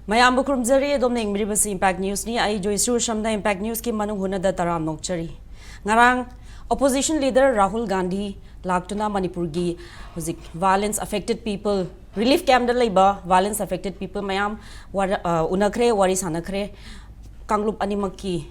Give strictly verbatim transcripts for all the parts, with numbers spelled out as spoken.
ꯃꯌꯥꯝꯕꯨ ꯈꯨꯔꯨꯝꯖꯔꯤ꯫ ꯑꯗꯣꯝꯅ ꯌꯦꯡꯕꯤꯔꯤꯕꯁꯤ ꯏꯝꯄꯦꯛ ꯅ꯭ꯌꯨꯁꯅꯤ꯫ ꯑꯩ ꯖꯣꯏꯁ꯭ꯔꯤ ꯎꯁꯝꯅ ꯏꯝꯄꯦꯛ ꯅ꯭ꯌꯨꯁꯀꯤ ꯃꯅꯨꯡ ꯍꯨꯠꯅꯗ ꯇꯔꯥꯝ ꯅꯣꯛꯆꯔꯤ꯫ ꯉꯔꯥꯡ opposition leader ꯔꯥꯍꯨꯜ ꯒꯥꯟꯙꯤ ꯂꯥꯛꯇꯨꯅ ꯃꯅꯤꯄꯨꯔꯒꯤ ꯍꯧꯖꯤꯛ violence affected people, relief campꯗ ꯂꯩꯕ violence affected people ꯃꯌꯥꯝ ꯋꯥꯔ-, ꯑ, ꯎꯅꯈ꯭ꯔꯦ, ꯋꯥꯔꯤ ꯁꯥꯟꯅꯈ꯭ꯔꯦ꯫ ꯀꯥꯡꯂꯨꯞ ꯑꯅꯤꯃꯛꯀꯤ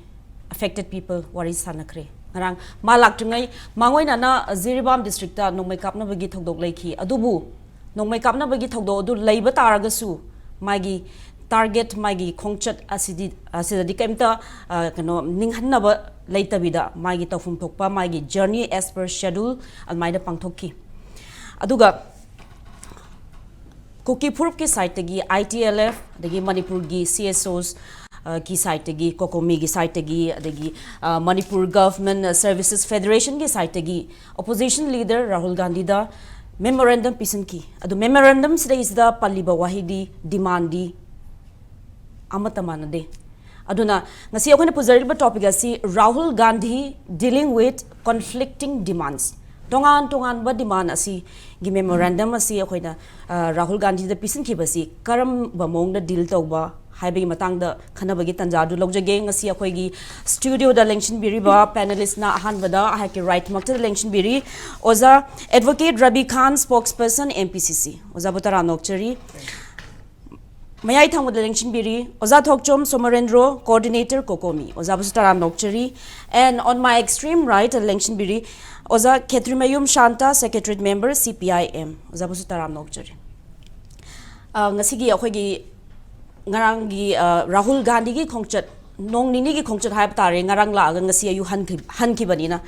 affected people ꯋꯥꯔꯤ ꯁꯥꯟꯅꯈ꯭ꯔꯦ꯫ ꯉꯔꯥꯡ ꯃꯥ ꯂꯥꯛꯇ꯭ꯔꯤꯉꯩ ꯃꯥꯡꯑꯣꯏꯅꯅ ꯖꯤꯔꯤꯕꯥꯝ districtꯇ ꯅꯣꯡꯃꯩ ꯀꯥꯞꯅꯕꯒꯤ ꯊꯧꯗꯣꯛ ꯂꯩꯈꯤ꯫ ꯑꯗꯨꯕꯨ ꯅꯣꯡꯃꯩ ꯀꯥꯞꯅꯕꯒꯤ ꯊꯧꯗꯣꯛ ꯑꯗꯨ ꯂꯩꯕ ꯇꯥꯔꯒꯁꯨ ꯃꯥꯒꯤ target, ꯃꯥꯒꯤ ꯈꯣꯡꯆꯠ ꯑꯁꯤꯗꯤ, ꯑꯁꯤꯗꯗꯤ ꯀꯩꯝꯇ, ꯑ, ꯀꯩꯅꯣ, ꯅꯤꯡꯍꯟꯅꯕ ꯂꯩꯇꯕꯤꯗ ꯃꯥꯒꯤ ꯇꯧꯐꯝ ꯊꯣꯛꯄ ꯃꯥꯒꯤ journey as per schedule ꯑꯗꯨꯃꯥꯏꯅ ꯄꯥꯡꯊꯣꯛꯈꯤ꯫ ꯑꯗꯨꯒ ꯀꯨꯀꯤ ꯐꯨꯔꯨꯞꯀꯤ sideꯇꯒꯤ I T L F, ꯑꯗꯒꯤ ꯃꯅꯤꯄꯨꯔꯒꯤ C S Os, ꯑ, ꯒꯤ sideꯇꯒꯤ, COCOMIꯒꯤ sideꯇꯒꯤ, ꯑꯗꯒꯤ, ꯑ, Manipur Government Services Federationꯒꯤ sideꯇꯒꯤ opposition leader Rahul ꯒꯥꯟꯙꯤꯗ memorandum ꯄꯤꯁꯤꯟꯈꯤ꯫ ꯑꯗꯨ memorandum ꯁꯤꯗꯩꯁꯤꯗ ꯄꯜꯂꯤꯕ ꯋꯥꯍꯩꯗꯤ, demandꯗꯤ ꯑꯃꯠꯇ ꯃꯥꯟꯅꯗꯦ꯫ ꯑꯗꯨꯅ ꯉꯁꯤ ꯑꯩꯈꯣꯏꯅ ꯄꯨꯖꯔꯤꯕ topic ꯑꯁꯤ Rahul Gandhi dealing with conflicting demands, ꯇꯣꯉꯥꯟ ꯇꯣꯉꯥꯟꯕ demand ꯑꯁꯤꯒꯤ memorandum ꯑꯁꯤ ꯑꯩꯈꯣꯏꯅ, ꯑ, ꯔꯥꯍꯨꯜ ꯒꯥꯟꯙꯤꯗ ꯄꯤꯁꯤꯟꯈꯤꯕꯁꯤ ꯀꯔꯝꯕ ꯃꯑꯣꯡꯗ deal ꯇꯧꯕ ꯍꯥꯏꯕꯒꯤ ꯃꯇꯥꯡꯗ ꯈꯟꯅꯕꯒꯤ ꯇꯥꯟꯖꯥ ꯑꯗꯨ ꯂꯧꯖꯒꯦ꯫ ꯉꯁꯤ ꯑꯩꯈꯣꯏꯒꯤ studioꯗ ꯂꯦꯡꯁꯤꯟꯕꯤꯔꯤꯕ panelistꯅ ꯑꯍꯥꯟꯕꯗ ꯑꯩꯍꯥꯛꯀꯤ rightꯃꯛꯇꯗ ꯂꯦꯡꯁꯤꯟꯕꯤꯔꯤ ꯑꯣꯖꯥ Advocate ꯔꯕꯤ ꯈꯥꯟ, spokesperson M P C C꯫ ꯑꯣꯖꯥꯕꯨ ꯇꯔꯥꯝ ꯅꯣꯛꯆꯔꯤ꯫ ꯃꯌꯥꯏ ꯊꯪꯕꯗ ꯂꯦꯡꯁꯤꯟꯕꯤꯔꯤ ꯑꯣꯖꯥ ꯊꯣꯛꯆꯣꯝ ꯁꯣꯃꯣꯔꯦꯟꯗ꯭ꯔꯣ, coordinator COCOMI, ꯑꯣꯖꯥꯕꯨꯁꯨ ꯇꯔꯥꯝ ꯅꯣꯛꯆꯔꯤ꯫ And on my extreme right ꯂꯦꯡꯁꯤꯟꯕꯤꯔꯤ ꯑꯣꯖꯥ Khetrimayum Santa, secretariat member, C P I M, ꯑꯣꯖꯥꯕꯨꯁꯨ ꯇꯔꯥꯝ ꯅꯣꯛꯆꯔꯤ꯫ ꯑ, ꯉꯁꯤꯒꯤ ꯑꯩꯈꯣꯏꯒꯤ ꯉꯔꯥꯡꯒꯤ, ꯑ, ꯔꯥꯍꯨꯜ ꯒꯥꯟꯙꯤꯒꯤ ꯈꯣꯡꯆꯠ, ꯅꯣꯡ ꯅꯤꯅꯤꯒꯤ ꯈꯣꯡꯆꯠ ꯍꯥꯏꯕ ꯇꯥꯔꯦ, ꯉꯔꯥꯡ ꯂꯥꯛꯑꯒ ꯉꯁꯤ ꯑꯌꯨꯛ ꯍꯟꯈꯤ-, ꯍꯟꯈꯤꯕꯅꯤꯅ,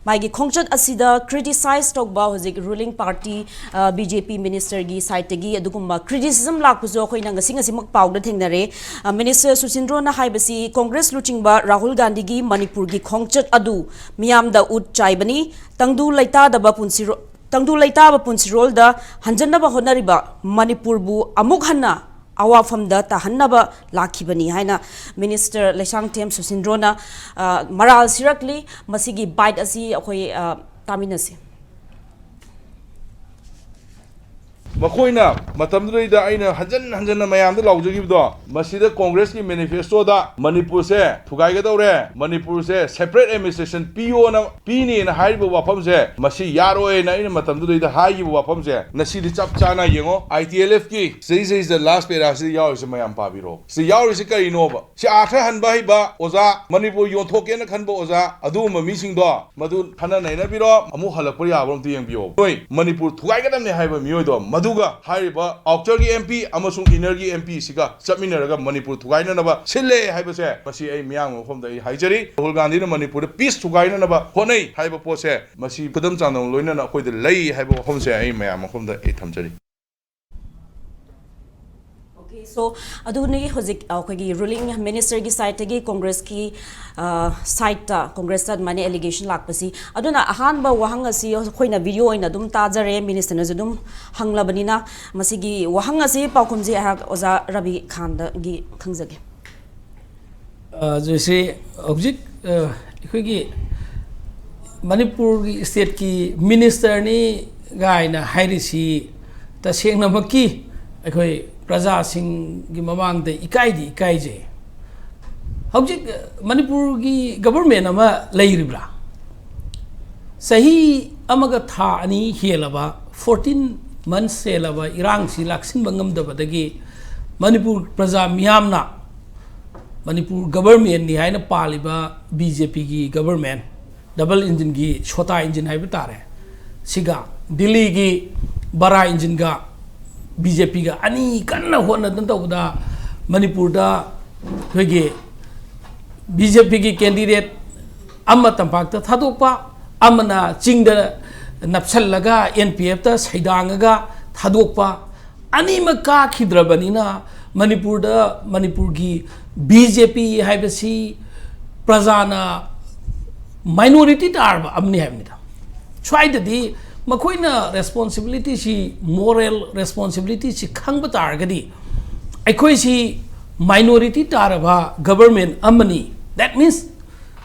ꯃꯥꯒꯤ ꯈꯣꯡꯆꯠ ꯑꯁꯤꯗ criticize ꯇꯧꯕ ꯍꯧꯖꯤꯛ ruling party, ꯑ, B J P ministerꯒꯤ sideꯇꯒꯤ ꯑꯗꯨꯒꯨꯝꯕ criticism ꯂꯥꯛꯄꯁꯨ ꯑꯩꯈꯣꯏꯅ ꯉꯁꯤ ꯉꯁꯤꯃꯛ ꯄꯥꯎꯗ ꯊꯦꯡꯅꯔꯦ꯫ ꯑ, minister ꯁꯨꯁꯤꯟꯗ꯭ꯔꯣꯅ ꯍꯥꯏꯕꯁꯤ Congress ꯂꯨꯆꯤꯡꯕ ꯔꯥꯍꯨꯜ ꯒꯥꯟꯙꯤꯒꯤ ꯃꯅꯤꯄꯨꯔꯒꯤ ꯈꯣꯡꯆꯠ ꯑꯗꯨ ꯃꯤꯌꯥꯝꯗ ꯎꯠ ꯆꯥꯏꯕꯅꯤ, ꯇꯪꯗꯨ ꯂꯩꯇꯥꯗꯕ ꯄꯨꯟꯁꯤꯔꯣ-, ꯇꯪꯗꯨ ꯂꯩꯇꯥꯕ ꯄꯨꯟꯁꯤꯔꯣꯜꯗ ꯍꯟꯖꯟꯅꯕ ꯍꯣꯠꯅꯔꯤꯕ ꯃꯅꯤꯄꯨꯔꯕꯨ ꯑꯃꯨꯛ ꯍꯟꯅ ꯑꯋꯥꯐꯝꯗ ꯇꯥꯍꯟꯅꯕ ꯂꯥꯛꯈꯤꯕꯅꯤ ꯍꯥꯏꯅ minister ꯂꯩꯁꯥꯡꯊꯦꯝ ꯁꯨꯁꯤꯟꯗ꯭ꯔꯣꯅ, ꯑ, ꯃꯔꯥꯜ ꯁꯤꯔꯛꯂꯤ꯫ ꯃꯁꯤꯒꯤ bite ꯑꯁꯤ ꯑꯩꯈꯣꯏ, ꯑ, ꯇꯥꯃꯤꯟꯅꯁꯤ꯫ ꯃꯈꯣꯏꯅ ꯃꯇꯝꯗꯨꯗꯩꯗ ꯑꯩꯅ ꯍꯟꯖꯟ ꯍꯟꯖꯟꯅ ꯃꯌꯥꯝꯗ ꯂꯥꯎꯖꯈꯤꯕꯗꯣ, ꯃꯁꯤꯗ ꯀꯣꯡꯒ꯭ꯔꯦꯁꯀꯤ ꯃꯦꯅꯤꯐꯦꯁꯇꯣꯗ ꯃꯅꯤꯄꯨꯔꯁꯦ ꯊꯨꯒꯥꯏꯒꯗꯧꯔꯦ, ꯃꯅꯤꯄꯨꯔꯁꯦ ꯁꯦꯄꯔꯦꯠ ꯑꯦꯗꯃꯤꯅꯤꯁꯇ꯭ꯔꯦꯁꯟ ꯄꯤꯌꯣꯅ, ꯄꯤꯅꯦꯅ ꯍꯥꯏꯔꯤꯕ ꯋꯥꯐꯝꯁꯦ, ꯃꯁꯤ ꯌꯥꯔꯣꯏꯅ ꯑꯩꯅ ꯃꯇꯝꯗꯨꯗꯩꯗ ꯍꯥꯏꯈꯤꯕ ꯋꯥꯐꯝꯁꯦ ꯉꯁꯤꯗꯤ ꯆꯞ ꯆꯥꯅ ꯌꯦꯡꯉꯣ꯫ ꯑꯥꯏ ꯇꯤ ꯑꯦꯜ ꯑꯦꯐꯀꯤ ꯁꯤꯗꯩꯁꯤꯗ ꯂꯥꯁ ꯄꯦꯔꯥꯁꯤꯗ ꯌꯥꯎꯔꯤꯁꯦ ꯃꯌꯥꯝ ꯄꯥꯕꯤꯔꯣ꯫ ꯁꯤ ꯌꯥꯎꯔꯤꯁꯤ ꯀꯔꯤꯅꯣꯕ? ꯁꯤ ꯑꯥꯔꯊ ꯍꯟꯕ ꯍꯩꯕ ꯑꯣꯖꯥ, ꯃꯅꯤꯄꯨꯔ ꯌꯣꯟꯊꯣꯛꯀꯦꯅ ꯈꯟꯕ ꯑꯣꯖꯥ, ꯑꯗꯨꯒꯨꯝꯕ ꯃꯤꯁꯤꯡꯗꯣ ꯃꯗꯨ ꯈꯟꯅ ꯅꯩꯅꯕꯤꯔꯣ, ꯑꯃꯨꯛ ꯍꯜꯂꯛꯄ ꯌꯥꯕ꯭ꯔꯥ ꯑꯝꯇ ꯌꯦꯡꯕꯤꯌꯣ꯫ ꯅꯣꯏ ꯃꯅꯤꯄꯨꯔ ꯊꯨꯒꯥꯏꯒꯗꯕꯅꯦ ꯍꯥꯏꯕ ꯃꯤꯑꯣꯏꯗꯣ, ꯃꯗꯨꯒ ꯍꯥꯏꯔꯤꯕ ꯑꯥꯎꯇꯔꯒꯤ ꯑꯦꯝ ꯄꯤ ꯑꯃꯁꯨꯡ ꯏꯅꯔꯒꯤ ꯑꯦꯝ ꯄꯤꯁꯤꯒ ꯆꯠꯃꯤꯟꯅꯔꯒ ꯃꯅꯤꯄꯨꯔ ꯊꯨꯒꯥꯏꯅꯅꯕ ꯁꯤꯜꯂꯦ ꯍꯥꯏꯕꯁꯦ, ꯃꯁꯤ ꯑꯩ ꯃꯤꯌꯥꯝꯒꯤ ꯃꯐꯝꯗ ꯑꯩ ꯍꯥꯏꯖꯔꯤ꯫ ꯔꯥꯍꯨꯜ ꯒꯥꯟꯙꯤꯅ ꯃꯅꯤꯄꯨꯔꯗ ꯄꯤꯁ ꯊꯨꯒꯥꯏꯅꯅꯕ ꯍꯣꯠꯅꯩ ꯍꯥꯏꯕ ꯄꯣꯠꯁꯦ, ꯃꯁꯤ ꯈꯨꯗꯝ ꯆꯥꯡꯗꯝ ꯂꯣꯏꯅꯅ ꯑꯩꯈꯣꯏꯗ ꯂꯩ ꯍꯥꯏꯕ ꯋꯥꯐꯝꯁꯦ ꯑꯩ ꯃꯌꯥꯝ ꯃꯐꯝꯗ ꯑꯩ ꯊꯝꯖꯔꯤ꯫ Okay, so ꯑꯗꯨꯅꯤ ꯍꯧꯖꯤꯛ ꯑꯩꯈꯣꯏꯒꯤ ꯔꯨꯂꯤꯡ ꯃꯤꯅꯤꯁꯇꯔꯒꯤ ꯁꯥꯏꯠꯇꯒꯤ ꯀꯣꯡꯒ꯭ꯔꯦꯁꯀꯤ ꯁꯥꯏꯠꯇ, ꯀꯣꯡꯒ꯭ꯔꯦꯁꯇ ꯑꯗꯨꯃꯥꯏꯅ ꯑꯦꯂꯤꯒꯦꯁꯟ ꯂꯥꯛꯄꯁꯤ꯫ ꯑꯗꯨꯅ ꯑꯍꯥꯟꯕ ꯋꯥꯍꯪ ꯑꯁꯤ ꯑꯩꯈꯣꯏꯅ ꯚꯤꯗꯤꯑꯣ ꯑꯣꯏꯅ ꯑꯗꯨꯝ ꯇꯥꯖꯔꯦ, ꯃꯤꯅꯤꯁꯇꯔꯅꯁꯨ ꯑꯗꯨꯝ ꯍꯪꯂꯕꯅꯤꯅ, ꯃꯁꯤꯒꯤ ꯋꯥꯍꯪ ꯑꯁꯤ ꯄꯥꯎꯈꯨꯝꯁꯤ ꯑꯩꯍꯥꯛ ꯑꯣꯖꯥ ꯔꯕꯤ ꯈꯥꯟꯗꯒꯤ ꯈꯪꯖꯒꯦ꯫ ꯖꯣꯏꯁ꯭ꯔꯤ, ꯍꯧꯖꯤꯛ ꯑꯩꯈꯣꯏꯒꯤ ꯃꯅꯤꯄꯨꯔꯒꯤ ꯁ꯭ꯇꯦꯠꯀꯤ ꯃꯤꯅꯤꯁꯇꯔꯅꯤ ꯒꯥꯏꯅ ꯍꯥꯏꯔꯤꯁꯤ ꯇꯁꯦꯡꯅꯃꯛꯀꯤ ꯑꯩꯈꯣꯏ ꯄ꯭ꯔꯖꯥꯁꯤꯡꯒꯤ ꯃꯃꯥꯡꯗ ꯏꯀꯥꯏꯗꯤ ꯏꯀꯥꯏꯖꯩ꯫ ꯍꯧꯖꯤꯛ ꯃꯅꯤꯄꯨꯔꯒꯤ ꯒꯕꯔꯃꯦꯟ ꯑꯃ ꯂꯩꯔꯤꯕ꯭ꯔꯥ? ꯆꯍꯤ ꯑꯃꯒ ꯊꯥ ꯑꯅꯤ ꯍꯦꯜꯂꯕ, fourteen months ꯍꯦꯜꯂꯕ ꯏꯔꯥꯡꯁꯤ ꯂꯥꯛꯁꯤꯟꯕ ꯉꯝꯗꯕꯗꯒꯤ ꯃꯅꯤꯄꯨꯔ ꯄ꯭ꯔꯖꯥ ꯃꯤꯌꯥꯝꯅ ꯃꯅꯤꯄꯨꯔ ꯒꯕꯔꯃꯦꯟꯅꯤ ꯍꯥꯏꯅ ꯄꯥꯜꯂꯤꯕ ꯕꯤ ꯖꯦ ꯄꯤꯒꯤ ꯒꯕꯔꯃꯦꯟ, ꯗꯕꯜ ꯏꯟꯖꯤꯟꯒꯤ ꯁꯣꯇꯥ ꯏꯟꯖꯤꯟ ꯍꯥꯏꯕ ꯇꯥꯔꯦ, ꯁꯤꯒ ꯗꯤꯜꯂꯤꯒꯤ ꯕꯔꯥ ꯏꯟꯖꯤꯟꯒ ꯕꯤ ꯖꯦ ꯄꯤꯒ ꯑꯅꯤ ꯀꯟꯅ ꯍꯣꯠꯅꯗꯅ ꯇꯧꯕꯗ ꯃꯅꯤꯄꯨꯔꯗ ꯑꯩꯈꯣꯏꯒꯤ ꯕꯤ ꯖꯦ ꯄꯤꯒꯤ ꯀꯦꯟꯗꯤꯗꯦꯠ ꯑꯃ ꯇꯝꯄꯥꯛꯇ ꯊꯥꯗꯣꯛꯄ, ꯑꯃꯅ ꯆꯤꯡꯗ ꯅꯞꯁꯜꯂꯒ ꯑꯦꯟ ꯄꯤ ꯑꯦꯐꯇ ꯁꯩꯗꯥꯡꯉꯒ ꯊꯥꯗꯣꯛꯄ, ꯑꯅꯤꯃꯛ ꯀꯥꯈꯤꯗ꯭ꯔꯕꯅꯤꯅ ꯃꯅꯤꯄꯨꯔꯗ, ꯃꯅꯤꯄꯨꯔꯒꯤ ꯕꯤ ꯖꯦ ꯄꯤ ꯍꯥꯏꯕꯁꯤ ꯄ꯭ꯔꯖꯥꯅ ꯃꯥꯏꯅꯣꯔꯤꯇꯤ ꯇꯥꯔꯕ ꯑꯃꯅꯤ ꯍꯥꯏꯕꯅꯤꯗ꯫ ꯁ꯭ꯋꯥꯏꯗꯗꯤ ꯃꯈꯣꯏꯅ ꯔꯦꯁꯄꯣꯟꯁꯤꯕꯤꯂꯤꯇꯤꯁꯤ, ꯃꯣꯔꯦꯜ ꯔꯦꯁꯄꯣꯟꯁꯤꯕꯤꯂꯤꯇꯤꯁꯤ ꯈꯪꯕ ꯇꯥꯔꯒꯗꯤ, ꯑꯩꯈꯣꯏꯁꯤ ꯃꯥꯏꯅꯣꯔꯤꯇꯤ ꯇꯥꯔꯕ ꯒꯕꯔꯃꯦꯟ ꯑꯃꯅꯤ, that means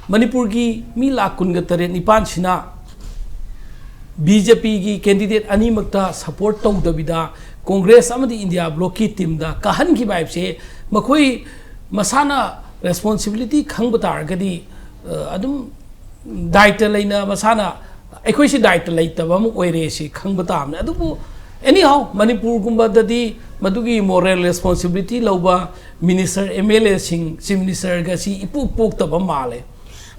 ꯃꯅꯤꯄꯨꯔꯒꯤ ꯃꯤ ꯂꯥꯈ ꯀꯨꯟꯒ ꯇꯔꯦꯠ ꯅꯤꯄꯥꯟꯁꯤꯅ ꯕꯤ ꯖꯦ ꯄꯤꯒꯤ ꯀꯦꯟꯗꯤꯗꯦꯠ ꯑꯅꯤꯃꯛꯇ ꯁꯄꯣꯔꯠ ꯇꯧꯗꯕꯤꯗ ꯀꯣꯡꯒ꯭ꯔꯦꯁ ꯑꯃꯗꯤ ꯏꯟꯗꯤꯌꯥ ꯕ꯭ꯂꯣꯛꯀꯤ ꯇꯤꯝꯗ ꯀꯥꯍꯟꯈꯤꯕ ꯍꯥꯏꯕꯁꯦ ꯃꯈꯣꯏ ꯃꯁꯥꯅ ꯔꯦꯁꯄꯣꯟꯁꯤꯕꯤꯂꯤꯇꯤ ꯈꯪꯕ ꯇꯥꯔꯒꯗꯤ, ꯑ, ꯑꯗꯨꯝ ꯗꯥꯏꯇ ꯂꯩꯅ ꯃꯁꯥꯅ, ꯑꯩꯈꯣꯏꯁꯤ ꯗꯥꯏꯇ ꯂꯩꯇꯕ ꯑꯃ ꯑꯣꯏꯔꯦ ꯁꯤ ꯈꯪꯕ ꯇꯥꯕꯅꯤ꯫ ꯑꯗꯨꯕꯨ ꯑꯦꯅꯤꯍꯥꯎ, ꯃꯅꯤꯄꯨꯔꯒꯨꯝꯕꯗꯗꯤ ꯃꯗꯨꯒꯤ ꯃꯣꯔꯦꯜ ꯔꯦꯁꯄꯣꯟꯁꯤꯕꯤꯂꯤꯇꯤ ꯂꯧꯕ ꯃꯤꯅꯤꯁꯇꯔ, ꯑꯦꯝ ꯑꯦꯜ ꯑꯦꯁꯤꯡ, ꯆꯤꯐ ꯃꯤꯅꯤꯁꯇꯔꯒ ꯁꯤ ꯏꯄꯣꯛ ꯄꯣꯛꯇꯕ ꯃꯥꯜꯂꯦ꯫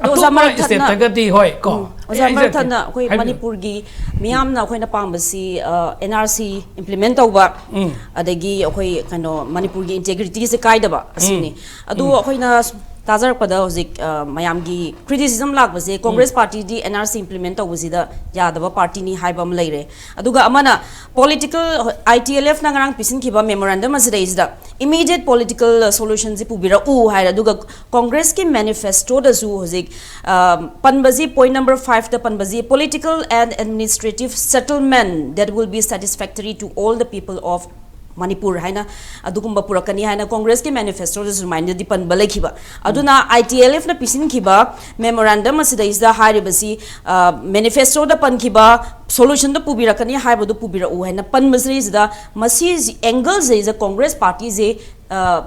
ꯑꯗꯣ ꯑꯣꯖꯥ ꯑꯇꯣꯞꯄ ꯃꯔꯛ ꯊꯠꯅ, ꯁ꯭ꯇꯦꯠꯇꯒꯗꯤ ꯍꯣꯏ ꯀꯣ, ꯎꯝ, ꯑꯣꯖꯥ ꯑꯩ ꯃꯔꯛ ꯍꯥꯏꯖꯔꯛꯀꯦ꯫ ꯊꯠꯅ ꯑꯩꯈꯣꯏ ꯍꯥꯏꯕꯤꯌꯨ꯫ ꯃꯅꯤꯄꯨꯔꯒꯤ ꯃꯤꯌꯥꯝꯅ ꯑꯩꯈꯣꯏꯅ ꯄꯥꯝꯕꯁꯤ, ꯑ, ꯑꯦꯟ ꯑꯥꯔ ꯁꯤ ꯏꯝꯄ꯭ꯂꯤꯃꯦꯟ ꯇꯧꯕ, ꯎꯝ꯫ ꯑꯗꯒꯤ ꯑꯩꯈꯣꯏ ꯀꯩꯅꯣ ꯃꯅꯤꯄꯨꯔꯒꯤ ꯏꯟꯇꯦꯒ꯭ꯔꯤꯇꯤꯁꯦ ꯀꯥꯏꯗꯕ ꯑꯁꯤꯅꯤ꯫ ꯎꯝ꯫ ꯑꯗꯨ ꯎꯝ꯫ ꯑꯩꯈꯣꯏꯅ ꯇꯥꯖꯔꯛꯄꯗ ꯍꯧꯖꯤꯛ, ꯑ, ꯃꯌꯥꯝꯒꯤ ꯀ꯭ꯔꯤꯇꯤꯁꯤꯖꯝ ꯂꯥꯛꯄꯁꯦ, ꯎꯝ꯫ ꯀꯣꯡꯒ꯭ꯔꯦꯁ ꯄꯥꯔꯇꯤꯗꯤ ꯑꯦꯟ ꯑꯥꯔ ꯁꯤ ꯏꯝꯄ꯭ꯂꯤꯃꯦꯟ ꯇꯧꯕꯁꯤꯗ ꯌꯥꯗꯕ ꯄꯥꯔꯇꯤꯅꯤ ꯍꯥꯏꯕ ꯑꯃ ꯂꯩꯔꯦ꯫ ꯑꯗꯨꯒ ꯑꯃꯅ ꯄꯣꯂꯤꯇꯤꯀꯦꯜ, ꯑꯥꯏ ꯇꯤ ꯑꯦꯜ ꯑꯦꯐꯅ ꯉꯔꯥꯡ ꯄꯤꯁꯤꯟꯈꯤꯕ ꯃꯦꯃꯣꯔꯦꯟꯗꯝ ꯑꯁꯤꯗꯩꯁꯤꯗ ꯏꯃꯤꯗꯤꯌꯦꯠ ꯄꯣꯂꯤꯇꯤꯀꯦꯜ ꯁꯣꯂꯨꯁꯟꯁꯤ ꯄꯨꯕꯤꯔꯛꯎ ꯍꯥꯏꯔꯦ꯫ ꯑꯗꯨꯒ ꯀꯣꯡꯒ꯭ꯔꯦꯁꯀꯤ ꯃꯦꯅꯤꯐꯦꯁꯇꯣꯗꯁꯨ ꯍꯧꯖꯤꯛ, ꯑ, ꯄꯟꯕꯁꯤ, ꯄꯣꯏꯟ ꯅꯝꯕꯔ ꯐꯥꯏꯚꯇ ꯄꯟꯕꯁꯤ, "Political and administrative settlement that will be satisfactory to all the people of Manipur" ꯍꯥꯏꯅ ꯑꯗꯨꯒꯨꯝꯕ ꯄꯨꯔꯛꯀꯅꯤ ꯍꯥꯏꯅ ꯀꯣꯡꯒ꯭ꯔꯦꯁꯀꯤ ꯃꯦꯅꯤꯐꯦꯁꯇꯣꯗꯁꯨ ꯑꯗꯨꯃꯥꯏꯅꯗꯤ ꯄꯟꯕ ꯂꯩꯈꯤꯕ꯫ ꯑꯗꯨꯅ ꯑꯥꯏ ꯇꯤ ꯑꯦꯜ ꯑꯦꯐꯅ ꯄꯤꯁꯤꯟꯈꯤꯕ ꯃꯦꯃꯣꯔꯦꯟꯗꯝ ꯑꯁꯤꯗꯩꯁꯤꯗ ꯍꯥꯏꯔꯤꯕꯁꯤ, ꯑ, ꯃꯦꯅꯤꯐꯦꯁꯇꯣꯗ ꯄꯟꯈꯤꯕ ꯁꯣꯂꯨꯁꯟꯗꯣ ꯄꯨꯕꯤꯔꯛꯀꯅꯤ ꯍꯥꯏꯕꯗꯨ ꯄꯨꯕꯤꯔꯛꯎ ꯍꯥꯏꯅ ꯄꯟꯕꯁꯤꯗꯩꯁꯤꯗ, ꯃꯁꯤ ꯑꯦꯡꯒꯜꯁꯤꯗꯩꯁꯤꯗ ꯀꯣꯡꯒ꯭ꯔꯦꯁ ꯄꯥꯔꯇꯤꯁꯦ, ꯑ,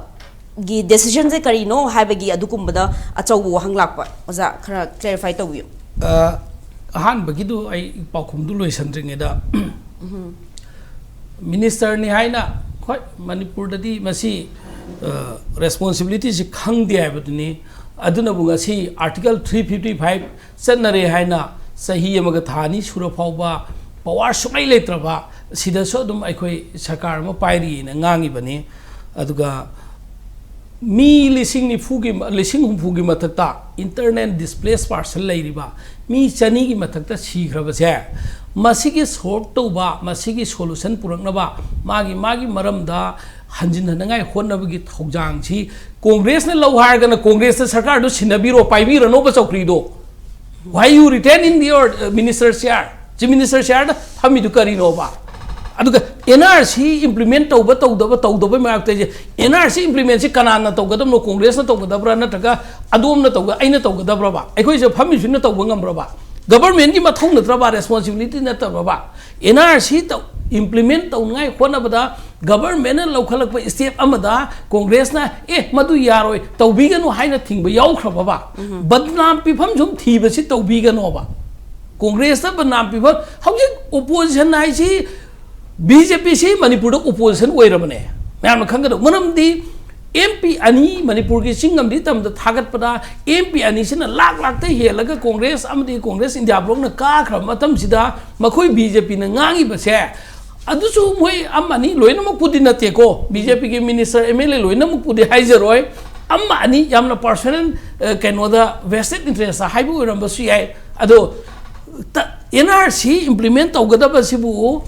ꯒꯤ ꯗꯦꯁꯤꯖꯟꯁꯦ ꯀꯔꯤꯅꯣ ꯍꯥꯏꯕꯒꯤ ꯑꯗꯨꯒꯨꯝꯕꯗ ꯑꯆꯧꯕ ꯋꯥꯍꯪ ꯂꯥꯛꯄ꯫ ꯑꯣꯖꯥ, ꯈꯔ ꯀ꯭ꯂꯦꯔꯤꯐꯥꯏ ꯇꯧꯕꯤꯌꯨ꯫ ꯑ, ꯑꯍꯥꯟꯕꯒꯤꯗꯨ ꯑꯩ ꯄꯥꯎꯈꯨꯝꯗꯨ ꯂꯣꯏꯁꯤꯟꯗ꯭ꯔꯤꯉꯩꯗ, ꯎꯝ꯫ ꯃꯤꯅꯤꯁꯇꯔꯅꯤ ꯍꯥꯏꯅ, ꯍꯣꯏ, ꯃꯅꯤꯄꯨꯔꯗꯗꯤ ꯃꯁꯤ, ꯑ, ꯔꯦꯁꯄꯣꯟꯁꯤꯕꯤꯂꯤꯇꯤꯁꯤ ꯈꯪꯗꯦ ꯍꯥꯏꯕꯗꯨꯅꯤ꯫ ꯑꯗꯨꯅꯕꯨ ꯉꯁꯤ ꯑꯥꯔꯇꯤꯀꯜ ꯊ꯭ꯔꯤ ꯐꯤꯐꯇꯤ ꯐꯥꯏꯚ ꯆꯠꯅꯔꯦ ꯍꯥꯏꯅ ꯆꯍꯤ ꯑꯃꯒ ꯊꯥ ꯑꯅꯤ ꯁꯨꯔ ꯐꯥꯎꯕ ꯄꯋꯥꯔ ꯁꯨꯡꯂꯩ ꯂꯩꯇ꯭ꯔꯕ, ꯁꯤꯗꯁꯨ ꯑꯗꯨꯝ ꯑꯩꯈꯣꯏ ꯁꯔꯀꯥꯔ ꯑꯃ ꯄꯥꯏꯔꯤꯅ ꯉꯥꯡꯉꯤꯕꯅꯤ꯫ ꯑꯗꯨꯒ ꯃꯤ ꯂꯤꯁꯤꯡ ꯅꯤꯐꯨꯒꯤ, ꯂꯤꯁꯤꯡ ꯍꯨꯝꯐꯨꯒꯤ ꯃꯊꯛꯇ ꯏꯟꯇꯔꯅꯦꯜ ꯗꯤꯁꯄ꯭ꯂꯦꯁ ꯄꯥꯔꯁꯟ ꯂꯩꯔꯤꯕ ꯃꯤ ꯆꯅꯤꯒꯤ ꯃꯊꯛꯇ ꯁꯤꯈ꯭ꯔꯕꯁꯦ, ꯃꯁꯤꯒꯤ ꯁꯣꯜꯕ ꯇꯧꯕ, ꯃꯁꯤꯒꯤ ꯁꯣꯂꯨꯁꯟ ꯄꯨꯔꯛꯅꯕ ꯃꯥꯒꯤ, ꯃꯥꯒꯤ ꯃꯔꯝꯗ ꯍꯟꯖꯤꯟꯅꯅꯉꯥꯏ ꯍꯣꯠꯅꯕꯒꯤ ꯊꯧꯗꯥꯡꯁꯤ ꯀꯣꯡꯒ꯭ꯔꯦꯁꯅ ꯂꯧ ꯍꯥꯏꯔꯒꯅ ꯀꯣꯡꯒ꯭ꯔꯦꯁꯅ ꯁꯔꯀꯥꯔꯗꯨ ꯁꯤꯟꯅꯕꯤꯔꯣ, ꯄꯥꯏꯕꯤꯔꯅꯣꯕ ꯆꯧꯀ꯭ꯔꯤꯗꯣ꯫ Why you retain in your, uh, minister chair? Chief minister chairꯗ ꯐꯝꯃꯤꯗꯨ ꯀꯔꯤꯅꯣꯕ? ꯑꯗꯨꯒ ꯑꯦꯟ ꯑꯥꯔ ꯁꯤ ꯏꯝꯄ꯭ꯂꯤꯃꯦꯟ ꯇꯧꯕ ꯇꯧꯗꯕ, ꯇꯧꯗꯕꯩ ꯃꯔꯛꯇ ꯑꯩꯁꯦ, ꯑꯦꯟ ꯑꯥꯔ ꯁꯤ ꯏꯝꯄ꯭ꯂꯤꯃꯦꯟꯁꯤ ꯀꯅꯥꯅ ꯇꯧꯒꯗꯕꯅꯣ? ꯀꯣꯡꯒ꯭ꯔꯦꯁꯅ ꯇꯧꯒꯗꯕ꯭ꯔꯥ, ꯅꯠꯇ꯭ꯔꯒ ꯑꯗꯣꯝꯅ ꯇꯧꯒ-, ꯑꯩꯅ ꯇꯧꯒꯗꯕ꯭ꯔꯕ? ꯑꯩꯈꯣꯏꯁꯦ ꯐꯝꯃꯤꯁꯤꯅ ꯇꯧꯕ ꯉꯝꯕ꯭ꯔꯕ? ꯒꯕꯔꯃꯦꯟꯒꯤ ꯃꯊꯧ ꯅꯠꯇ꯭ꯔꯕ, ꯔꯦꯁꯄꯣꯟꯁꯤꯕꯤꯂꯤꯇꯤ ꯅꯠꯇꯕ꯭ꯔꯕ? ꯑꯦꯟ ꯑꯥꯔ ꯁꯤ ꯇꯧ ꯏꯝꯄ꯭ꯂꯤꯃꯦꯟ ꯇꯧꯅꯉꯥꯏ ꯍꯣꯠꯅꯕꯗ ꯒꯕꯔꯃꯦꯟꯅ ꯂꯧꯈꯠꯂꯛꯄ ꯁ꯭ꯇꯦꯞ ꯑꯃꯗ ꯀꯣꯡꯒ꯭ꯔꯦꯁꯅ "ꯑꯦ, ꯃꯗꯨ ꯌꯥꯔꯣꯏ, ꯇꯧꯕꯤꯒꯅꯨ" ꯍꯥꯏꯅ ꯊꯤꯡꯕ ꯌꯥꯎꯈ꯭ꯔꯕꯕ? ꯕꯗꯅꯥꯝ ꯄꯤꯐꯝ ꯁꯨꯝ ꯊꯤꯕꯁꯤ ꯇꯧꯕꯤꯒꯅꯣꯕ꯫ ꯀꯣꯡꯒ꯭ꯔꯦꯁꯇ ꯕꯗꯅꯥꯝ ꯄꯤꯐꯝ, ꯍꯧꯖꯤꯛ ꯑꯣꯄꯣꯖꯤꯁꯟ ꯍꯥꯏꯁꯤ ꯕꯤ ꯖꯦ ꯄꯤꯁꯤ ꯃꯅꯤꯄꯨꯔꯗ ꯑꯣꯄꯣꯖꯤꯁꯟ ꯑꯣꯏꯔꯕꯅꯦ꯫ ꯃꯌꯥꯝꯅ ꯈꯪꯒꯗꯧꯕ ꯃꯔꯝꯗꯤ ꯑꯦꯝ ꯄꯤ ꯑꯅꯤ ꯃꯅꯤꯄꯨꯔꯒꯤ ꯆꯤꯡ ꯑꯃꯗꯤ ꯇꯝꯗ ꯊꯥꯒꯠꯄꯗ ꯑꯦꯝ ꯄꯤ ꯑꯅꯤꯁꯤꯅ ꯂꯥꯛ ꯂꯥꯛꯇ ꯍꯦꯜꯂꯒ ꯀꯣꯡꯒ꯭ꯔꯦꯁ ꯑꯃꯗꯤ ꯀꯣꯡꯒ꯭ꯔꯦꯁ ꯏꯟꯗꯤꯌꯥ ꯕ꯭ꯂꯣꯛꯅ ꯀꯥꯈ꯭ꯔꯕ ꯃꯇꯝꯁꯤꯗ ꯃꯈꯣꯏ ꯕꯤ ꯖꯦ ꯄꯤꯅ ꯉꯥꯡꯉꯤꯕꯁꯦ, ꯑꯗꯨꯁꯨ ꯃꯣꯏ ꯑꯃ ꯑꯅꯤ ꯂꯣꯏꯅꯃꯛꯄꯨꯗꯤ ꯅꯠꯇꯦꯀꯣ, ꯕꯤ ꯖꯦ ꯄꯤꯒꯤ ꯃꯤꯅꯤꯁꯇꯔ ꯑꯦꯝ ꯑꯦꯜ ꯑꯦ ꯂꯣꯏꯅꯃꯛꯄꯨꯗꯤ ꯍꯥꯏꯖꯔꯣꯏ, ꯑꯃ ꯑꯅꯤ ꯌꯥꯝꯅ ꯄꯥꯔꯁꯣꯅꯦꯜ ꯀꯩꯅꯣꯗ, ꯚꯦꯁꯇꯦꯠ ꯏꯟꯇꯔꯦꯁꯇ ꯍꯥꯏꯕ ꯑꯣꯏꯔꯝꯕꯁꯨ ꯌꯥꯏ꯫ ꯑꯗꯣ ꯑꯦꯟ ꯑꯥꯔ ꯁꯤ ꯏꯝꯄ꯭ꯂꯤꯃꯦꯟ ꯇꯧꯒꯗꯕꯁꯤꯕꯨ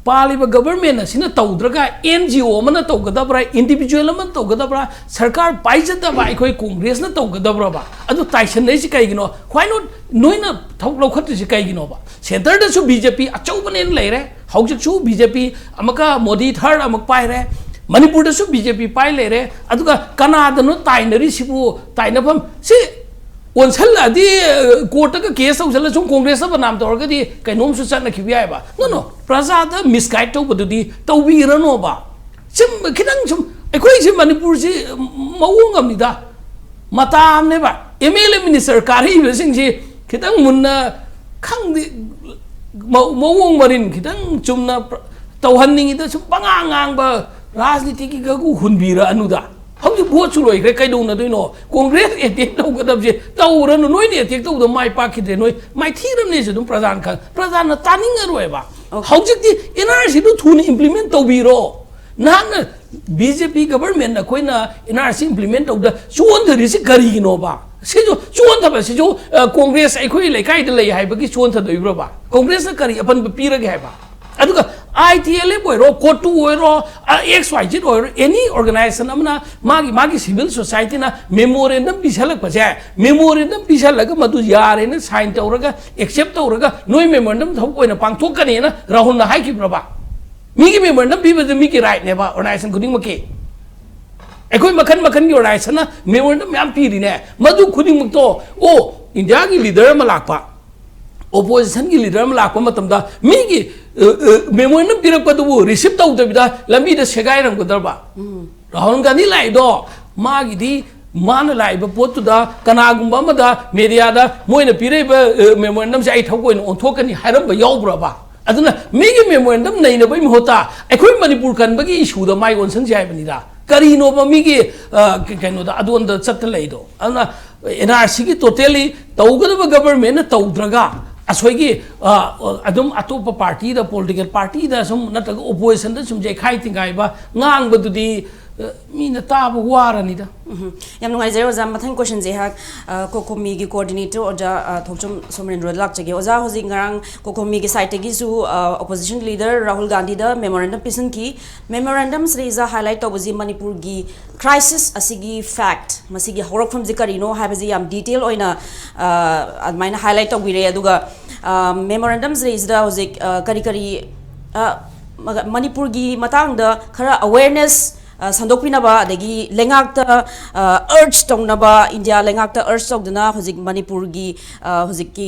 ꯄꯥꯜꯂꯤꯕ ꯒꯕꯔꯃꯦꯟ ꯑꯁꯤꯅ ꯇꯧꯗ꯭ꯔꯒ ꯑꯦꯟ ꯖꯤ ꯑꯣ ꯑꯃꯅ ꯇꯧꯒꯗꯕ꯭ꯔꯥ, ꯏꯟꯗꯤꯕꯤꯖꯨꯋꯦꯜ ꯑꯃꯅ ꯇꯧꯒꯗꯕ꯭ꯔꯥ, ꯁꯔꯀꯥꯔ ꯄꯥꯏꯖꯗꯕ ꯑꯩꯈꯣꯏ ꯀꯣꯡꯒ꯭ꯔꯦꯁꯅ ꯇꯧꯒꯗꯕ꯭ꯔꯕ? ꯑꯗꯨ ꯇꯥꯏꯁꯟꯅꯩꯁꯤ ꯀꯩꯒꯤꯅꯣ? Why not? ꯅꯣꯏꯅ ꯊꯕꯛ ꯂꯧꯈꯠꯇ꯭ꯔꯤꯁꯤ ꯀꯩꯒꯤꯅꯣꯕ? ꯁꯦꯟꯇꯔꯗꯁꯨ ꯕꯤ ꯖꯦ ꯄꯤ ꯑꯆꯧꯕꯅꯦꯅ ꯂꯩꯔꯦ, ꯍꯧꯖꯤꯛꯁꯨ ꯕꯤ ꯖꯦ ꯄꯤ ꯑꯃꯨꯛꯀ ꯃꯣꯗꯤ ꯊꯥꯔꯠ ꯑꯃꯨꯛ ꯄꯥꯏꯔꯦ, ꯃꯅꯤꯄꯨꯔꯗꯁꯨ ꯕꯤ ꯖꯦ ꯄꯤ ꯄꯥꯏ ꯂꯩꯔꯦ, ꯑꯗꯨꯒ ꯀꯅꯥꯗꯅꯣ ꯇꯥꯏꯅꯔꯤꯁꯤꯕꯨ? ꯇꯥꯏꯅꯐꯝ ꯁꯤ ꯑꯣꯟꯁꯜꯂꯛꯑꯗꯤ, ꯀꯣꯔꯠꯇꯒ ꯀꯦꯁ ꯇꯧꯁꯜꯂ ꯁꯨꯝ ꯀꯣꯡꯒ꯭ꯔꯦꯁꯇ ꯕꯗꯅꯥꯝ ꯇꯧꯔꯒꯗꯤ ꯀꯩꯅꯣꯝꯁꯨ ꯆꯠꯅꯈꯤꯕ ꯌꯥꯏꯕ꯫ ꯅꯣ, ꯅꯣ, ꯄ꯭ꯔꯖꯥꯗ ꯃꯤꯁꯒꯥꯏꯗ ꯇꯧꯕꯗꯨꯗꯤ ꯇꯧꯕꯤꯔꯅꯣꯕ꯫ ꯁꯨꯝ ꯈꯤꯇꯪ ꯁꯨꯝ, ꯑꯩꯈꯣꯏꯁꯤ ꯃꯅꯤꯄꯨꯔꯁꯤ ꯃꯑꯣꯡ ꯑꯃꯅꯤꯗ, ꯃꯇꯥ ꯑꯃꯅꯦꯕ꯫ ꯑꯦꯝ ꯑꯦꯜ ꯑꯦ ꯃꯤꯅꯤꯁꯇꯔ ꯀꯥꯔꯛꯏꯕꯁꯤꯡꯁꯤ ꯈꯤꯇꯪ ꯃꯨꯟꯅ, ꯈꯪꯗꯦ, ꯃ-, ꯃꯑꯣꯡ ꯃꯔꯤꯟ ꯈꯤꯇꯪ ꯆꯨꯝꯅ ꯄ꯭ꯔ-, ꯇꯧꯍꯟꯅꯤꯡꯉꯤꯗ ꯁꯨꯝ ꯄꯉꯥꯡ ꯉꯥꯡꯕ, ꯔꯥꯖꯅꯤꯇꯤꯒꯤ ꯒꯒꯨ ꯍꯨꯟꯕꯤꯔꯛꯑꯅꯨꯗ꯫ ꯍꯧꯖꯤꯛ ꯚꯣꯠꯁꯨ ꯂꯣꯏꯈ꯭ꯔꯦ, ꯀꯩꯗꯧꯅꯗꯣꯏꯅꯣ? ꯀꯣꯡꯒ꯭ꯔꯦꯁ ꯑꯦꯇꯦꯛ ꯇꯧꯒꯗꯕꯁꯦ ꯇꯧꯔꯅꯨ, ꯅꯣꯏꯅ ꯑꯦꯇꯦꯛ ꯇꯧꯕꯗ ꯃꯥꯏ ꯄꯥꯛꯈꯤꯗ꯭ꯔꯦ, ꯅꯣꯏ ꯃꯥꯏꯊꯤꯔꯝꯅꯦꯁꯨ ꯑꯗꯨꯝ ꯄ꯭ꯔꯖꯥꯅ ꯈꯪ-, ꯄ꯭ꯔꯖꯥꯅ ꯇꯥꯅꯤꯡꯉꯔꯣꯏꯕ꯫ Okay. ꯍꯧꯖꯤꯛꯇꯤ ꯑꯦꯟ ꯑꯥꯔ ꯁꯤꯗꯨ ꯊꯨꯅ ꯏꯝꯄ꯭ꯂꯤꯃꯦꯟ ꯇꯧꯕꯤꯔꯣ꯫ ꯅꯍꯥꯛꯅ ꯕꯤ ꯖꯦ ꯄꯤ ꯒꯕꯔꯃꯦꯟ ꯑꯩꯈꯣꯏꯅ ꯑꯦꯟ ꯑꯥꯔ ꯁꯤ ꯏꯝꯄ꯭ꯂꯤꯃꯦꯟ ꯇꯧꯕꯗ ꯆꯣꯟꯊꯔꯤꯁꯤ ꯀꯔꯤꯒꯤꯅꯣꯕ? ꯁꯤꯁꯨ ꯆꯣꯟꯊꯕꯁꯤꯁꯨ, ꯑ, ꯀꯣꯡꯒ꯭ꯔꯦꯁ ꯑꯩꯈꯣꯏ ꯂꯩꯀꯥꯏꯗ ꯂꯩ ꯍꯥꯏꯕꯒꯤ ꯆꯣꯟꯊꯗꯣꯏꯕ꯭ꯔꯕ? ꯀꯣꯡꯒ꯭ꯔꯦꯁꯅ ꯀꯔꯤ ꯑꯄꯟꯕ ꯄꯤꯔꯒꯦ ꯍꯥꯏꯕ? ꯑꯗꯨꯒ ꯑꯥꯏ ꯇꯤ ꯑꯦꯜ ꯑꯦꯐ ꯑꯣꯏꯔꯣ, ꯀꯣꯇꯨ ꯑꯣꯏꯔꯣ, ꯑ, ꯑꯦꯛꯁ ꯋꯥꯏ ꯖꯦꯠ ꯑꯣꯏꯔꯣ, ꯑꯦꯅꯤ ꯑꯣꯔꯒꯅꯥꯏꯖꯦꯁꯟ ꯑꯃꯅ ꯃꯥꯒꯤ, ꯃꯥꯒꯤ ꯁꯤꯚꯤꯜ ꯁꯣꯁꯥꯏꯇꯤꯅ ꯃꯦꯃꯣꯔꯦꯟꯗꯝ ꯄꯤꯁꯜꯂꯛꯄꯁꯦ, ꯃꯦꯃꯣꯔꯦꯟꯗꯝ ꯄꯤꯁꯜꯂꯒ ꯃꯗꯨ ꯌꯥꯔꯦꯅ ꯁꯥꯏꯟ ꯇꯧꯔꯒ, ꯑꯦꯛꯁꯦꯞ ꯇꯧꯔꯒ, ꯅꯣꯏ ꯃꯦꯃꯣꯔꯦꯟꯗꯝ ꯊꯕꯛ ꯑꯣꯏꯅ ꯄꯥꯡꯊꯣꯛꯀꯅꯤꯅ ꯔꯥꯍꯨꯜꯅ ꯍꯥꯏꯈꯤꯕ꯭ꯔꯕ? ꯃꯤꯒꯤ ꯃꯦꯃꯣꯔꯦꯟꯗꯝ ꯄꯤꯕꯗꯨ ꯃꯤꯒꯤ ꯔꯥꯏꯠꯅꯦꯕ, ꯑꯣꯔꯒꯅꯥꯏꯖꯦꯁꯟ ꯈꯨꯗꯤꯡꯃꯛꯀꯤ꯫ ꯑꯩꯈꯣꯏ ꯃꯈꯜ ꯃꯈꯜꯒꯤ ꯑꯣꯔꯒꯅꯥꯏꯖꯦꯁꯟꯅ ꯃꯦꯃꯣꯔꯦꯟꯗꯝ ꯃꯌꯥꯝ ꯄꯤꯔꯤꯅꯦ꯫ ꯃꯗꯨ ꯈꯨꯗꯤꯡꯃꯛꯇꯣ, ꯑꯣ, ꯏꯟꯗꯤꯌꯥꯒꯤ ꯂꯤꯗꯔ ꯑꯃ ꯂꯥꯛꯄ, ꯑꯣꯄꯣꯖꯤꯁꯟꯒꯤ ꯂꯤꯗꯔ ꯑꯃ ꯂꯥꯛꯄ ꯃꯇꯝꯗ ꯃꯤꯒꯤ ꯃꯦꯃꯣꯔꯦꯟꯗꯝ ꯄꯤꯔꯛꯄꯗꯨꯕꯨ ꯔꯤꯁꯤꯞ ꯇꯧꯗꯕꯤꯗ ꯂꯝꯕꯤꯗ ꯁꯦꯒꯥꯏꯔꯝꯒꯗ꯭ꯔꯕ? ꯔꯥꯍꯨꯜ ꯒꯥꯟꯙꯤ ꯂꯥꯛꯏꯗꯣ ꯃꯥꯒꯤꯗꯤ ꯃꯥꯅ ꯂꯥꯛꯏꯕ ꯄꯣꯠꯇꯨꯗ ꯀꯅꯥꯒꯨꯝꯕ ꯑꯃꯗ ꯃꯦꯗꯤꯌꯥꯗ ꯃꯣꯏꯅ ꯄꯤꯔꯛꯏꯕ ꯃꯦꯃꯣꯔꯦꯟꯗꯝꯁꯦ ꯑꯩ ꯊꯕꯛ ꯑꯣꯏꯅ ꯑꯣꯟꯊꯣꯛꯀꯅꯤ ꯍꯥꯏꯔꯝꯕ ꯌꯥꯎꯕ꯭ꯔꯕ? ꯑꯗꯨꯅ ꯃꯤꯒꯤ ꯃꯦꯃꯣꯔꯦꯟꯗꯝ ꯅꯩꯅꯕꯒꯤ ꯃꯍꯨꯠꯇ ꯑꯩꯈꯣꯏ ꯃꯅꯤꯄꯨꯔ ꯀꯟꯕꯒꯤ ꯏꯁꯨꯗ ꯃꯥꯏ ꯑꯣꯟꯁꯤꯟꯁꯦ ꯍꯥꯏꯕꯅꯤꯗ꯫ ꯀꯔꯤꯅꯣꯕ ꯃꯤꯒꯤ ꯀꯩꯅꯣꯗ ꯑꯗꯣꯟꯗ ꯆꯠꯇ ꯂꯩꯗꯣ? ꯑꯗꯨꯅ ꯑꯦꯟ ꯑꯥꯔ ꯁꯤꯒꯤ ꯇꯣꯇꯦꯂꯤ ꯇꯧꯒꯗꯕ ꯒꯕꯔꯃꯦꯟꯅ ꯇꯧꯗ꯭ꯔꯒ ꯑꯁꯣꯏꯒꯤ ꯑꯗꯨꯝ ꯑꯇꯣꯞꯄ ꯄꯥꯔꯇꯤꯗ, ꯄꯣꯂꯤꯇꯤꯀꯦꯜ ꯄꯥꯔꯇꯤꯗ ꯁꯨꯝ ꯅꯠꯇ꯭ꯔꯒ ꯑꯣꯄꯣꯖꯤꯁꯟꯗ ꯁꯨꯝ ꯌꯩꯈꯥꯏ ꯊꯤꯡꯒꯥꯏꯕ ꯉꯥꯡꯕꯗꯨꯗꯤ ꯃꯤꯅ ꯇꯥꯕ ꯋꯥꯔꯅꯤꯗ꯫ ꯌꯥꯝ ꯅꯨꯡꯉꯥꯏꯖꯔꯦ ꯑꯣꯖꯥ꯫ ꯃꯊꯪ ꯀꯣꯏꯁꯟꯁꯦ ꯑꯩꯍꯥꯛ ꯀꯣꯀꯣꯃꯤꯒꯤ ꯀꯣꯑꯣꯔꯗꯤꯅꯦꯇꯔ ꯑꯣꯖꯥ ꯊꯣꯡꯆꯨꯝ ꯁꯣꯃꯦꯟꯗ꯭ꯔꯣꯗ ꯂꯥꯛꯆꯒꯦ꯫ ꯑꯣꯖꯥ, ꯍꯧꯖꯤꯛ ꯉꯔꯥꯡ ꯀꯣꯀꯣꯃꯤꯒꯤ ꯁꯥꯏꯠꯇꯒꯤꯁꯨ ꯑꯣꯄꯣꯖꯤꯁꯟ ꯂꯤꯗꯔ ꯔꯥꯍꯨꯜ ꯒꯥꯟꯙꯤꯗ ꯃꯦꯃꯣꯔꯦꯟꯗꯝ ꯄꯤꯁꯤꯟꯈꯤ꯫ ꯃꯦꯃꯣꯔꯦꯟꯗꯝꯁꯤꯗꯩꯁꯤꯗ ꯍꯥꯏꯂꯥꯏꯠ ꯇꯧꯕꯁꯤ ꯃꯅꯤꯄꯨꯔꯒꯤ ꯀ꯭ꯔꯥꯏꯁꯤꯁ ꯑꯁꯤꯒꯤ ꯐꯦꯛꯠ, ꯃꯁꯤꯒꯤ ꯍꯧꯔꯛꯐꯝꯁꯤ ꯀꯔꯤꯅꯣ ꯍꯥꯏꯕꯁꯤ ꯌꯥꯝ ꯗꯤꯇꯦꯜ ꯑꯣꯏꯅ ꯑꯗꯨꯃꯥꯏꯅ ꯍꯥꯏꯂꯥꯏꯠ ꯇꯧꯕꯤꯔꯦ꯫ ꯑꯗꯨꯒ ꯃꯦꯃꯣꯔꯦꯟꯗꯝꯁꯤꯗꯩꯁꯤꯗ ꯍꯧꯖꯤꯛ ꯀꯔꯤ ꯀꯔꯤ ꯃꯅꯤꯄꯨꯔꯒꯤ ꯃꯇꯥꯡꯗ ꯈꯔ ꯑꯋꯦꯔꯅꯦꯁ ꯁꯟꯗꯣꯛꯄꯤꯅꯕ, ꯑꯗꯒꯤ ꯂꯩꯉꯥꯛꯇ ꯑꯔꯖ ꯇꯧꯅꯕ, ꯏꯟꯗꯤꯌꯥ ꯂꯩꯉꯥꯛꯇ ꯑꯔꯖ ꯇꯧꯗꯨꯅ ꯍꯧꯖꯤꯛ ꯃꯅꯤꯄꯨꯔꯒꯤ ꯍꯧꯖꯤꯛꯀꯤ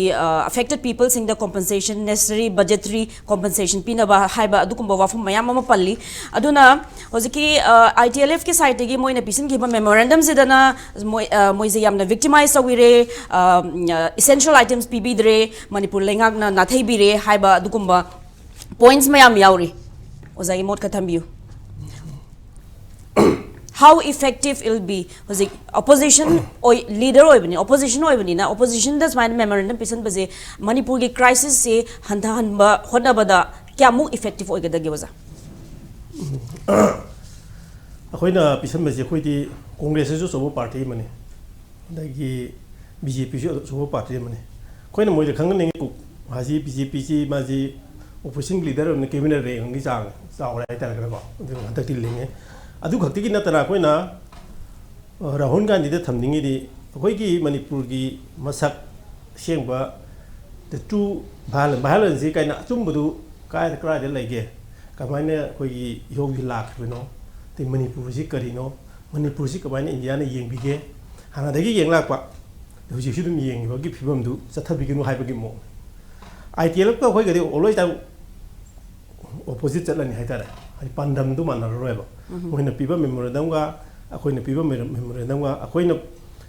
ꯑꯐꯦꯛꯇꯦꯠ ꯄꯤꯄꯜꯁꯤꯡꯗ ꯀꯣꯝꯄꯟꯁꯦꯁꯟ, ꯅꯦꯁꯦꯁꯔꯤ ꯕꯖꯦꯇꯔꯤ ꯀꯣꯝꯄꯟꯁꯦꯁꯟ ꯄꯤꯅꯕ ꯍꯥꯏꯕ ꯑꯗꯨꯒꯨꯝꯕ ꯋꯥꯐꯝ ꯃꯌꯥꯝ ꯑꯃ ꯄꯜꯂꯤ꯫ ꯑꯗꯨꯅ ꯍꯧꯖꯤꯛꯀꯤ ꯑꯥꯏ ꯇꯤ ꯑꯦꯜ ꯑꯦꯐꯀꯤ ꯁꯥꯏꯠꯇꯒꯤ ꯃꯣꯏꯅ ꯄꯤꯁꯤꯟꯈꯤꯕ ꯃꯦꯃꯣꯔꯦꯟꯗꯝꯁꯤꯗꯅ ꯃꯣꯏ ꯃꯣꯏꯁꯦ ꯌꯥꯝꯅ ꯚꯤꯛꯇꯤꯃꯥꯏꯁ ꯇꯧꯕꯤꯔꯦ, ꯏꯁꯦꯟꯁꯤꯌꯦꯜ ꯑꯥꯏꯇꯦꯝꯁ ꯄꯤꯕꯤꯗ꯭ꯔꯦ, ꯃꯅꯤꯄꯨꯔ ꯂꯩꯉꯥꯛꯅ ꯅꯥꯊꯩꯕꯤꯔꯦ ꯍꯥꯏꯕ ꯑꯗꯨꯒꯨꯝꯕ ꯄꯣꯏꯟꯠꯁ ꯃꯌꯥꯝ ꯌꯥꯎꯔꯤ꯫ ꯑꯣꯖꯥꯒꯤ ꯃꯣꯠ ꯈꯔ ꯊꯝꯕꯤꯌꯨ꯫ How effective it will be? ꯍꯧꯖꯤꯛ ꯑꯣꯄꯣꯖꯤꯁꯟ ꯑꯣꯏ, ꯂꯤꯗꯔ ꯑꯣꯏꯕꯅꯤ, ꯑꯣꯄꯣꯖꯤꯁꯟ ꯑꯣꯏꯕꯅꯤꯅ ꯑꯣꯄꯣꯖꯤꯁꯟꯗ ꯁꯨꯃꯥꯏꯅ ꯃꯦꯃꯣꯔꯦꯟꯗꯝ ꯄꯤꯁꯟꯕꯁꯦ ꯃꯅꯤꯄꯨꯔꯒꯤ ꯀ꯭ꯔꯥꯏꯁꯤꯁꯁꯦ ꯍꯟꯊꯍꯟꯕ ꯍꯣꯠꯅꯕꯗ ꯀꯌꯥꯃꯨꯛ ꯏꯐꯦꯛꯇꯤꯚ ꯑꯣꯏꯒꯗꯒꯦ ꯑꯣꯖꯥ? ꯑꯩꯈꯣꯏꯅ ꯄꯤꯁꯟꯕꯁꯦ, ꯑꯩꯈꯣꯏꯗꯤ ꯀꯣꯡꯒ꯭ꯔꯦꯁꯁꯤꯁꯨ ꯑꯆꯧꯕ ꯄꯥꯔꯇꯤ ꯑꯃꯅꯤ, ꯑꯗꯒꯤ ꯕꯤ ꯖꯦ ꯄꯤꯁꯨ ꯑꯆꯧꯕ ꯄꯥꯔꯇꯤ ꯑꯃꯅꯤ꯫ ꯑꯩꯈꯣꯏꯅ ꯃꯣꯏꯗ ꯈꯪꯍꯟꯅꯤꯡꯉꯤ, ꯀꯨꯛ ꯍꯥꯏꯁꯤ ꯕꯤ ꯖꯦ ꯄꯤꯁꯤ ꯃꯥꯁꯤ ꯑꯣꯄꯣꯖꯤꯁꯟ ꯂꯤꯗꯔ ꯑꯣꯏꯅ ꯀꯦꯕꯤꯅꯦꯠ ꯔꯦꯡꯒꯤ ꯆꯥꯡ ꯆꯥꯎꯔꯦ ꯍꯥꯏꯇꯥꯔꯦꯀꯣ꯫ ꯑꯗꯨ ꯍꯟꯗꯛꯇꯤ ꯂꯤꯡꯉꯦ꯫ ꯑꯗꯨ ꯈꯛꯇꯒꯤ ꯅꯠꯇꯅ ꯑꯩꯈꯣꯏꯅ ꯑ, ꯔꯥꯍꯨꯜ ꯒꯥꯟꯙꯤꯗ ꯊꯝꯅꯤꯡꯉꯤꯗꯤ ꯑꯩꯈꯣꯏꯒꯤ ꯃꯅꯤꯄꯨꯔꯒꯤ ꯃꯁꯛ ꯑꯁꯦꯡꯕ, the true violence, violence ꯁꯤ ꯀꯥꯏꯅ ꯑꯆꯨꯝꯕꯗꯨ ꯀꯥꯏꯗ, ꯀꯗꯥꯏꯗ ꯂꯩꯒꯦ? ꯀꯃꯥꯏꯅ ꯑꯩꯈꯣꯏꯒꯤ ꯏꯍꯧꯁꯤ ꯂꯥꯛꯈꯤꯕꯅꯣ? ꯑꯗꯩ ꯃꯅꯤꯄꯨꯔꯁꯤ ꯀꯔꯤꯅꯣ? ꯃꯅꯤꯄꯨꯔꯁꯤ ꯀꯃꯥꯏꯅ ꯏꯟꯗꯤꯌꯥꯅ ꯌꯦꯡꯕꯤꯒꯦ? ꯍꯥꯟꯅꯗꯒꯤ ꯌꯦꯡ ꯂꯥꯛꯄ, ꯍꯧꯖꯤꯛꯁꯨ ꯑꯗꯨꯝ ꯌꯦꯡꯉꯤꯕꯒꯤ ꯐꯤꯕꯝꯗꯨ ꯆꯠꯊꯕꯤꯒꯅꯨ ꯍꯥꯏꯕꯒꯤ ꯃꯑꯣꯡ꯫ ꯑꯥꯏ ꯇꯤ ꯑꯦꯜ ꯑꯦꯐꯀ ꯑꯩꯈꯣꯏꯒꯗꯤ always time opposite ꯆꯠꯂꯅꯤ ꯍꯥꯏꯇꯥꯔꯦ꯫ ꯍꯥꯏꯗꯤ ꯄꯥꯟꯗꯝꯗꯨ ꯃꯥꯟꯅꯔꯔꯣꯏꯕ꯫ ꯃꯣꯏꯅ ꯄꯤꯕ memorandumꯒ ꯑꯩꯈꯣꯏꯅ ꯄꯤꯕ memorandumꯒ, ꯑꯩꯈꯣꯏꯅ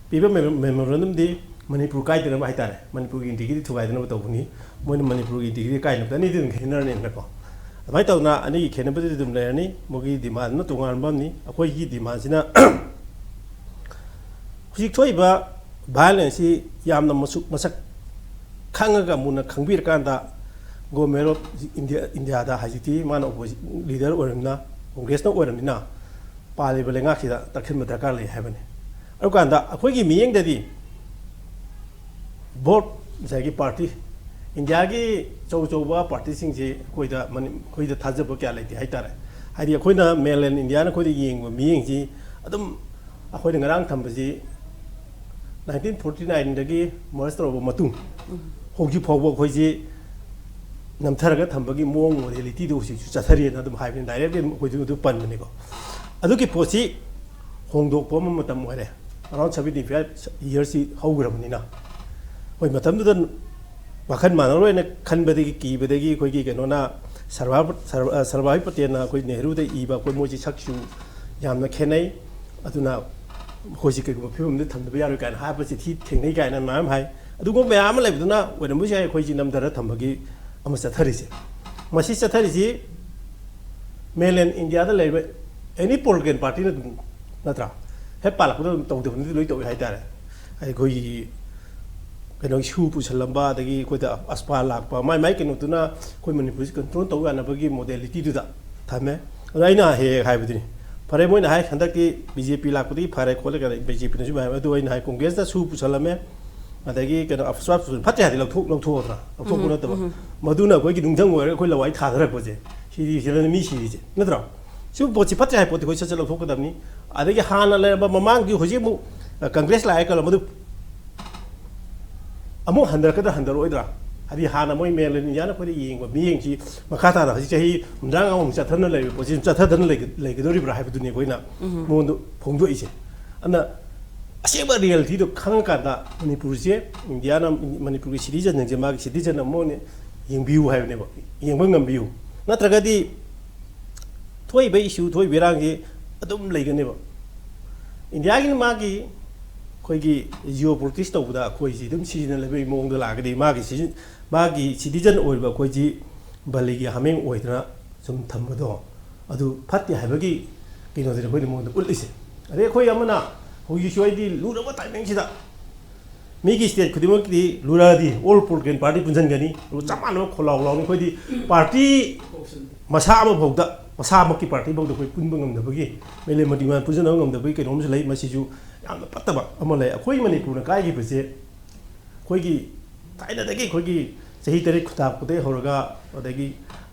ꯄꯤꯕ memorandumꯗꯤ ꯃꯅꯤꯄꯨꯔ ꯀꯥꯏꯗꯅꯕ ꯍꯥꯏꯇꯥꯔꯦ, ꯃꯅꯤꯄꯨꯔꯒꯤ integrity ꯊꯨꯒꯥꯏꯗꯅꯕ ꯇꯧꯕꯅꯤ꯫ ꯃꯣꯏꯅ ꯃꯅꯤꯄꯨꯔꯒꯤ integrity ꯀꯥꯏꯅꯕꯗ ꯑꯅꯤꯗꯤ ꯑꯗꯨꯝ ꯈꯦꯠꯅꯔꯅꯤꯅꯀꯣ꯫ ꯑꯗꯨꯃꯥꯏꯅ ꯇꯧꯗꯅ ꯑꯅꯤꯒꯤ ꯈꯦꯠꯅꯕꯗꯨꯗꯤ ꯑꯗꯨꯝ ꯂꯩꯔꯅꯤ꯫ ꯃꯣꯏꯒꯤ demandꯅ ꯇꯣꯉꯥꯟꯕ ꯑꯃꯅꯤ, ꯑꯩꯈꯣꯏꯒꯤ demandꯁꯤꯅ ꯍꯧꯖꯤꯛ ꯊꯣꯛꯏꯕ violenceꯁꯤ ꯌꯥꯝꯅ ꯃꯁꯨ-, ꯃꯁꯛ ꯈꯪꯉꯒ ꯃꯨꯟꯅ ꯈꯪꯕꯤꯔꯀꯥꯟꯗ Government of India, ꯏꯟꯗꯤꯌꯥꯗ ꯍꯧꯖꯤꯛꯇꯤ ꯃꯥꯅ opposition leader ꯑꯣꯏꯔꯕꯅꯤꯅ, ꯀꯣꯡꯒ꯭ꯔꯦꯁꯅ ꯑꯣꯏꯔꯕꯅꯤꯅ, ꯄꯥꯜꯂꯤꯕ ꯂꯩꯉꯥꯛꯁꯤꯗ ꯇꯛꯁꯤꯟꯕ ꯗꯔꯀꯥꯔ ꯂꯩ ꯍꯥꯏꯕꯅꯤ꯫ ꯑꯗꯨꯀꯥꯟꯗ ꯑꯩꯈꯣꯏꯒꯤ ꯃꯤꯠꯌꯦꯡꯗꯗꯤ vote, ꯉꯁꯥꯏꯒꯤ party, ꯏꯟꯗꯤꯌꯥꯒꯤ ꯑꯆꯧ ꯑꯆꯧꯕ partyꯁꯤꯡꯁꯤ ꯑꯩꯈꯣꯏꯗ ꯃꯅꯤ-, ꯑꯩꯈꯣꯏꯗ ꯊꯥꯖꯕ ꯀꯌꯥ ꯂꯩꯇꯦ ꯍꯥꯏꯇꯥꯔꯦ꯫ ꯍꯥꯏꯗꯤ ꯑꯩꯈꯣꯏꯅ mainland ꯏꯟꯗꯤꯌꯥꯅ ꯑꯩꯈꯣꯏꯗ ꯌꯦꯡꯕ ꯃꯤꯠꯌꯦꯡꯁꯤ ꯑꯗꯨꯝ ꯑꯩꯈꯣꯏꯅ ꯉꯔꯥꯡ ꯊꯝꯕꯁꯤ nineteen forty nineꯗꯒꯤ merge ꯇꯧꯔꯕ ꯃꯇꯨꯡ ꯍꯧꯖꯤꯛ ꯐꯥꯎꯕ ꯑꯩꯈꯣꯏꯁꯤ ꯅꯝꯊꯔꯒ ꯊꯝꯕꯒꯤ ꯃꯑꯣꯡ, modalityꯗꯨ ꯍꯧꯖꯤꯛꯁꯨ ꯆꯠꯊꯔꯤꯑꯅ ꯑꯗꯨꯝ ꯍꯥꯏꯕꯅꯤ, directly ꯑꯩꯈꯣꯏꯁꯨ ꯑꯗꯨ ꯄꯟꯕꯅꯤꯀꯣ꯫ ꯑꯗꯨꯒꯤ ꯄꯣꯠꯁꯤ ꯍꯣꯡꯗꯣꯛꯄ ꯑꯃ ꯃꯇꯝ ꯑꯣꯏꯔꯦ꯫ Around seventy five yearsꯁꯤ ꯍꯧꯈ꯭ꯔꯕꯅꯤꯅ, ꯍꯣꯏ, ꯃꯇꯝꯗꯨꯗ ꯋꯥꯈꯜ ꯃꯥꯟꯅꯔꯣꯏꯅ ꯈꯟꯕꯗꯒꯤ, ꯀꯤꯕꯗꯒꯤ ꯑꯩꯈꯣꯏꯒꯤ ꯀꯩꯅꯣꯅ ꯁꯔꯕꯥ-, ꯁꯔꯕꯥ-, ꯁꯔꯕꯥꯏ ꯄꯇꯦꯜꯅ ꯑꯩꯈꯣꯏ ꯅꯦꯍꯔꯨꯗ ꯏꯕ, ꯑꯩꯈꯣꯏ ꯃꯣꯏꯁꯤ ꯁꯛꯁꯨ ꯌꯥꯝꯅ ꯈꯦꯠꯅꯩ꯫ ꯑꯗꯨꯅ ꯃꯈꯣꯏꯁꯤ ꯀꯩꯒꯨꯝꯕ ꯐꯤꯕꯝꯗ ꯊꯝꯗꯕ ꯌꯥꯔꯣꯏ ꯀꯥꯏꯅ ꯍꯥꯏꯕ ꯆꯤꯊꯤ ꯊꯦꯡꯅꯩ ꯀꯥꯏꯅ ꯃꯌꯥꯝ ꯍꯥꯏ꯫ ꯑꯗꯨꯒꯨꯝꯕ ꯃꯌꯥꯝ ꯑꯃ ꯂꯩꯕꯗꯨꯅ ꯑꯣꯏꯔꯝꯕꯁꯨ ꯌꯥꯏ, ꯑꯩꯈꯣꯏꯁꯤ ꯅꯝꯊꯔ ꯊꯝꯕꯒꯤ ꯑꯃ ꯆꯠꯊꯔꯤꯁꯦ꯫ ꯃꯁꯤ ꯆꯠꯊꯔꯤꯁꯤ mainland ꯏꯟꯗꯤꯌꯥꯗ ꯂꯩꯔꯤꯕ any political partyꯅ ꯑꯗꯨꯝ, ꯅꯠꯇ꯭ꯔꯥ? ꯍꯦꯛ ꯄꯥꯜꯂꯛꯄꯗ ꯑꯗꯨꯝ ꯇꯧꯗꯕꯅꯗꯤ ꯂꯣꯏ ꯇꯧꯏ ꯍꯥꯏꯇꯥꯔꯦ꯫ ꯑꯩꯈꯣꯏꯒꯤ ꯀꯩꯅꯣꯒꯤ ꯁꯨ ꯄꯨꯁꯜꯂꯝꯕ, ꯑꯗꯒꯤ ꯑꯩꯈꯣꯏꯗ ꯑꯁꯄꯥ ꯂꯥꯛꯄ, ꯃꯥꯏ ꯃꯥꯏ ꯀꯩꯅꯣꯗꯨꯅ ꯑꯩꯈꯣꯏ ꯃꯅꯤꯄꯨꯔꯁꯤ control ꯇꯧ ꯌꯥꯅꯕꯒꯤ modalityꯗꯨꯗ ꯊꯝꯃꯦ꯫ ꯑꯗꯣ ꯑꯩꯅ ꯍꯦꯛ ꯍꯦꯛ ꯍꯥꯏꯕꯗꯨꯅꯤ, ꯐꯔꯦ, ꯃꯣꯏꯅ ꯍꯥꯏ ꯍꯟꯗꯛꯇꯤ BJP ꯂꯥꯛꯄꯗꯒꯤ ꯐꯔꯦ ꯈꯣꯠꯂꯦ ꯀꯥꯏꯅ, BJPꯅꯁꯨ ꯍꯥꯏ꯫ ꯑꯗꯨ ꯑꯩꯅ ꯍꯥꯏ, ꯀꯣꯡꯒ꯭ꯔꯦꯁꯅ ꯁꯨ ꯄꯨꯁꯜꯂꯝꯃꯦ, ꯑꯗꯒꯤ ꯀꯩꯅꯣ, ꯑꯐ-, ꯁ꯭ꯋꯥꯞ ꯁꯨ ꯐꯠꯇ꯭ꯔꯦ ꯍꯥꯏꯗꯤ ꯂꯧꯊꯣꯛ-, ꯂꯧꯊꯣꯛꯑꯗ꯭ꯔꯥ? ꯂꯧꯊꯣꯛꯄ ꯎꯝ, ꯅꯠꯇꯕ꯫ ꯎꯝ꯫ ꯃꯗꯨꯅ ꯑꯩꯈꯣꯏꯒꯤ ꯅꯨꯡꯖꯪ ꯑꯣꯏꯔꯒ ꯑꯩꯈꯣꯏ ꯂꯋꯥꯏ ꯊꯥꯗꯔꯛꯄꯁꯦ, ꯁꯤꯗꯤ, ꯁꯤꯗꯅ ꯃꯤ ꯁꯤꯔꯤꯁꯦ, ꯅꯠꯇ꯭ꯔꯣ? ꯁꯤꯒꯨꯝꯕ ꯄꯣꯠꯁꯤ ꯐꯠꯇ꯭ꯔꯦ ꯍꯥꯏꯕ ꯄꯣꯠꯇꯤ ꯑꯩꯈꯣꯏ ꯁꯠ ꯁꯠ ꯂꯧꯊꯣꯛꯀꯗꯕꯅꯤ꯫ ꯑꯗꯒꯤ ꯍꯥꯟꯅ ꯂꯩꯔꯝꯕ ꯃꯃꯥꯡꯒꯤ, ꯍꯧꯖꯤꯛ ꯑꯃꯨꯛ, ꯑ, ꯀꯪꯒ꯭ꯔꯦꯁ ꯂꯥꯛꯑꯦ ꯈꯜꯂꯣ, ꯃꯗꯨ ꯑꯃꯨꯛ ꯍꯟꯊꯔꯛꯀꯗ꯭ꯔꯥ, ꯍꯟꯊꯔꯛꯑꯣꯏꯗ꯭ꯔꯥ? ꯍꯥꯏꯗꯤ ꯍꯥꯟꯅ ꯃꯣꯏ mainland ꯏꯟꯗꯤꯌꯥꯅ ꯑꯩꯈꯣꯏꯗ ꯌꯦꯡꯕ ꯃꯤꯠꯌꯦꯡꯁꯤ ꯃꯈꯥ ꯇꯥꯅ ꯍꯧꯖꯤꯛ ꯆꯍꯤ ꯍꯨꯝꯗ꯭ꯔꯥ ꯃꯉꯥꯃꯨꯛ ꯆꯠꯊꯗꯅ ꯂꯩꯔꯤꯕ ꯄꯣꯠꯁꯤ ꯑꯗꯨꯝ ꯆꯠꯊꯗꯅ ꯂꯩꯒ-, ꯂꯩꯒꯗꯧꯔꯤꯕ꯭ꯔꯥ ꯍꯥꯏꯕꯗꯨꯅꯤ ꯑꯩꯈꯣꯏꯅ ꯎꯝ꯫ ꯃꯉꯣꯟꯗ ꯐꯣꯡꯗꯣꯛꯏꯁꯦ꯫ ꯑꯗꯨꯅ ꯑꯁꯦꯡꯕ ꯔꯤꯌꯦꯂꯤꯇꯤꯗꯣ ꯈꯪꯉꯀꯥꯟꯗ ꯃꯅꯤꯄꯨꯔꯁꯦ, ꯏꯟꯗꯤꯌꯥꯅ ꯃꯅꯤꯄꯨꯔꯒꯤ ꯁꯤꯇꯤꯖꯟꯁꯤꯡꯁꯦ ꯃꯥꯒꯤ ꯁꯤꯇꯤꯖꯟ ꯑꯃ ꯑꯣꯏꯅ ꯌꯦꯡꯕꯤꯌꯨ ꯍꯥꯏꯕꯅꯦꯕ, ꯌꯦꯡꯕ ꯉꯝꯕꯤꯌꯨ꯫ ꯅꯠꯇ꯭ꯔꯒꯗꯤ ꯊꯣꯛꯏꯕ ꯏꯁꯨ, ꯊꯣꯛꯏꯕ ꯏꯔꯥꯡꯁꯤ ꯑꯗꯨꯝ ꯂꯩꯒꯅꯦꯕ꯫ ꯏꯟꯗꯤꯌꯥꯒꯤꯅ ꯃꯥꯒꯤ ꯑꯩꯈꯣꯏꯒꯤ ꯖꯤꯑꯣ ꯄꯣꯂꯤꯇꯤꯛꯁ ꯇꯧꯕꯗ ꯑꯩꯈꯣꯏꯁꯤ ꯑꯗꯨꯝ ꯁꯤꯖꯤꯟꯅꯕꯒꯤ ꯃꯑꯣꯡꯗ ꯂꯥꯛꯑꯒꯗꯤ ꯃꯥꯒꯤ ꯁꯤꯖꯤꯟ-, ꯃꯥꯒꯤ ꯁꯤꯇꯤꯖꯟ ꯑꯣꯏꯔꯤꯕ ꯑꯩꯈꯣꯏꯁꯤ ꯕꯂꯤꯒꯤ ꯍꯥꯃꯦꯡ ꯑꯣꯏꯗꯅ ꯁꯨꯝ ꯊꯝꯕꯗꯣ ꯑꯗꯨ ꯐꯠꯇꯦ ꯍꯥꯏꯕꯒꯤ ꯀꯩꯅꯣꯗꯨꯅꯤ ꯑꯩꯈꯣꯏꯅ ꯃꯉꯣꯟꯗ ꯎꯠꯂꯤꯁꯦ꯫ ꯑꯗꯩ ꯑꯩꯈꯣꯏ ꯑꯃꯅ ꯍꯧꯖꯤꯛꯁꯨ ꯑꯩꯗꯤ ꯂꯨꯔꯕ ꯇꯥꯏꯃꯤꯡꯁꯤꯗ ꯃꯤꯒꯤ ꯁ꯭ꯇꯦꯠ ꯈꯨꯗꯤꯡꯃꯛꯀꯤꯗꯤ ꯂꯨꯔꯛꯑꯗꯤ ꯑꯣꯜ ꯄꯣꯂꯤꯇꯤꯀꯦꯜ ꯄꯥꯔꯇꯤ ꯄꯨꯟꯁꯤꯟꯒꯅꯤ, ꯑꯗꯨꯒ ꯆꯞ ꯃꯥꯟꯅꯕ ꯈꯣꯜꯂꯥꯎ ꯂꯥꯎꯅꯤ꯫ ꯑꯩꯈꯣꯏꯗꯤ ꯄꯥꯔꯇꯤ ꯃꯁꯥ ꯑꯃꯐꯥꯎꯗ, ꯃꯁꯥꯃꯛꯀꯤ ꯄꯥꯔꯇꯤꯐꯥꯎꯗ ꯑꯩꯈꯣꯏ ꯄꯨꯟꯕ ꯉꯝꯗꯕꯒꯤ, ꯃꯦꯂꯦ ꯃꯇꯤꯃꯥꯟ ꯄꯨꯟꯁꯤꯟꯅꯕ ꯉꯝꯗꯕꯒꯤ ꯀꯩꯅꯣꯝꯁꯨ ꯂꯩ꯫ ꯃꯁꯤꯁꯨ ꯌꯥꯝꯅ ꯐꯠꯇꯕ ꯑꯃ ꯂꯩ꯫ ꯑꯩꯈꯣꯏ ꯃꯅꯤꯄꯨꯔꯅ ꯀꯥꯏꯈꯤꯕꯁꯦ ꯑꯩꯈꯣꯏꯒꯤ ꯊꯥꯏꯅꯗꯒꯤ ꯑꯩꯈꯣꯏꯒꯤ ꯆꯍꯤ ꯇꯔꯦꯠ ꯈꯨꯟꯇꯥꯛꯄꯗꯒꯤ ꯍꯧꯔꯒ, ꯑꯗꯒꯤ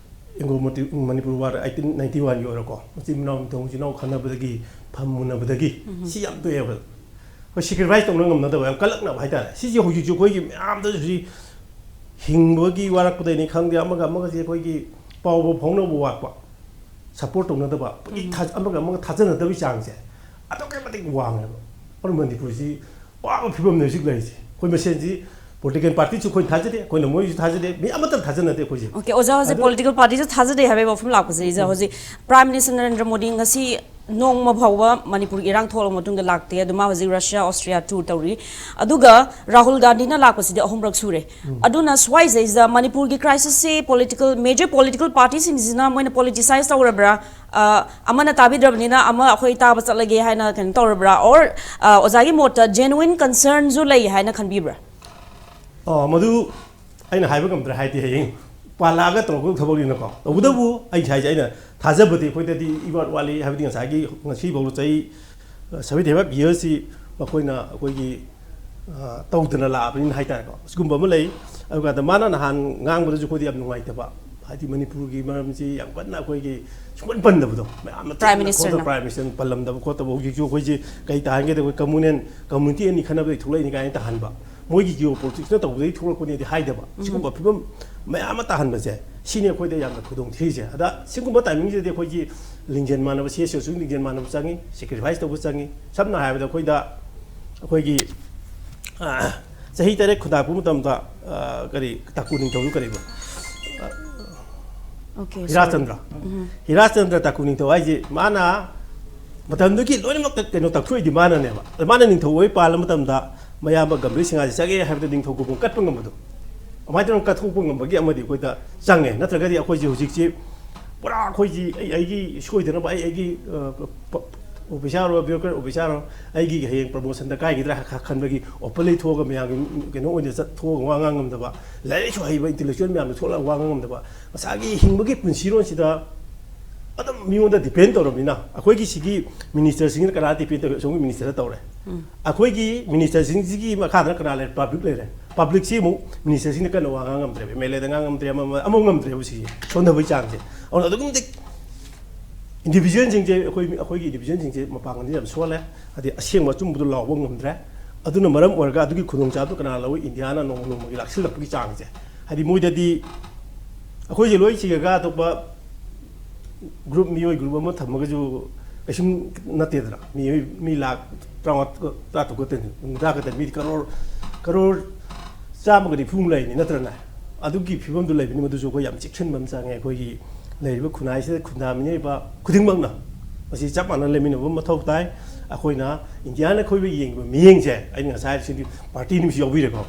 ꯑꯦꯡꯒ꯭ꯂꯣ ꯃꯇꯤ-, ꯃꯅꯤꯄꯨꯔ ꯋꯥꯔ ꯑꯩꯠꯇꯤꯟ ꯅꯥꯏꯟꯇꯤ ꯋꯥꯟꯒꯤ ꯑꯣꯏꯔꯣꯀꯣ, ꯃꯆꯤꯟ ꯃꯅꯥꯎ ꯅꯤꯡꯊꯧ ꯃꯆꯤꯟ ꯃꯅꯥꯎ ꯈꯠꯅꯕꯗꯒꯤ, ꯐꯝ ꯃꯨꯟꯅꯕꯗꯒꯤ, ꯁꯤ ꯌꯥꯝ ꯇꯣꯛꯑꯦꯕ꯫ ꯑꯩꯈꯣꯏ ꯁꯦꯀ꯭ꯔꯤꯐꯥꯏꯁ ꯇꯧꯅ ꯉꯝꯅꯗꯕ, ꯌꯥꯝ ꯀꯜꯂꯛꯅꯕ ꯍꯥꯏꯇꯥꯔꯦ꯫ ꯁꯤꯁꯦ ꯍꯧꯖꯤꯛꯁꯨ ꯑꯩꯈꯣꯏꯒꯤ ꯃꯌꯥꯝꯗ ꯍꯧꯖꯤꯛ ꯍꯤꯡꯕꯒꯤ ꯋꯥꯔꯛꯄꯗꯩꯅꯤ ꯈꯪꯗꯦ, ꯑꯃꯒ ꯑꯃꯒꯁꯦ ꯑꯩꯈꯣꯏꯒꯤ ꯄꯥꯎ ꯐꯥꯎ ꯐꯥꯎꯅꯕ ꯋꯥꯠꯄ, ꯁꯄꯣꯔꯠ ꯇꯧꯅꯗꯕ, ꯑꯩꯈꯣꯏꯒꯤ ꯊꯥ-, ꯑꯃꯒ ꯑꯃꯒ ꯊꯥꯖꯅꯗꯕꯒꯤ ꯆꯥꯡꯁꯦ ꯑꯗꯨꯛꯀꯤ ꯃꯇꯤꯛ ꯋꯥꯡꯉꯦꯕ꯫ ꯑꯩꯈꯣꯏ ꯃꯅꯤꯄꯨꯔꯁꯤ ꯋꯥꯕ ꯐꯤꯕꯝꯅꯦ ꯍꯧꯖꯤꯛ ꯂꯩꯔꯤꯁꯦ꯫ ꯑꯩꯈꯣꯏ ꯃꯁꯦꯟꯁꯤ ꯄꯣꯂꯤꯇꯤꯀꯦꯜ ꯄꯥꯔꯇꯤꯁꯨ ꯑꯩꯈꯣꯏꯅ ꯊꯥꯖꯗꯦ, ꯑꯩꯈꯣꯏꯅ ꯃꯣꯏꯁꯨ ꯊꯥꯖꯗꯦ, ꯃꯤ ꯑꯃꯠꯇ ꯊꯥꯖꯅꯗꯦ ꯑꯩꯈꯣꯏꯁꯦ꯫ ꯑꯣꯀꯦ, ꯑꯣꯖꯥ, ꯍꯧꯖꯤꯛ ꯑꯗꯨ ꯄꯣꯂꯤꯇꯤꯀꯦꯜ ꯄꯥꯔꯇꯤꯁꯨ ꯊꯥꯖꯗꯦ ꯍꯥꯏꯕꯒꯤ ꯋꯥꯐꯝ ꯂꯥꯛꯄꯁꯦ, ꯏꯖꯥ, ꯍꯧꯖꯤꯛ ꯄ꯭ꯔꯥꯏꯝ ꯃꯤꯅꯤꯁꯇꯔ ꯅꯔꯦꯟꯗ꯭ꯔ ꯃꯣꯗꯤ ꯉꯁꯤ ꯅꯣꯡꯃ ꯐꯥꯎꯕ ꯃꯅꯤꯄꯨꯔꯒꯤ ꯏꯔꯥꯡ ꯊꯣꯛꯂꯕ ꯃꯇꯨꯡꯗ ꯂꯥꯛꯇꯦ꯫ ꯑꯗꯨ ꯃꯥ ꯍꯧꯖꯤꯛ ꯔꯁꯤꯌꯥ, ꯑꯣꯁꯇ꯭ꯔꯤꯌꯥ ꯇꯨꯔ ꯇꯧꯔꯤ꯫ ꯑꯗꯨꯒ ꯔꯥꯍꯨꯜ ꯒꯥꯟꯙꯤꯅ ꯂꯥꯛꯄꯁꯤꯗꯤ ꯑꯍꯨꯝꯔꯛ ꯁꯨꯔꯦ꯫ ꯑꯗꯨꯅ ꯁ꯭ꯋꯥꯏꯁꯤꯗꯩꯁꯤꯗ ꯃꯅꯤꯄꯨꯔꯒꯤ ꯀ꯭ꯔꯥꯏꯁꯤꯁꯁꯤ ꯄꯣꯂꯤꯇꯤꯀꯦꯜ, ꯃꯦꯖꯔ ꯄꯣꯂꯤꯇꯤꯀꯦꯜ ꯄꯥꯔꯇꯤꯁꯤꯡꯁꯤꯅ ꯃꯣꯏꯅ ꯄꯣꯂꯤꯇꯤꯁꯥꯏꯁ ꯇꯧꯔꯕ꯭ꯔꯥ? ꯑ, ꯑꯃꯅ ꯇꯥꯕꯤꯗ꯭ꯔꯕꯅꯤꯅ ꯑꯃ ꯑꯩꯈꯣꯏ ꯇꯥꯕ ꯆꯠꯂꯒꯦ ꯍꯥꯏꯅ ꯀꯩꯅꯣ ꯇꯧꯔꯕ꯭ꯔꯥ? Or, ꯑ, ꯑꯣꯖꯥꯒꯤ ꯃꯣꯠꯇ ꯖꯦꯅꯨꯏꯟ ꯀꯟꯁꯔꯟꯁꯨ ꯂꯩ ꯍꯥꯏꯅ ꯈꯟꯕꯤꯕ꯭ꯔꯥ? ꯑ, ꯃꯗꯨ ꯑꯩꯅ ꯍꯥꯏꯕ ꯉꯝꯗ꯭ꯔꯦ, ꯍꯥꯏꯗꯤ ꯍꯌꯦꯡ ꯄꯥꯜꯂꯛꯑꯒ ꯇꯧꯔꯛꯀꯗꯕ ꯊꯕꯛꯅꯤꯅꯀꯣ꯫ ꯇꯧꯕꯇꯕꯨ ꯑꯩ ꯍꯥꯏꯁꯦ, ꯑꯩꯅ ꯊꯥꯖꯕꯗꯤ ꯑꯩꯈꯣꯏꯗꯗꯤ ꯏꯋꯥꯠ ꯋꯥꯠꯂꯤ, ꯍꯥꯏꯕꯗꯤ ꯉꯁꯥꯏꯒꯤ ꯉꯁꯤꯐꯥꯎꯗ ꯆꯍꯤ seventy five yearsꯁꯤ ꯃꯈꯣꯏꯅ ꯑꯩꯈꯣꯏꯒꯤ, ꯑ, ꯇꯧꯗꯅ ꯂꯥꯛꯑꯕꯅꯤꯅ ꯍꯥꯏꯇꯥꯔꯦꯀꯣ꯫ ꯁꯤꯒꯨꯝꯕ ꯑꯃ ꯂꯩ꯫ ꯑꯗꯨꯀꯥꯟꯗ ꯃꯥꯅ ꯅꯍꯥꯟ ꯉꯥꯡꯕꯗꯁꯨ ꯑꯩꯈꯣꯏꯗꯤ ꯌꯥꯝ ꯅꯨꯡꯉꯥꯏꯇꯕ, ꯍꯥꯏꯗꯤ ꯃꯅꯤꯄꯨꯔꯒꯤ ꯃꯔꯝꯁꯤ ꯌꯥꯝ ꯀꯟꯅ ꯑꯩꯈꯣꯏꯒꯤ ꯁꯨꯡꯄꯟ ꯄꯟꯗꯕꯗꯣ, ꯃꯌꯥꯝꯅ ꯄ꯭ꯔꯥꯏꯝ ꯃꯤꯅꯤꯁꯇꯔꯅ꯫ ꯄ꯭ꯔꯥꯏꯝ ꯃꯤꯅꯤꯁꯇꯔꯅ ꯄꯜꯂꯝꯗꯕ ꯈꯣꯠꯇꯕ꯫ ꯍꯧꯖꯤꯛꯁꯨ ꯑꯩꯈꯣꯏꯁꯦ ꯀꯩ ꯇꯥꯍꯟꯒꯦꯗ, ꯑꯩꯈꯣꯏ ꯀꯝꯃꯨꯅꯦꯜ ꯀꯝꯃꯨꯅꯤꯇꯤ ꯑꯅꯤ ꯈꯠꯅꯕꯗꯒꯤ ꯊꯣꯛꯂꯛꯏꯅꯤ ꯀꯥꯏꯅ ꯇꯥꯍꯟꯕ꯫ ꯃꯣꯏꯒꯤ ꯖꯤꯑꯣ ꯄꯣꯂꯤꯇꯤꯛꯁꯅ ꯇꯧꯕꯗꯒꯤ ꯊꯣꯛꯂꯛꯄꯅꯦꯗꯤ ꯍꯥꯏꯗꯕ꯫ ꯁꯤꯒꯨꯝꯕ ꯐꯤꯕꯝ ꯃꯌꯥꯝ ꯑꯃ ꯇꯥꯍꯟꯕꯁꯦ, ꯁꯤꯅꯤ ꯑꯩꯈꯣꯏꯗ ꯌꯥꯝꯅ ꯈꯨꯗꯣꯡ ꯊꯤꯔꯤꯁꯦ꯫ ꯑꯗ ꯁꯤꯒꯨꯝꯕ ꯇꯥꯏꯃꯤꯡꯁꯤꯗꯗꯤ ꯑꯩꯈꯣꯏꯒꯤ ꯂꯤꯡꯖꯦꯜ ꯃꯥꯟꯅꯕ, ꯁꯤ ꯑꯦꯁ ꯑꯣꯁꯨ ꯂꯤꯡꯖꯦꯜ ꯃꯥꯟꯅꯕ ꯆꯪꯉꯤ, ꯁꯦꯀ꯭ꯔꯤꯐꯥꯏꯁ ꯇꯧꯕ ꯆꯪꯉꯤ꯫ ꯁꯝꯅ ꯍꯥꯏꯔꯕꯗ ꯑꯩꯈꯣꯏꯗ ꯑꯩꯈꯣꯏꯒꯤ, ꯑ, ꯆꯍꯤ ꯇꯔꯦꯠ ꯈꯨꯟꯗꯥꯔꯛꯄ ꯃꯇꯝꯗ, ꯑ, ꯀꯔꯤ, ꯇꯥꯀꯨ ꯅꯤꯡꯊꯧꯗꯨ ꯀꯔꯤꯕ? Okay, sorry. ꯍꯤꯔꯥꯆꯟꯗ꯭ꯔ꯫ ꯎꯝ. ꯍꯤꯔꯥꯆꯟꯗ꯭ꯔ ꯇꯥꯀꯨ ꯅꯤꯡꯊꯧ ꯍꯥꯏꯁꯦ ꯃꯥꯅ ꯃꯇꯝꯗꯨꯒꯤ ꯂꯣꯏꯅꯃꯛ ꯀꯩꯅꯣ ꯇꯛꯊꯣꯛꯏꯗꯤ ꯃꯥꯅꯅꯦꯕ꯫ ꯑꯗ ꯃꯥꯅ ꯅꯤꯡꯊꯧ ꯑꯣꯏ ꯄꯥꯜꯂ ꯃꯇꯝꯗ ꯃꯌꯥꯝꯕ ꯒꯝꯚꯤꯔ ꯁꯤꯡꯍꯁꯦ ꯆꯪꯉꯦ ꯍꯥꯏꯕꯗ ꯅꯤꯡꯊꯧ ꯀꯧꯕ꯭ꯔꯨꯡ ꯀꯠꯄ ꯉꯝꯕꯗꯣ꯫ ꯑꯗꯨꯃꯥꯏꯅ ꯇꯧꯔꯒ ꯀꯠꯊꯣꯛꯄ ꯉꯝꯕꯒꯤ ꯑꯃꯗꯤ ꯑꯩꯈꯣꯏꯗ ꯆꯪꯉꯦ꯫ ꯅꯠꯇ꯭ꯔꯒꯗꯤ ꯑꯩꯈꯣꯏꯁꯦ ꯍꯧꯖꯤꯛꯁꯤ ꯄꯨꯔꯥ ꯑꯩꯈꯣꯏꯁꯤ ꯑꯩ, ꯑꯩꯒꯤ ꯁꯣꯏꯗꯅꯕ ꯑꯩ, ꯑꯩꯒꯤ, ꯑ, ꯄ-, ꯑꯣꯐꯤꯁꯥꯔ ꯑꯣꯏꯔꯣ, ꯕ꯭ꯌꯨꯔꯣꯀ꯭ꯔꯦꯠ ꯑꯣꯐꯤꯁꯥꯔ ꯑꯣꯏꯔꯣ, ꯑꯩꯒꯤ ꯍꯌꯦꯡ ꯄ꯭ꯔꯃꯣꯁꯟꯗ ꯀꯥꯏꯒꯗ꯭ꯔꯥ ꯈ-, ꯈꯟꯕꯒꯤ openly ꯊꯣꯛꯑꯒ ꯃꯌꯥꯝꯒꯤ ꯀꯩꯅꯣ ꯑꯣꯏꯅ ꯆꯠ-, ꯊꯣꯛꯑꯒ ꯋꯥ ꯉꯥꯡ ꯉꯝꯗꯕ, ꯂꯥꯏꯔꯤꯛ ꯂꯥꯏꯁꯨ ꯍꯩꯕ intellectual ꯃꯌꯥꯝꯗꯣ ꯊꯣꯛꯂꯒ ꯋꯥ ꯉꯥꯡ ꯉꯝꯗꯕ, ꯉꯁꯥꯏꯒꯤ ꯍꯤꯡꯕꯒꯤ ꯄꯨꯟꯁꯤꯔꯣꯟꯁꯤꯗ ꯑꯗꯨꯝ ꯃꯤꯉꯣꯟꯗ depend ꯇꯧꯔꯕꯅꯤꯅ, ꯑꯩꯈꯣꯏꯒꯤ ꯁꯤꯒꯤ ꯃꯤꯅꯤꯁꯇꯔꯁꯤꯡꯅ ꯀꯅꯥ depend ꯇꯧꯏ? ꯑꯁꯣꯝꯒꯤ ꯃꯤꯅꯤꯁꯇꯔꯗ ꯇꯧꯔꯦ꯫ ꯑꯩꯈꯣꯏꯒꯤ ꯃꯤꯅꯤꯁꯇꯔꯁꯤꯡꯁꯤꯒꯤ ꯃꯈꯥꯗꯅ ꯀꯅꯥ ꯂꯩꯔꯦ? ꯄꯕ꯭ꯂꯤꯛ ꯂꯩꯔꯦ꯫ ꯄꯕ꯭ꯂꯤꯛꯁꯤ ꯑꯃꯨꯛ ꯃꯤꯅꯤꯁꯇꯔꯁꯤꯡꯅ ꯀꯟꯅ ꯋꯥ ꯉꯥꯡ ꯉꯝꯗ꯭ꯔꯦꯕ, ꯑꯦꯝ ꯑꯦꯜ ꯑꯦꯗ ꯉꯥꯡ ꯉꯝꯗ꯭ꯔꯦ, ꯑꯃ, ꯑꯃ, ꯑꯃ ꯉꯝꯗ꯭ꯔꯦꯕ꯫ ꯁꯤꯒꯤ ꯁꯣꯟꯊꯕꯒꯤ ꯆꯥꯡꯁꯦ꯫ ꯑꯗꯨꯅ ꯑꯗꯨꯛꯀꯤ ꯃꯇꯤꯛ ꯏꯟꯗꯤꯕꯤꯖꯨꯋꯦꯜꯁꯤꯡꯁꯦ, ꯑꯩꯈꯣꯏ, ꯑꯩꯈꯣꯏꯒꯤ ꯏꯟꯗꯤꯕꯤꯖꯨꯋꯦꯜꯁꯤꯡꯁꯦ ꯃꯄꯥꯡꯒꯜꯁꯦ ꯌꯥꯝ ꯁꯣꯜꯂꯦ꯫ ꯍꯥꯏꯗꯤ ꯑꯁꯦꯡꯕ ꯑꯆꯨꯝꯕꯗꯣ ꯂꯥꯎꯕ ꯉꯝꯗ꯭ꯔꯦ꯫ ꯑꯗꯨꯅ ꯃꯔꯝ ꯑꯣꯏꯔꯒ ꯑꯗꯨꯒꯤ ꯈꯨꯗꯣꯡꯆꯥꯕꯗꯣ ꯀꯅꯥ ꯂꯧꯏ? ꯏꯟꯗꯤꯌꯥꯅ ꯅꯣꯡꯃ ꯅꯣꯡꯃꯒꯤ ꯂꯥꯛꯁꯤꯜꯂꯛꯄꯒꯤ ꯆꯥꯡꯁꯦ꯫ ꯍꯥꯏꯗꯤ ꯃꯣꯏꯗꯗꯤ ꯑꯩꯈꯣꯏꯁꯦ ꯂꯣꯏ ꯁꯤꯈ꯭ꯔꯒ ꯑꯇꯣꯞꯄ ꯒ꯭ꯔꯨꯞ, ꯃꯤꯑꯣꯏ ꯒ꯭ꯔꯨꯞ ꯑꯃ ꯊꯝꯃꯒꯁꯨ ꯀꯩꯁꯨꯝ ꯅꯠꯇꯦꯗꯅ꯫ ꯃꯤ, ꯃꯤ ꯂꯥꯈ ꯇꯔꯥꯃꯉꯥ, ꯇꯔꯥꯇꯔꯨꯛ ꯈꯛꯇꯅꯤ, ꯍꯨꯝꯐꯨꯇꯔꯥ ꯈꯛꯇꯅꯤ, ꯃꯤꯗꯤ ꯀꯔꯣꯔ, ꯀꯔꯣꯔ ꯆꯥꯝꯃꯒ ꯅꯤꯐꯨꯃꯨꯛ ꯂꯩꯔꯤꯅꯤ ꯅꯠꯇ꯭ꯔꯅꯦ? ꯑꯗꯨꯒꯤ ꯐꯤꯕꯝꯗꯨ ꯂꯩꯕꯅꯤ꯫ ꯃꯗꯨꯁꯨ ꯑꯩꯈꯣꯏ ꯌꯥꯝ ꯆꯦꯛꯁꯤꯟꯕ ꯑꯃ ꯆꯪꯉꯦ꯫ ꯑꯩꯈꯣꯏꯒꯤ ꯂꯩꯔꯤꯕ ꯈꯨꯟꯅꯥꯏꯁꯤꯗ ꯈꯨꯟꯗꯥꯃꯤꯟꯅꯔꯤꯕ ꯈꯨꯗꯤꯡꯃꯛꯅ ꯃꯁꯤ ꯆꯞ ꯃꯥꯟꯅꯅ ꯂꯩꯃꯤꯟꯅꯕ ꯃꯊꯧ ꯇꯥꯏ꯫ ꯑꯩꯈꯣꯏꯅ, ꯏꯟꯗꯤꯌꯥꯅ ꯑꯩꯈꯣꯏꯕꯨ ꯌꯦꯡꯕ ꯃꯤꯠꯌꯦꯡꯁꯦ, ꯑꯩꯅ ꯉꯁꯥꯏ ꯍꯥꯏꯔꯤꯁꯤꯡꯗꯨ ꯄꯥꯔꯇꯤꯅꯁꯨ ꯌꯥꯎꯕꯤꯔꯦꯀꯣ꯫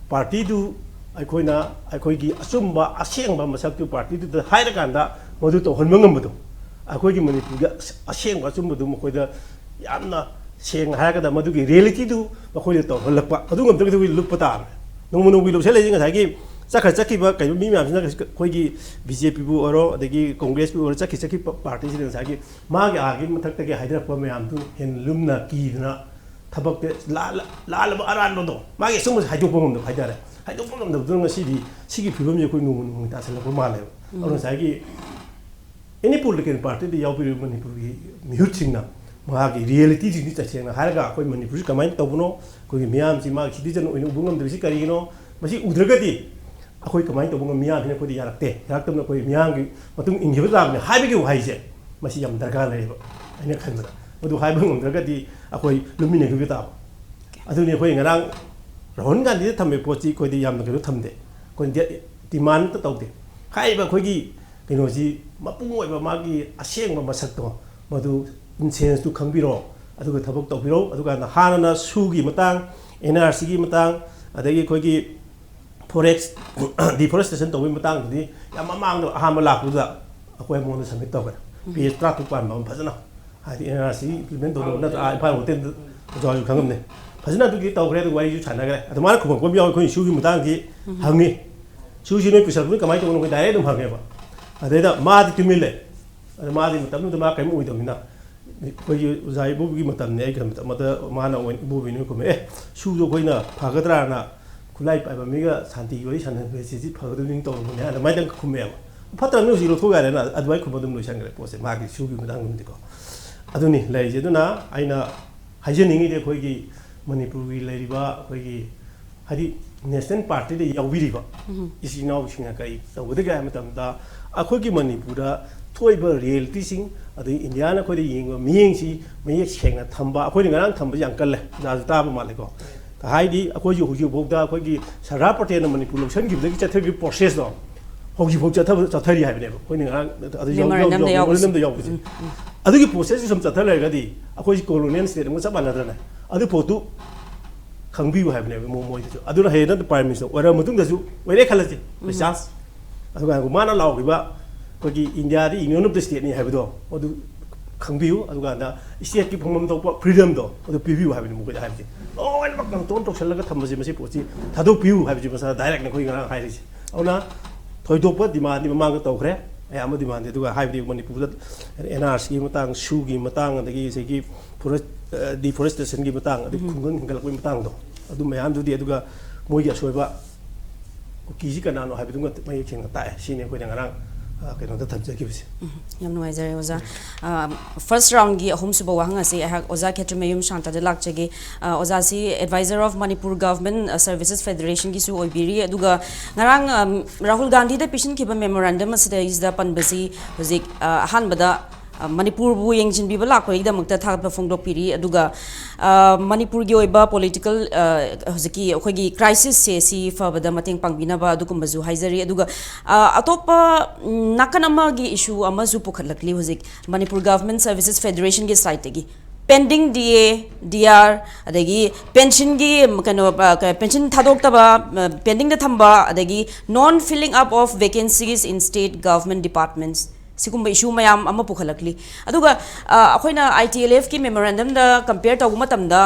ꯄꯥꯔꯇꯤꯗꯨ ꯑꯩꯈꯣꯏꯅ ꯑꯩꯈꯣꯏꯒꯤ ꯑꯆꯨꯝꯕ ꯑꯁꯦꯡꯕ ꯃꯁꯛꯇꯨ ꯄꯥꯔꯇꯤꯗꯨꯗ ꯍꯥꯏꯔꯀꯥꯟꯗ ꯃꯗꯨ ꯇꯧꯍꯟꯕ ꯉꯝꯕꯗꯣ, ꯑꯩꯈꯣꯏꯒꯤ ꯃꯅꯤꯄꯨꯔꯒꯤ ꯑꯁ-, ꯑꯁꯦꯡꯕ ꯑꯆꯨꯝꯕꯗꯨ ꯃꯈꯣꯏꯗ ꯌꯥꯝꯅ ꯁꯦꯡꯅ ꯍꯥꯏꯔꯒꯗ ꯃꯗꯨꯒꯤ ꯔꯤꯌꯦꯂꯤꯇꯤꯗꯨ ꯃꯈꯣꯏꯗ ꯇꯧꯍꯜꯂꯛꯄ꯫ ꯑꯗꯨ ꯉꯝꯗ꯭ꯔꯒꯗꯤ ꯑꯩꯈꯣꯏ ꯂꯨꯞꯄ ꯇꯥꯕꯅꯦ꯫ ꯅꯣꯡꯃ ꯅꯣꯡꯃꯒꯤ ꯂꯧꯁꯜꯂꯛꯏꯁꯦ ꯉꯁꯥꯏꯒꯤ ꯆꯠꯈ꯭ꯔ ꯆꯠꯈꯤꯕ ꯀꯩꯅꯣ ꯃꯤ ꯃꯌꯥꯝꯁꯤꯅ ꯑꯩꯈꯣꯏꯒꯤ ꯕꯤ ꯖꯦ ꯄꯤꯕꯨ ꯑꯣꯏꯔꯣ, ꯑꯗꯒꯤ ꯀꯣꯡꯒ꯭ꯔꯦꯁꯄꯨ ꯑꯣꯏꯔꯣ, ꯆꯠꯈꯤ ꯆꯠꯈꯤꯕ ꯄꯥꯔꯇꯤꯁꯤꯅ ꯉꯁꯥꯏꯒꯤ ꯃꯥꯒꯤ ꯑꯥꯒꯤ ꯃꯊꯛꯇꯒꯤ ꯍꯥꯏꯊꯔꯛꯄ ꯃꯌꯥꯝꯗꯨ ꯍꯦꯟꯅ ꯂꯨꯝꯅ ꯀꯤꯗꯅ ꯊꯕꯛꯇ ꯂꯥꯜꯂ-, ꯂꯥꯜꯂꯕ ꯑꯔꯥꯟꯕꯗꯣ ꯃꯥꯒꯤ ꯑꯆꯨꯝꯕꯁꯦ ꯍꯥꯏꯗꯣꯛꯄ ꯉꯝꯗꯕ ꯍꯥꯏꯇꯥꯔꯦ꯫ ꯍꯥꯏꯗꯣꯛꯄ ꯉꯝꯗꯕꯗꯨꯅ ꯉꯁꯤꯗꯤ ꯁꯤꯒꯤ ꯐꯤꯕꯝꯁꯦ ꯑꯩꯈꯣꯏ ꯅꯣꯡꯃ ꯅꯣꯡꯃꯒꯤ ꯇꯥꯁꯤꯜꯂꯛꯄ ꯃꯥꯜꯂꯦꯕ꯫ ꯑꯗꯨꯅ ꯉꯁꯥꯏꯒꯤ any political party ꯗ ꯌꯥꯎꯕꯤꯔꯤꯕ ꯃꯅꯤꯄꯨꯔꯒꯤ ꯃꯤꯍꯨꯠꯁꯤꯡꯅ ꯃꯍꯥꯛꯀꯤ ꯔꯤꯌꯦꯂꯤꯇꯤꯁꯤꯡꯁꯤ ꯇꯁꯦꯡꯅ ꯍꯥꯏꯔꯒ ꯑꯩꯈꯣꯏ ꯃꯅꯤꯄꯨꯔꯁꯤ ꯀꯃꯥꯏꯅ ꯇꯧꯕꯅꯣ, ꯑꯩꯈꯣꯏꯒꯤ ꯃꯤꯌꯥꯝꯁꯤ ꯃꯥꯒꯤ ꯁꯤꯇꯤꯖꯟ ꯑꯣꯏꯅ ꯎꯕ ꯉꯝꯗꯕꯁꯤ ꯀꯔꯤꯒꯤꯅꯣ, ꯃꯁꯤ ꯎꯗ꯭ꯔꯒꯗꯤ ꯑꯩꯈꯣꯏ ꯀꯃꯥꯏꯅ ꯇꯧꯕ ꯉꯝ-, ꯃꯤꯌꯥꯝꯁꯤꯅ ꯑꯩꯈꯣꯏꯗ ꯌꯥꯔꯛꯇꯦ, ꯌꯥꯔꯛꯇꯕꯅ ꯑꯩꯈꯣꯏ ꯃꯤꯌꯥꯝꯒꯤ ꯃꯇꯨꯡ ꯏꯟꯈꯤꯕ ꯇꯥꯕꯅꯤ ꯍꯥꯏꯕꯒꯤ ꯋꯥꯍꯩꯁꯦ ꯃꯁꯤ ꯌꯥꯝ ꯗꯔꯀꯥꯔ ꯂꯩꯌꯦꯕ꯫ ꯑꯩꯅ ꯈꯟꯕꯗ ꯃꯗꯨ ꯍꯥꯏꯕ ꯉꯝꯗ꯭ꯔꯒꯗꯤ ꯑꯩꯈꯣꯏ ꯂꯨꯝꯃꯤꯟꯅꯈꯤꯕ ꯇꯥꯕ꯫ ꯑꯗꯨꯅꯤ ꯑꯩꯈꯣꯏ ꯉꯔꯥꯡ ꯔꯥꯍꯨꯜ ꯒꯥꯟꯙꯤꯗ ꯊꯝꯕ ꯄꯣꯠꯁꯤ ꯑꯩꯈꯣꯏꯗꯤ ꯌꯥꯝꯅ ꯀꯩꯅꯣ ꯊꯝꯗꯦ, ꯑꯩꯈꯣꯏ ꯗꯤꯃꯥꯟ ꯑꯝꯇ ꯇꯧꯗꯦ꯫ ꯍꯥꯏꯔꯤꯕ ꯑꯩꯈꯣꯏꯒꯤ ꯀꯩꯅꯣꯁꯤ ꯃꯄꯨꯡ ꯑꯣꯏꯕ ꯃꯥꯒꯤ ꯑꯁꯦꯡꯕ ꯃꯁꯛꯇꯣ, ꯃꯗꯨ ꯏꯟꯁꯦꯟꯁꯇꯨ ꯈꯪꯕꯤꯔꯣ, ꯑꯗꯨꯒ ꯊꯕꯛ ꯇꯧꯕꯤꯔꯣ꯫ ꯑꯗꯨꯀꯥꯟꯗ ꯍꯥꯟꯅꯅ ꯁꯨꯒꯤ ꯃꯇꯥꯡ, ꯑꯦꯟ ꯑꯥꯔ ꯁꯤꯒꯤ ꯃꯇꯥꯡ, ꯑꯗꯒꯤ ꯑꯩꯈꯣꯏꯒꯤ ꯐꯣꯔꯦꯁ ꯗꯤꯐꯣꯔꯦꯁꯇꯦꯁꯟ ꯇꯧꯕꯒꯤ ꯃꯇꯥꯡꯗꯨꯗꯤ ꯌꯥꯝ ꯃꯃꯥꯡꯗ ꯑꯍꯥꯟꯕ ꯂꯥꯛꯄꯗꯨꯗ ꯑꯩꯈꯣꯏ ꯃꯉꯣꯟꯗ ꯁꯕꯃꯤꯠ ꯇꯧꯈ꯭ꯔꯦ꯫ ꯄꯦꯖ ꯇꯔꯥ ꯇꯔꯨꯛ ꯄꯥꯟꯕ ꯑꯃ ꯐꯖꯅ, ꯍꯥꯏꯗꯤ ꯑꯦꯟ ꯑꯥꯔ ꯁꯤ ꯏꯝꯄ꯭ꯂꯤꯃꯦꯟ ꯇꯧꯅꯕ ꯅꯠꯇ꯭ꯔꯥ, ꯑꯥ, ꯏꯝꯐꯥꯜ ꯍꯣꯇꯦꯜꯗ ꯑꯣꯖꯥ ꯍꯣꯏꯁꯨ ꯈꯪꯉꯝꯅꯤ꯫ ꯐꯖꯅ ꯑꯗꯨꯒꯤ ꯇꯧꯈ꯭ꯔꯦ, ꯑꯗꯨ ꯋꯥꯔꯤꯁꯨ ꯁꯥꯟꯅꯈ꯭ꯔꯦ꯫ ꯑꯗꯨꯃꯥꯏꯅ ꯈꯨꯝꯃꯛꯄ ꯑꯃ ꯌꯥꯎꯋꯤ, ꯑꯩꯈꯣꯏ ꯁꯨꯒꯤ ꯃꯇꯥꯡꯁꯤ ꯍꯪꯉꯤ꯫ ꯁꯨꯁꯤ ꯅꯣꯏ ꯄꯨꯁꯜꯂꯛꯄꯗꯤ ꯀꯃꯥꯏꯅ ꯇꯧꯕꯅꯣ? ꯑꯩꯈꯣꯏ ꯗꯥꯏꯔꯦꯛ ꯑꯗꯨꯝ ꯍꯪꯉꯦꯕ꯫ ꯑꯗꯩꯗ ꯃꯥꯗꯤ ꯇꯨꯃꯤꯟ ꯂꯩ꯫ ꯑꯗ ꯃꯥꯗꯤ ꯃꯇꯝꯗꯨꯗ ꯃꯥ ꯀꯔꯤꯝ ꯑꯣꯏꯗꯕꯅꯤꯅ, ꯑꯩꯈꯣꯏꯒꯤ ꯑꯣꯖꯥ ꯏꯕꯣꯕꯤꯒꯤ ꯃꯇꯝꯅꯤ꯫ ꯑꯩ ꯀꯩꯅꯣ ꯃꯇꯝꯗ ꯃꯥꯅ ꯑꯣꯏꯅ ꯏꯕꯣꯕꯤꯅ ꯈꯨꯝꯃꯦ, "ꯑꯦ, ꯁꯨꯗꯣ ꯑꯩꯈꯣꯏꯅ ꯐꯒꯗ꯭ꯔꯥꯅ ꯈꯨꯠꯂꯥꯏ ꯄꯥꯏꯕ ꯃꯤꯒ ꯁꯥꯟꯇꯤꯒꯤ ꯋꯥꯔꯤ ꯁꯥꯟꯅꯕꯁꯤ ꯐꯒꯗꯕꯅꯤ ꯇꯧꯔꯝꯕꯅꯤ" ꯍꯥꯏꯅ ꯑꯗꯨꯃꯥꯏꯅ ꯈꯨꯝꯃꯦꯕ꯫ ꯐꯠꯇ꯭ꯔꯕꯅꯤ ꯍꯧꯖꯤꯛ ꯂꯧꯊꯣꯛ ꯌꯥꯔꯦꯅ ꯑꯗꯨꯃꯥꯏꯅ ꯈꯨꯝꯕ ꯑꯗꯨꯝ ꯂꯣꯏꯁꯟꯈ꯭ꯔꯦ ꯄꯣꯠꯁꯦ, ꯃꯥꯒꯤ ꯁꯨꯒꯤ ꯃꯇꯥꯡꯗꯨꯃꯗꯤꯀꯣ꯫ ꯑꯗꯨꯅꯤ ꯂꯩꯔꯤꯁꯦ꯫ ꯑꯗꯨꯅ ꯑꯩꯅ ꯍꯥꯏꯖꯅꯤꯡꯉꯤꯗꯤ ꯑꯩꯈꯣꯏꯒꯤ ꯃꯅꯤꯄꯨꯔꯒꯤ ꯂꯩꯔꯤꯕ ꯑꯩꯈꯣꯏꯒꯤ ꯍꯥꯏꯗꯤ ꯅꯦꯁꯅꯦꯜ ꯄꯥꯔꯇꯤꯗ ꯌꯥꯎꯕꯤꯔꯤꯕ ꯏꯆꯤꯟ ꯏꯅꯥꯎꯁꯤꯡꯅ ꯀꯔꯤ ꯇꯧꯒꯗꯒꯦ ꯍꯥꯏꯕ ꯃꯇꯝꯗ, ꯑꯩꯈꯣꯏꯒꯤ ꯃꯅꯤꯄꯨꯔꯗ ꯊꯣꯛꯏꯕ ꯔꯤꯌꯦꯂꯤꯇꯤꯁꯤꯡ, ꯑꯗꯩ ꯏꯟꯗꯤꯌꯥꯅ ꯑꯩꯈꯣꯏꯗ ꯌꯦꯡꯕ ꯃꯤꯠꯌꯦꯡꯁꯤ ꯃꯌꯦꯛ ꯁꯦꯡꯅ ꯊꯝꯕ, ꯑꯩꯈꯣꯏꯅ ꯉꯔꯥꯡ ꯊꯝꯕꯁꯤ ꯌꯥꯝ ꯀꯜꯂꯦ, ꯑꯣꯖꯥꯁꯨ ꯇꯥꯕ ꯃꯥꯜꯂꯦꯀꯣ꯫ ꯍꯥꯏꯗꯤ ꯑꯩꯈꯣꯏꯁꯨ ꯍꯧꯖꯤꯛ ꯐꯥꯎꯗ ꯑꯩꯈꯣꯏꯒꯤ ꯁꯔꯗꯥꯔ ꯄꯇꯦꯜꯅ ꯃꯅꯤꯄꯨꯔ ꯂꯧꯁꯤꯟꯈꯤꯕꯗꯒꯤ ꯆꯠꯊꯈꯤꯕ ꯄ꯭ꯔꯣꯁꯦꯁꯇꯣ ꯍꯧꯖꯤꯛꯐꯥꯎ ꯆꯠꯊꯕ, ꯆꯠꯊꯔꯤ ꯍꯥꯏꯕꯅꯦꯕ꯫ ꯑꯩꯈꯣꯏꯅ ꯉꯔꯥꯡ ꯑꯗꯨ ꯌꯥꯎ-, memorandum ꯗ ꯌꯥꯎ-, ꯌꯥꯎꯕꯁꯦ꯫ Memorandum ꯗ ꯌꯥꯎꯕꯁꯦ꯫ ꯎꯝ, ꯎꯝ꯫ ꯑꯗꯨꯒꯤ ꯄ꯭ꯔꯣꯁꯦꯁꯁꯤ ꯁꯨꯝ ꯆꯠꯊ ꯂꯩꯔꯒꯗꯤ ꯑꯩꯈꯣꯏꯁꯤ ꯀꯣꯂꯣꯅꯤꯌꯦꯜ ꯁ꯭ꯇꯦꯠ ꯑꯃꯒ ꯆꯞ ꯃꯥꯟꯅꯗ꯭ꯔꯅꯦ? ꯑꯗꯨ ꯄꯣꯠꯇꯨ ꯈꯪꯕꯤꯌꯨ ꯍꯥꯏꯕꯅꯦꯕ ꯃꯣ-, ꯃꯣꯏꯗꯁꯨ꯫ ꯑꯗꯨꯅ ꯍꯌꯦꯡ ꯅꯪ ꯄ꯭ꯔꯥꯏꯝ ꯃꯤꯅꯤꯁꯇꯔ ꯑꯣꯏꯔꯕ ꯃꯇꯨꯡꯗꯁꯨ ꯑꯣꯏꯔꯦ ꯈꯜꯂꯁꯤ, ꯎꯝ꯫ By chance꯫ ꯑꯗꯨꯒ ꯃꯥꯅ ꯂꯥꯎꯈꯤꯕ ꯑꯩꯈꯣꯏꯒꯤ ꯏꯟꯗꯤꯌꯥꯗꯤ union of the state ꯅꯤ ꯍꯥꯏꯕꯗꯣ, ꯑꯗꯨ ꯈꯪꯕꯤꯌꯨ꯫ ꯑꯗꯨꯀꯥꯟꯗ ꯁ꯭ꯇꯦꯠꯀꯤ ꯐꯪꯐꯝ ꯊꯣꯛꯄ ꯐ꯭ꯔꯤꯗꯝꯗꯣ ꯑꯗꯨ ꯄꯤꯕꯤꯌꯨ ꯍꯥꯏꯕꯅꯤ ꯃꯈꯣꯏꯗ ꯍꯥꯏꯕꯁꯦ꯫ ꯂꯣꯏꯅꯃꯛ ꯀꯟꯇ꯭ꯔꯣꯜ ꯇꯧꯁꯜꯂꯒ ꯊꯝꯕꯁꯦ, ꯃꯁꯤ ꯄꯣꯠꯁꯤ ꯊꯥꯗꯣꯛꯄꯤꯌꯨ ꯍꯥꯏꯕꯁꯤ ꯃꯁꯥ ꯗꯥꯏꯔꯦꯛꯅꯤ ꯑꯩꯈꯣꯏ ꯉꯔꯥꯡ ꯍꯥꯏꯔꯤꯁꯦ꯫ ꯑꯗꯨꯅ ꯊꯣꯏꯗꯣꯛꯄ ꯗꯤꯃꯥꯟꯗꯤ ꯃꯃꯥꯡꯗ ꯇꯧꯈ꯭ꯔꯦ, ꯑꯌꯥꯝꯕ ꯗꯤꯃꯥꯟꯗꯤ꯫ ꯑꯗꯨꯒ ꯍꯥꯏꯕꯗꯤ ꯃꯅꯤꯄꯨꯔꯗ ꯑꯦꯟ ꯑꯥꯔ ꯁꯤꯒꯤ ꯃꯇꯥꯡ, ꯁꯨꯒꯤ ꯃꯇꯥꯡ, ꯑꯗꯒꯤ ꯉꯁꯥꯏꯒꯤ ꯐꯣꯔꯦꯁ, ꯑ, ꯗꯤꯐꯣꯔꯦꯁꯇꯦꯁꯟꯒꯤ ꯃꯇꯥꯡ, ꯑꯗꯩ ꯎꯝ꯫ ꯈꯨꯡꯒꯪ ꯍꯦꯟꯒꯠꯂꯛꯄꯒꯤ ꯃꯇꯥꯡꯗꯣ, ꯑꯗꯨ ꯃꯌꯥꯝꯗꯨꯗꯤ꯫ ꯑꯗꯨꯒ ꯃꯣꯏꯒꯤ ꯑꯁꯣꯏꯕ ꯀꯨꯀꯤꯁꯤ ꯀꯅꯥꯅꯣ ꯍꯥꯏꯕꯗꯨꯃ ꯃꯌꯦꯛ ꯁꯦꯡꯅ ꯇꯥꯛꯑꯦ꯫ ꯁꯤꯅꯤ ꯑꯩꯈꯣꯏꯅ ꯉꯔꯥꯡ, ꯑ, ꯀꯩꯅꯣꯗ ꯊꯝꯖꯈꯤꯕꯁꯦ꯫ ꯎꯝ, ꯌꯥꯝ ꯅꯨꯡꯉꯥꯏꯖꯔꯦ ꯑꯣꯖꯥ꯫ ꯑ, ꯐꯥꯔꯁ ꯔꯥꯎꯟꯒꯤ ꯑꯍꯨꯝꯁꯨꯕ ꯋꯥꯍꯪ ꯑꯁꯤ ꯑꯩꯍꯥꯛ ꯑꯣꯖꯥ ꯈꯦꯇ꯭ꯔꯤꯃꯌꯨꯝ ꯁꯥꯟꯇꯗ ꯂꯥꯛꯆꯒꯦ꯫ ꯑ, ꯑꯣꯖꯥꯁꯤ advisor of Manipur Government, ꯑ, Services Federation ꯒꯤꯁꯨ ꯑꯣꯏꯕꯤꯔꯤ, ꯑꯗꯨꯒ ꯉꯔꯥꯡ, ꯑꯝ, ꯔꯥꯍꯨꯜ ꯒꯥꯟꯙꯤꯗ ꯄꯤꯁꯤꯟꯈꯤꯕ memorandum ꯑꯁꯤꯗꯩꯁꯤꯗ ꯄꯟꯕꯁꯤ ꯍꯧꯖꯤꯛ, ꯑ, ꯑꯍꯥꯟꯕꯗ ꯑ, ꯃꯅꯤꯄꯨꯔꯕꯨ ꯌꯦꯡꯁꯤꯟꯕꯤꯕ ꯂꯥꯛꯄꯒꯤꯗꯃꯛꯇ ꯊꯥꯒꯠꯄ ꯐꯣꯡꯗꯣꯛꯄꯤꯔꯤ꯫ ꯑꯗꯨꯒ, ꯑ, ꯃꯅꯤꯄꯨꯔꯒꯤ ꯑꯣꯏꯕ ꯄꯣꯂꯤꯇꯤꯀꯦꯜ, ꯑ, ꯍꯧꯖꯤꯛꯀꯤ ꯑꯩꯈꯣꯏꯒꯤ ꯀ꯭ꯔꯥꯏꯁꯤꯁꯁꯦ ꯁꯤ ꯐꯕꯗ ꯃꯇꯦꯡ ꯄꯥꯡꯕꯤꯅꯕ ꯑꯗꯨꯒꯨꯝꯕꯁꯨ ꯍꯥꯏꯖꯔꯤ꯫ ꯑꯗꯨꯒ, ꯑ, ꯑꯇꯣꯞꯄ, ꯎꯝ, ꯅꯥꯀꯟ ꯑꯃꯒꯤ ꯏꯁꯨ ꯑꯃꯁꯨ ꯄꯨꯈꯠꯂꯛꯂꯤ ꯍꯧꯖꯤꯛ ꯃꯅꯤꯄꯨꯔ ꯒꯚꯔꯟꯃꯦꯟꯠ ꯁꯔꯚꯤꯁꯦꯁ ꯐꯦꯗꯔꯦꯁꯟꯒꯤ ꯁꯥꯏꯠꯇꯒꯤ꯫ ꯄꯦꯟꯗꯤꯡ ꯗꯤ ꯑꯦ, ꯗꯤ ꯑꯥꯔ, ꯑꯗꯒꯤ ꯄꯦꯟꯁꯤꯟꯒꯤ, ꯀꯩꯅꯣ, ꯑ, ꯀ-, ꯄꯦꯟꯁꯤꯟ ꯊꯥꯗꯣꯛꯇꯕ, ꯑ, ꯄꯦꯟꯗꯤꯡꯗ ꯊꯝꯕ, ꯑꯗꯒꯤ non filling up of vacancies in state government departments, ꯁꯤꯒꯨꯝꯕ ꯏꯁꯨ ꯃꯌꯥꯝ ꯑꯃ ꯄꯨꯈꯠꯂꯛꯂꯤ꯫ ꯑꯗꯨꯒ, ꯑ, ꯑꯩꯈꯣꯏꯅ ꯑꯥꯏ ꯇꯤ ꯑꯦꯜ ꯑꯦꯐꯀꯤ ꯃꯦꯃꯣꯔꯦꯟꯗꯝꯗ ꯀꯝꯄꯤꯌꯔ ꯇꯧꯕ ꯃꯇꯝꯗ,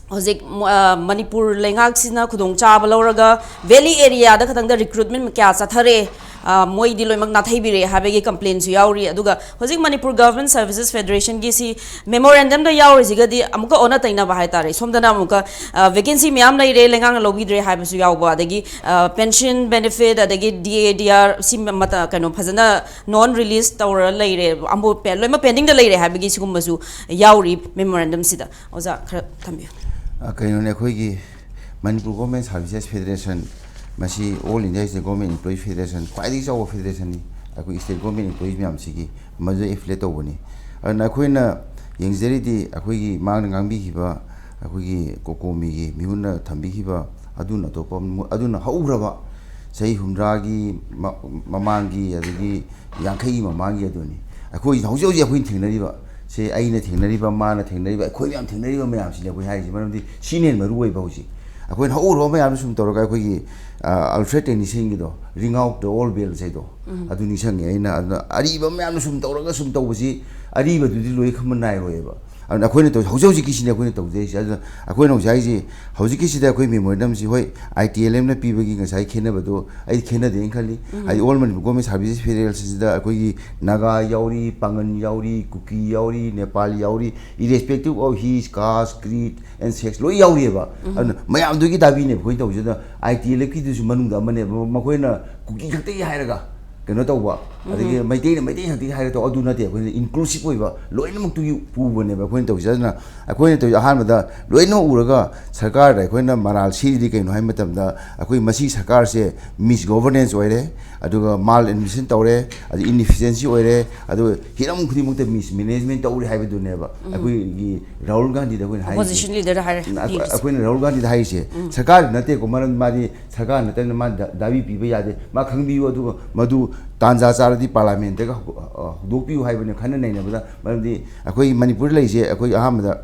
ꯍꯧꯖꯤꯛ, ꯑ, ꯃꯅꯤꯄꯨꯔ ꯂꯩꯉꯥꯛꯁꯤꯅ ꯈꯨꯗꯣꯡꯆꯥꯕ ꯂꯧꯔꯒ ꯚꯦꯂꯤ ꯑꯦꯔꯤꯌꯥꯗ ꯈꯛꯇꯪꯗ ꯔꯤꯀ꯭ꯔꯨꯠꯃꯦꯟ ꯀꯌꯥ ꯆꯠꯊꯔꯦ, ꯑ, ꯃꯣꯏꯗꯤ ꯂꯣꯏꯅꯃꯛ ꯅꯥꯊꯩꯕꯤꯔꯦ ꯍꯥꯏꯕꯒꯤ ꯀꯝꯄ꯭ꯂꯦꯟꯁꯨ ꯌꯥꯎꯔꯤ꯫ ꯑꯗꯨꯒ ꯍꯧꯖꯤꯛ ꯃꯅꯤꯄꯨꯔ ꯒꯚꯔꯟꯃꯦꯟꯠ ꯁꯔꯚꯤꯁꯦꯁ ꯐꯦꯗꯔꯦꯁꯟꯒꯤ ꯁꯤ ꯃꯦꯃꯣꯔꯦꯟꯗꯝꯗ ꯌꯥꯎꯔꯤꯁꯤꯒꯗꯤ ꯑꯃꯨꯛꯀ ꯑꯣꯟꯅ ꯇꯩꯅꯕ ꯍꯥꯏꯇꯥꯔꯦ꯫ ꯁꯣꯝꯗꯅ ꯑꯃꯨꯛꯀ, ꯑ, ꯚꯦꯀꯦꯟꯁꯤ ꯃꯌꯥꯝ ꯂꯩꯔꯦ, ꯂꯩꯉꯥꯛꯅ ꯂꯧꯕꯤꯗ꯭ꯔꯦ ꯍꯥꯏꯕꯁꯨ ꯌꯥꯎꯕ, ꯑꯗꯒꯤ, ꯑ, ꯄꯦꯟꯁꯤꯟ ꯕꯦꯅꯤꯐꯤꯠ, ꯑꯗꯒꯤ ꯗꯤ ꯑꯦ, ꯗꯤ ꯑꯥꯔ ꯁꯤ ꯃ-, ꯃꯇ-, ꯀꯩꯅꯣ, ꯐꯖꯅ ꯅꯣꯟ ꯔꯤꯂꯤꯁ ꯇꯧꯔ ꯂꯩꯔꯦ, ꯑꯃꯨꯛ ꯄꯦ-, ꯂꯣꯏꯅꯃꯛ ꯄꯦꯟꯗꯤꯡꯗ ꯂꯩꯔꯦ ꯍꯥꯏꯕꯒꯤ ꯁꯤꯒꯨꯝꯕꯁꯨ ꯌꯥꯎꯔꯤ ꯃꯦꯃꯣꯔꯦꯟꯗꯝꯁꯤꯗ꯫ ꯑꯣꯖꯥ, ꯈꯔ ꯊꯝꯕꯤꯌꯨ꯫ ꯑ, ꯀꯩꯅꯣꯅꯦ, ꯑꯩꯈꯣꯏꯒꯤ ꯃꯅꯤꯄꯨꯔ ꯒꯣꯔꯃꯦꯟ ꯁꯥꯔꯚꯤꯁꯦꯁ ꯐꯦꯗꯔꯦꯁꯟ, ꯃꯁꯤ all India state government employee federation, ꯈ꯭ꯋꯥꯏꯗꯒꯤ ꯆꯥꯎꯕ ꯐꯦꯗꯔꯦꯁꯟꯅꯤ꯫ ꯑꯩꯈꯣꯏ ꯁ꯭ꯇꯦꯠ ꯒꯣꯔꯃꯦꯟ ꯏꯝꯄ꯭ꯂꯣꯌꯤꯁ ꯃꯌꯥꯝꯁꯤꯒꯤ ꯃꯗꯨꯗ ꯑꯦꯐꯤꯂꯦꯠ ꯇꯧꯕꯅꯤ꯫ ꯑꯗꯨꯅ ꯑꯩꯈꯣꯏꯅ ꯌꯦꯡꯖꯔꯤꯗꯤ, ꯑꯩꯈꯣꯏꯒꯤ ꯃꯥꯡꯗ ꯉꯥꯡꯕꯤꯈꯤꯕ ꯑꯩꯈꯣꯏꯒꯤ ꯀꯣꯀꯣꯃꯤꯒꯤ ꯃꯤꯍꯨꯠꯅ ꯊꯝꯕꯤꯈꯤꯕ ꯑꯗꯨꯅ ꯑꯇꯣꯞꯄ ꯃꯨ-, ꯑꯗꯨꯅ ꯍꯧꯈ꯭ꯔꯕ ꯆꯍꯤ ꯍꯨꯝꯗ꯭ꯔꯥꯒꯤ ꯃ-, ꯃꯃꯥꯡꯒꯤ, ꯑꯗꯒꯤ ꯌꯥꯡꯈꯩꯒꯤ ꯃꯃꯥꯡꯒꯤ ꯑꯗꯨꯅꯤ꯫ ꯑꯩꯈꯣꯏ ꯍꯧꯖꯤꯛ ꯍꯧꯖꯤꯛ ꯑꯩꯈꯣꯏꯅ ꯊꯦꯡꯅꯔꯤꯕ, ꯁꯦ ꯑꯩꯅ ꯊꯦꯡꯅꯔꯤꯕ, ꯃꯥꯅ ꯊꯦꯡꯅꯔꯤꯕ, ꯑꯩꯈꯣꯏ ꯃꯌꯥꯝ ꯊꯦꯡꯅꯔꯤꯕ ꯃꯌꯥꯝꯁꯤꯅꯤ ꯑꯩꯈꯣꯏ ꯍꯥꯏꯔꯤꯁꯦ꯫ ꯃꯔꯝꯗꯤ ꯁꯤꯅ ꯍꯦꯟꯅ ꯃꯔꯨ ꯑꯣꯏꯕ ꯍꯧꯖꯤꯛ꯫ ꯑꯩꯈꯣꯏꯅ ꯍꯧꯔꯕ ꯃꯌꯥꯝꯗꯣ ꯁꯨꯝ ꯇꯧꯔꯒ ꯑꯩꯈꯣꯏꯒꯤ, ꯑ, Alfred ꯇꯦꯅꯤꯁꯟꯒꯤꯗꯣ, "Ring out the old bells" ꯍꯥꯏꯗꯣ, ꯑꯗꯨ ꯅꯤꯡꯁꯤꯡꯉꯦ ꯑꯩꯅ꯫ ꯑꯗꯨꯅ ꯑꯔꯤꯕ ꯃꯌꯥꯝꯗꯣ ꯁꯨꯝ ꯇꯧꯔꯒ ꯁꯨꯝ ꯇꯧꯕꯁꯤ ꯑꯔꯤꯕꯗꯨꯗꯤ ꯂꯣꯏ ꯈꯝꯕ ꯅꯥꯏꯔꯣꯏꯕ꯫ ꯑꯗꯨꯅ ꯑꯩꯈꯣꯏꯅ ꯇꯧ-, ꯍꯧꯖꯤꯛ ꯍꯧꯖꯤꯛꯀꯤꯁꯤꯅꯤ ꯑꯩꯈꯣꯏꯅ ꯇꯧꯖꯔꯤꯁꯦ꯫ ꯑꯗꯨꯅ ꯑꯩꯈꯣꯏꯅ ꯍꯧꯖꯤꯛ ꯍꯥꯏꯁꯦ, ꯍꯧꯖꯤꯛꯀꯤꯁꯤꯗ ꯑꯩꯈꯣꯏ ꯃꯦꯃꯣꯔꯦꯟꯗꯝꯁꯤ, ꯍꯣꯏ, ꯑꯥꯏ ꯇꯤ ꯑꯦꯜ ꯑꯦꯝꯅ ꯄꯤꯕꯒꯤ ꯉꯁꯥꯏ ꯈꯦꯠꯅꯕꯗꯣ ꯑꯩ ꯈꯦꯠꯅꯗꯦꯅ ꯈꯜꯂꯤ꯫ ꯍꯥꯏꯗꯤ, ꯑꯣꯜ ꯃꯅꯤꯄꯨꯔ ꯒꯣꯔꯃꯦꯟ ꯁꯥꯔꯚꯤꯁꯦꯁ ꯐꯦꯗꯔꯦꯁꯟꯁꯤꯗ ꯑꯩꯈꯣꯏꯒꯤ ꯅꯥꯒꯥ ꯌꯥꯎꯔꯤ, ꯄꯥꯉꯟ ꯌꯥꯎꯔꯤ, ꯀꯨꯀꯤ ꯌꯥꯎꯔꯤ, ꯅꯦꯄꯥꯂꯤ ꯌꯥꯎꯔꯤ, irrespective of his caste, creed and sex ꯂꯣꯏ ꯌꯥꯎꯔꯤꯑꯕ꯫ ꯑꯗꯨꯅ ꯃꯌꯥꯝꯗꯨꯒꯤ ꯗꯥꯕꯤꯅꯦꯕ ꯑꯩꯈꯣꯏꯅ ꯇꯧꯔꯤꯁꯦ꯫ ꯑꯗꯨꯅ ꯑꯥꯏ ꯇꯤ ꯑꯦꯜ ꯑꯦꯐꯀꯤꯗꯨꯁꯨ ꯃꯅꯨꯡꯗ ꯑꯃꯅꯦꯕ꯫ ꯃꯈꯣꯏꯅ ꯀꯨꯀꯤ ꯈꯛꯇꯒꯤ ꯍꯥꯏꯔꯒ ꯀꯩꯅꯣ ꯇꯧꯕ, ꯑꯗꯒꯤ ꯃꯩꯇꯩꯅ ꯃꯩꯇꯩ ꯈꯛꯇꯤ ꯍꯥꯏꯔꯒ ꯇꯧ, ꯑꯗꯨ ꯅꯠꯇꯦ꯫ ꯑꯩꯈꯣꯏꯅ inclusive ꯑꯣꯏꯕ ꯂꯣꯏꯅꯃꯛꯇꯨꯒꯤ ꯄꯨꯕꯅꯦꯕ ꯑꯩꯈꯣꯏꯅ ꯇꯧꯔꯤꯁꯦ꯫ ꯑꯗꯨꯅ ꯑꯩꯈꯣꯏꯅ ꯇꯧꯔꯤꯁꯦ, ꯑꯍꯥꯟꯕꯗ ꯂꯣꯏꯅꯃꯛ ꯎꯔꯒ ꯁꯔꯀꯥꯔꯗ ꯑꯩꯈꯣꯏꯅ ꯃꯔꯥꯜ ꯁꯤꯔꯤꯗꯤ ꯀꯩꯅꯣ ꯍꯥꯏꯕ ꯃꯇꯝꯗ, ꯑꯩꯈꯣꯏ ꯃꯁꯤ ꯁꯔꯀꯥꯔꯁꯦ misgovernance ꯑꯣꯏꯔꯦ, ꯑꯗꯨꯒ mal administration ꯇꯧꯔꯦ, ꯑꯗꯨ inefficiency ꯑꯣꯏꯔꯦ, ꯑꯗꯨꯒ ꯍꯤꯔꯝ ꯈꯨꯗꯤꯡꯃꯛꯇ mismanagement ꯇꯧꯔꯦ ꯍꯥꯏꯕꯗꯨꯅꯦꯕ ꯑꯩꯈꯣꯏꯒꯤ ꯔꯥꯍꯨꯜ ꯒꯥꯟꯙꯤꯗ ꯑꯩꯈꯣꯏꯅ ꯍꯥꯏꯔꯤꯁꯦ꯫ ꯑꯣꯄꯣꯖꯤꯁꯟ ꯂꯤꯗꯔ ꯍꯥꯏꯔꯦ꯫ ꯑꯩꯈꯣꯏ-, ꯑꯩꯈꯣꯏꯅ ꯔꯥꯍꯨꯜ ꯒꯥꯟꯙꯤꯗ ꯍꯥꯏꯔꯤꯁꯦ, ꯁꯔꯀꯥꯔꯗꯤ ꯅꯠꯇꯦꯀꯣ, ꯃꯔꯝꯗꯤ ꯃꯥꯗꯤ ꯁꯔꯀꯥꯔ ꯅꯠꯇꯕꯅꯤꯅ ꯃꯥ ꯗ-, ꯗꯥꯕꯤ ꯄꯤꯕ ꯌꯥꯗꯦ꯫ ꯃꯥ ꯈꯪꯕꯤꯌꯨ, ꯑꯗꯨꯒ ꯃꯗꯨ ꯇꯥꯟꯖꯥ ꯆꯥꯔꯗꯤ ꯄꯥꯔꯂꯥꯃꯦꯟꯇꯒ ꯍꯧ-, ꯑ, ꯍꯧꯗꯣꯛꯄꯤꯌꯨ ꯍꯥꯏꯕꯅꯤ ꯈꯟꯅ ꯅꯩꯅꯕꯗ꯫ ꯃꯔꯝꯗꯤ ꯑꯩꯈꯣꯏ ꯃꯅꯤꯄꯨꯔꯗ ꯂꯩꯔꯤꯁꯦ, ꯑꯩꯈꯣꯏ ꯑꯍꯥꯟꯕꯗ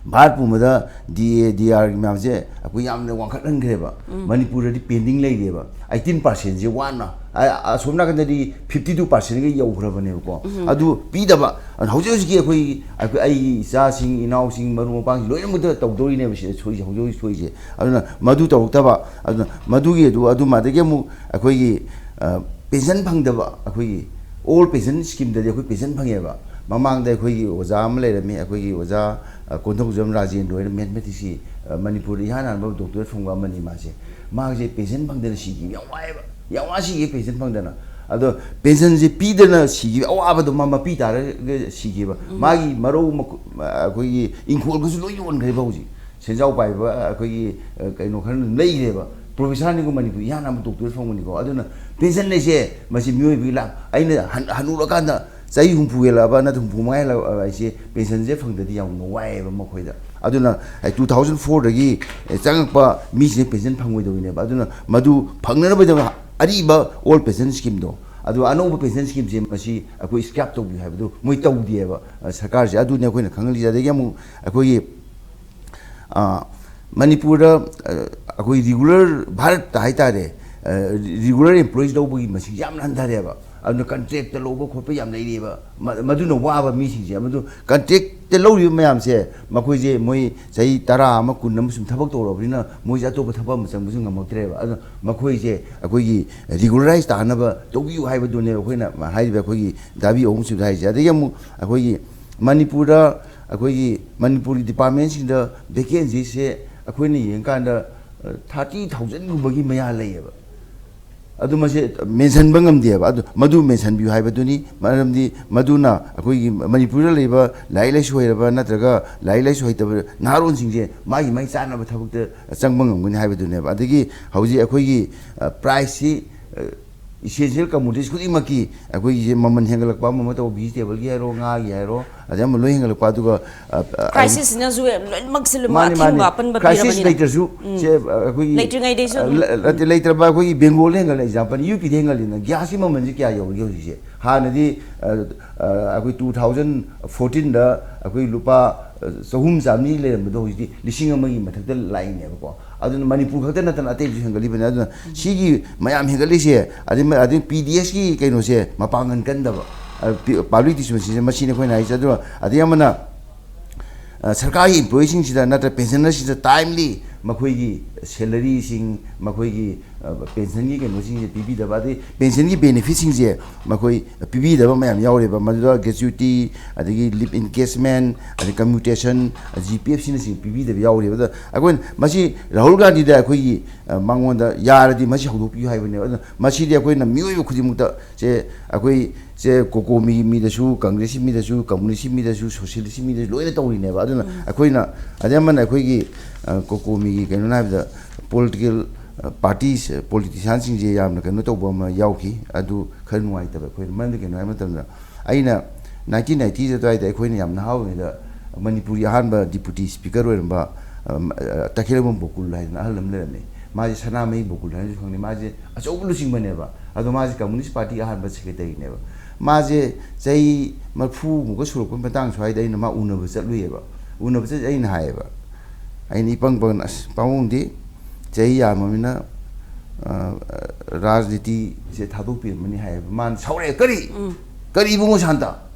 ꯚꯥꯔꯠ ꯄꯨꯝꯕꯗ ꯗꯤ ꯑꯦ, ꯗꯤ ꯑꯥꯔꯒꯤ ꯃꯌꯥꯝꯁꯦ ꯑꯩꯈꯣꯏ ꯌꯥꯝꯅ ꯋꯥꯡꯈꯠꯍꯟꯈ꯭ꯔꯦꯕ꯫ ꯃꯅꯤꯄꯨꯔꯗꯗꯤ pending ꯂꯩꯔꯦꯕ꯫ Eighteen percentꯁꯦ ꯋꯥꯅ, ꯑ-, ꯑꯁꯣꯝ ꯅꯥꯀꯟꯗꯗꯤ fifty two percentꯒ ꯌꯧꯈ꯭ꯔꯕꯅꯦꯕꯀꯣ꯫ ꯑꯗꯨ ꯄꯤꯗꯕ, ꯑꯗꯨꯅ ꯍꯧꯖꯤꯛ ꯍꯧꯖꯤꯛꯀꯤ ꯑꯩꯈꯣꯏ, ꯑꯩꯈꯣꯏ, ꯑꯩꯒꯤ ꯏꯆꯥꯁꯤꯡ, ꯏꯅꯥꯎꯁꯤꯡ, ꯃꯔꯨꯞ ꯃꯄꯥꯡꯁꯤꯡ ꯂꯣꯏꯅꯃꯛꯇ ꯇꯧꯗꯧꯔꯤꯅꯦꯕ ꯁꯤꯗ ꯁꯣꯏꯁꯦ, ꯍꯧꯖꯤꯛ ꯍꯧꯖꯤꯛ ꯁꯣꯏꯁꯦ꯫ ꯑꯗꯨꯅ ꯃꯗꯨ ꯇꯧꯔꯛꯇꯕ, ꯑꯗꯨꯅ ꯃꯗꯨꯒꯤ ꯑꯗꯨ, ꯑꯗꯨ ꯑꯗꯒꯤ ꯑꯃꯨꯛ ꯑꯩꯈꯣꯏꯒꯤ, ꯑ, pension ꯐꯪꯗꯕ, ꯑꯩꯈꯣꯏꯒꯤ old pension schemeꯗꯗꯤ ꯑꯩꯈꯣꯏ pension ꯐꯪꯉꯦꯕ꯫ ꯃꯃꯥꯡꯗ ꯑꯩꯈꯣꯏꯒꯤ ꯑꯣꯖꯥ ꯑꯃ ꯂꯩꯔꯝꯃꯤ, ꯑꯩꯈꯣꯏꯒꯤ ꯑꯣꯖꯥ, ꯑ, ꯀꯣꯟꯊꯧꯖꯝ ꯔꯥꯖꯦꯟꯗ꯭ꯔꯣ ꯍꯥꯏꯅ mathematicsꯀꯤ, ꯑ, ꯃꯅꯤꯄꯨꯔꯗ ꯏꯍꯥꯟ ꯍꯥꯟꯕ doctorate ꯐꯪꯕ ꯑꯃꯅꯤ ꯃꯥꯁꯦ꯫ ꯃꯥꯁꯦ pension ꯐꯪꯗꯅ ꯁꯤꯈꯤꯕ ꯌꯥꯝ ꯋꯥꯏꯑꯦꯕ, ꯌꯥꯝ ꯋꯥ ꯁꯤꯈꯤ pension ꯐꯪꯗꯅ꯫ ꯑꯗꯣ pensionꯁꯦ ꯄꯤꯗꯅ ꯁꯤꯈꯤꯕ ꯑꯋꯥꯕꯗꯣ ꯃꯥ ꯃꯄꯤ ꯇꯥꯔꯒ ꯁꯤꯈꯤꯕ꯫ ꯃꯥꯒꯤ ꯃꯔꯧ ꯃꯈꯨ-, ꯑꯩꯈꯣꯏꯒꯤ ꯏꯪꯈꯣꯜꯒꯁꯨ ꯂꯣꯏ ꯌꯣꯟꯈ꯭ꯔꯦꯕ ꯍꯧꯖꯤꯛ꯫ ꯁꯦꯟꯖꯥꯎ ꯄꯥꯏꯕ ꯑꯩꯈꯣꯏꯒꯤ, ꯑ, ꯀꯩꯅꯣ ꯈꯔ ꯑꯗꯨꯝ ꯂꯩꯈ꯭ꯔꯦꯕ꯫ Professorꯅꯤꯀꯣ, ꯃꯅꯤꯄꯨꯔ ꯏꯍꯥꯟ ꯍꯥꯟꯕ doctorate ꯐꯪꯕꯅꯤꯀꯣ꯫ ꯑꯗꯨꯅ pension ꯍꯥꯏꯁꯦ ꯃꯁꯤ ꯃꯤꯑꯣꯏꯕꯒꯤ ꯂꯥꯛ, ꯑꯩꯅ ꯍꯟ-, ꯍꯟꯅꯨꯔꯀꯥꯟꯗ ꯆꯍꯤ ꯍꯨꯝꯐꯨ ꯍꯦꯜꯂꯛꯑꯕ ꯅꯠꯇ꯭ꯔ ꯍꯨꯝꯐꯨ ꯃꯉꯥ ꯍꯦꯜꯂꯛꯑꯕ ꯍꯥꯏꯁꯦ pensionꯁꯦ ꯐꯪꯗꯗꯤ ꯌꯥꯝꯅ ꯋꯥꯏꯑꯦꯕ ꯃꯈꯣꯏꯗ꯫ ꯑꯗꯨꯅ ꯑꯩ two thousand fourꯗꯒꯤ ꯆꯪꯉꯛꯄ ꯃꯤꯁꯤꯡꯁꯦ pension ꯐꯪꯉꯣꯏꯗꯧꯔꯤꯅꯦꯕ꯫ ꯑꯗꯨꯅ ꯃꯗꯨ ꯐꯪꯅꯅꯕꯒꯤꯗꯃꯛ ꯑꯔꯤꯕ old pension schemeꯗꯣ, ꯑꯗꯨ ꯑꯅꯧꯕ pension schemeꯁꯦ ꯃꯁꯤ ꯑꯩꯈꯣꯏ scrap ꯇꯧꯕꯤꯌꯨ ꯍꯥꯏꯕꯗꯨ ꯃꯣꯏ ꯇꯧꯗꯦꯕ, ꯑ, ꯁꯔꯀꯥꯔꯁꯦ꯫ ꯑꯗꯨꯅꯤ ꯑꯩꯈꯣꯏꯅ ꯈꯪꯍꯜꯂꯤꯁꯦ꯫ ꯑꯗꯒꯤ ꯑꯃꯨꯛ ꯑꯩꯈꯣꯏꯒꯤ, ꯑ, ꯃꯅꯤꯄꯨꯔꯗ, ꯑ, ꯑꯩꯈꯣꯏ regular, ꯚꯥꯔꯠꯇ ꯍꯥꯏꯇꯥꯔꯦ, ꯑ, regular employees ꯂꯧꯕꯒꯤ ꯃꯁꯤꯡ ꯌꯥꯝꯅ ꯍꯟꯊꯔꯦꯕ꯫ ꯑꯗꯨꯅ contractꯇ ꯂꯧꯕ ꯈꯣꯠꯄ ꯌꯥꯝ ꯂꯩꯔꯤꯑꯕ꯫ ꯃ-, ꯃꯗꯨꯅ ꯋꯥꯕ ꯃꯤꯁꯤꯡꯁꯦ, ꯃꯗꯨ contractꯇ ꯂꯧꯔꯤꯕ ꯃꯌꯥꯝꯁꯦ, ꯃꯈꯣꯏꯁꯦ ꯃꯣꯏ ꯆꯍꯤ ꯇꯔꯥ ꯑꯃ, ꯀꯨꯟ ꯑꯃ ꯁꯨꯝ ꯊꯕꯛ ꯇꯧꯔꯕꯅꯤꯅ ꯃꯣꯏꯁꯦ ꯑꯇꯣꯞꯄ ꯊꯕꯛ ꯑꯃ ꯆꯪꯕꯁꯨ ꯉꯝꯃꯛꯇ꯭ꯔꯦꯕ꯫ ꯑꯗꯨꯅ ꯃꯈꯣꯏꯁꯦ ꯑꯩꯈꯣꯏꯒꯤ regularize ꯇꯥꯅꯕ ꯇꯧꯕꯤꯌꯨ ꯍꯥꯏꯕꯗꯨꯅꯦꯕ ꯑꯩꯈꯣꯏꯅ ꯍꯥꯏꯔꯤꯕ ꯑꯩꯈꯣꯏꯒꯤ ꯗꯥꯕꯤ ꯑꯍꯨꯝꯁꯨꯕꯗ ꯍꯥꯏꯔꯤꯁꯦ꯫ ꯑꯗꯒꯤ ꯑꯃꯨꯛ ꯑꯩꯈꯣꯏꯒꯤ ꯃꯅꯤꯄꯨꯔꯗ, ꯑꯩꯈꯣꯏꯒꯤ ꯃꯅꯤꯄꯨꯔꯒꯤ departmentꯁꯤꯡꯗ vacancyꯁꯦ ꯑꯩꯈꯣꯏꯅ ꯌꯦꯡꯀꯥꯟꯗ, ꯑ, thirty thousandꯒꯨꯝꯕꯒꯤ ꯃꯌꯥ ꯂꯩꯌꯦꯕ꯫ ꯑꯗꯨ ꯃꯁꯤ ꯃꯦꯟꯁꯟꯕ ꯉꯝꯗꯦꯕ꯫ ꯑꯗꯨ ꯃꯗꯨ ꯃꯦꯟꯁꯟꯕꯤꯌꯨ ꯍꯥꯏꯕꯗꯨꯅꯤ꯫ ꯃꯔꯝꯗꯤ ꯃꯗꯨꯅ ꯑꯩꯈꯣꯏꯒꯤ ꯃꯅꯤꯄꯨꯔꯗ ꯂꯩꯕ ꯂꯥꯏꯔꯤꯛ ꯂꯥꯏꯁꯨ ꯍꯩꯔꯕ ꯅꯠꯇ꯭ꯔꯒ ꯂꯥꯏꯔꯤꯛ ꯂꯥꯏꯁꯨ ꯍꯩꯇꯕ ꯅꯍꯥꯔꯣꯟꯁꯤꯡꯁꯦ ꯃꯥꯒꯤ ꯃꯥꯒꯤ ꯆꯥꯅꯕ ꯊꯕꯛꯇ ꯆꯪꯕ ꯉꯝꯒꯅꯤ ꯍꯥꯏꯕꯗꯨꯅꯦꯕ꯫ ꯑꯗꯒꯤ ꯍꯧꯖꯤꯛ ꯑꯩꯈꯣꯏꯒꯤ, ꯑ, price ꯁꯤ, ꯑ, essential commodities ꯈꯨꯗꯤꯡꯃꯛꯀꯤ ꯑꯩꯈꯣꯏꯒꯤ ꯃꯃꯜ ꯍꯦꯟꯒꯠꯂꯛꯄ ꯑꯃ ꯑꯃ ꯇꯧꯕ, vegetable ꯒꯤ ꯍꯥꯏꯔꯣ, ꯉꯥꯒꯤ ꯍꯥꯏꯔꯣ, ꯑꯗꯩ ꯑꯃ ꯂꯣꯏ ꯍꯦꯟꯒꯠꯂꯛꯄ꯫ ꯑꯗꯨꯒ, ꯑ, ꯑ, crisis ꯁꯤꯅꯁꯨ ꯂꯣꯏꯅꯃꯛꯁꯦ ꯂꯣꯏꯅꯃꯛ ꯃꯥꯅꯤ, ꯃꯥꯅꯤ꯫ ꯑꯊꯤꯡꯕ ꯑꯄꯟꯕ Crisis ꯄꯤꯔꯕꯅꯤꯅ꯫ ꯂꯩꯇ꯭ꯔꯁꯨ, ꯁꯦ, ꯑꯩꯈꯣꯏꯒꯤ, ꯂꯩꯇ꯭ꯔꯤꯉꯩꯗꯩꯁꯨ ꯑ, ꯑꯗꯨꯝ, ꯂ-, ꯅꯠꯇꯦ, ꯂꯩꯇ꯭ꯔꯕ ꯑꯩꯈꯣꯏꯒꯤ ꯕꯦꯡꯒꯣꯜꯗ ꯍꯦꯟꯒꯠꯂꯦ, example, ꯌꯨ ꯄꯤꯗ ꯍꯦꯟꯒꯠꯂꯦꯅ꯫ ꯒ꯭ꯌꯥꯁꯀꯤ ꯃꯃꯜꯁꯦ ꯀꯌꯥ ꯌꯧꯔꯒꯦ ꯍꯧꯖꯤꯛꯁꯦ? ꯍꯥꯟꯅꯗꯤ, ꯑ, ꯑ, ꯑꯩꯈꯣꯏ two thousand fourteen ꯗ ꯑꯩꯈꯣꯏ ꯂꯨꯄꯥ, ꯑ, ꯆꯍꯨꯝ ꯆꯥꯝꯃꯔꯤ ꯂꯩꯔꯝꯕꯗꯣ ꯍꯧꯖꯤꯛꯇꯤ ꯂꯤꯁꯤꯡ ꯑꯃꯒꯤ ꯃꯊꯛꯇ ꯂꯥꯛꯏꯅꯦꯕꯀꯣ꯫ ꯑꯗꯨꯅ ꯃꯅꯤꯄꯨꯔ ꯈꯛꯇ ꯅꯠꯇꯅ ꯑꯇꯩꯁꯨ ꯍꯦꯟꯒꯠꯂꯤꯕꯅꯤ꯫ ꯑꯗꯨꯅ ꯁꯤꯒꯤ ꯃꯌꯥꯝ ꯍꯦꯟꯒꯠꯂꯤꯁꯦ, ꯑꯗꯩ, ꯑꯗꯩ ꯄꯤ ꯗꯤ ꯑꯦꯁꯀꯤ ꯀꯩꯅꯣꯁꯦ, ꯃꯄꯥꯡꯒꯜ ꯀꯟꯗꯕ, ꯑ, ꯄꯤ-, public distribution ꯁꯤꯁꯦ, ꯃꯁꯤꯅꯤ ꯑꯩꯈꯣꯏꯅ ꯍꯥꯏꯁꯦ꯫ ꯑꯗꯨꯒ ꯑꯗꯩ ꯑꯃꯅ, ꯑ, ꯁꯔꯀꯥꯔꯒꯤ employee ꯁꯤꯡꯁꯤꯗ ꯅꯠꯇ꯭ꯔ pensioner ꯁꯤꯡꯁꯤꯗ timely ꯃꯈꯣꯏꯒꯤ salary ꯁꯤꯡ, ꯃꯈꯣꯏꯒꯤ, ꯑ, pension ꯒꯤ ꯀꯩꯅꯣꯁꯤꯡꯁꯦ ꯄꯤꯕꯤꯗꯕ, ꯑꯗꯩ pension ꯒꯤ benefit ꯁꯤꯡꯁꯦ ꯃꯈꯣꯏ ꯄꯤꯕꯤꯗꯕ ꯃꯌꯥꯝ ꯌꯥꯎꯔꯦꯕ꯫ ꯃꯗꯨꯗ gratuity, ꯑꯗꯒꯤ leave encashment, ꯑꯗꯩ commutation, G P F ꯁꯤꯅꯆꯤꯡꯕ ꯄꯤꯕꯤꯗꯕ ꯌꯥꯎꯔꯦꯕ꯫ ꯑꯗ ꯑꯩꯈꯣꯏꯅ ꯃꯁꯤ ꯔꯥꯍꯨꯜ ꯒꯥꯟꯙꯤꯗ ꯑꯩꯈꯣꯏꯒꯤ, ꯑ, ꯃꯉꯣꯟꯗ ꯌꯥꯔꯗꯤ ꯃꯁꯤ ꯍꯧꯗꯣꯛꯄꯤꯌꯨ ꯍꯥꯏꯕꯅꯦꯕ꯫ ꯑꯗꯨꯅ ꯃꯁꯤꯗꯤ ꯑꯩꯈꯣꯏꯅ ꯃꯤꯑꯣꯏꯕ ꯈꯨꯗꯤꯡꯃꯛꯇ, ꯁꯦ, ꯑꯩꯈꯣꯏ, ꯁꯦ, COCOMI ꯒꯤ ꯃꯤꯗꯁꯨ, Congress ꯀꯤ ꯃꯤꯗꯁꯨ, communist ꯀꯤ ꯃꯤꯗꯁꯨ, socialist ꯀꯤ ꯃꯤꯗꯁꯨ ꯂꯣꯏꯅ ꯇꯧꯔꯤꯅꯦꯕ꯫ ꯑꯗꯨꯅ ꯑꯩꯈꯣꯏꯅ, ꯑꯗꯩ ꯑꯃꯅ ꯑꯩꯈꯣꯏꯒꯤ, ꯑ, COCOMI ꯒꯤ ꯀꯩꯅꯣꯅ ꯍꯥꯏꯕꯗ, political, ꯑ, parties, politician ꯁꯤꯡꯁꯦ ꯌꯥꯝꯅ ꯀꯩꯅꯣ ꯇꯧꯕ ꯑꯃ ꯌꯥꯎꯈꯤ꯫ ꯑꯗꯨ ꯈꯔ ꯅꯨꯡꯉꯥꯏꯇꯕ ꯑꯩꯈꯣꯏꯅ꯫ ꯃꯔꯝꯗꯤ ꯀꯩꯅꯣ ꯍꯥꯏꯕ ꯃꯇꯝꯗ, ꯑꯩꯅ nineteen ninety ꯑꯗꯨꯋꯥꯏꯗ ꯑꯩꯈꯣꯏꯅ ꯌꯥꯝ ꯅꯍꯥ ꯑꯣꯏꯔꯤꯉꯩꯗ ꯃꯅꯤꯄꯨꯔꯒꯤ ꯑꯍꯥꯟꯕ deputy speaker ꯑꯣꯏꯔꯝꯕ, ꯑ, ꯑ, ꯇꯈꯦꯜꯂꯝꯕꯝ ꯕꯣꯀꯨꯜ ꯍꯥꯏꯗꯅ ꯑꯍꯜ ꯑꯃ ꯂꯩꯔꯝꯃꯤ꯫ ꯃꯥꯁꯦ ꯁꯅꯥꯃꯍꯤ ꯕꯣꯀꯨꯜ ꯍꯥꯏꯅꯁꯨ ꯈꯪꯅꯩ꯫ ꯃꯥꯁꯦ ꯑꯆꯧꯕ ꯂꯨꯆꯤꯡꯕꯅꯦꯕ꯫ ꯑꯗꯣ ꯃꯥꯁꯦ Communist Party ꯒꯤ ꯑꯍꯥꯟꯕ secretary ꯅꯦꯕ꯫ ꯃꯥꯁꯦ ꯆꯍꯤ ꯃꯔꯤꯐꯨꯃꯨꯛꯀ ꯁꯨꯔꯛꯄ ꯃꯇꯥꯡ ꯁ꯭ꯋꯥꯏꯗ ꯑꯩꯅ ꯃꯥ ꯎꯅꯕ ꯆꯠꯂꯨꯏꯌꯦꯕ꯫ ꯎꯅꯕ ꯆꯠ-, ꯑꯩꯅ ꯍꯥꯏꯌꯦꯕ, ꯑꯩꯅ ꯏꯄꯪ ꯄꯪꯅ, "ꯑꯁ, ꯄꯥꯕꯨꯡꯗꯤ ꯆꯍꯤ ꯌꯥꯝꯃꯃꯤꯅ, ꯑ, ꯔꯥꯖꯅꯤꯇꯤꯁꯦ ꯊꯥꯗꯣꯛꯄꯤꯔꯝꯃꯅꯤ" ꯍꯥꯏꯌꯦꯕ꯫ ꯃꯥꯅ ꯁꯥꯎꯔꯛꯑꯦ, "ꯀꯔꯤ? ꯀꯔꯤ ꯏꯕꯨꯡꯉꯣ ꯁꯥꯟꯇ?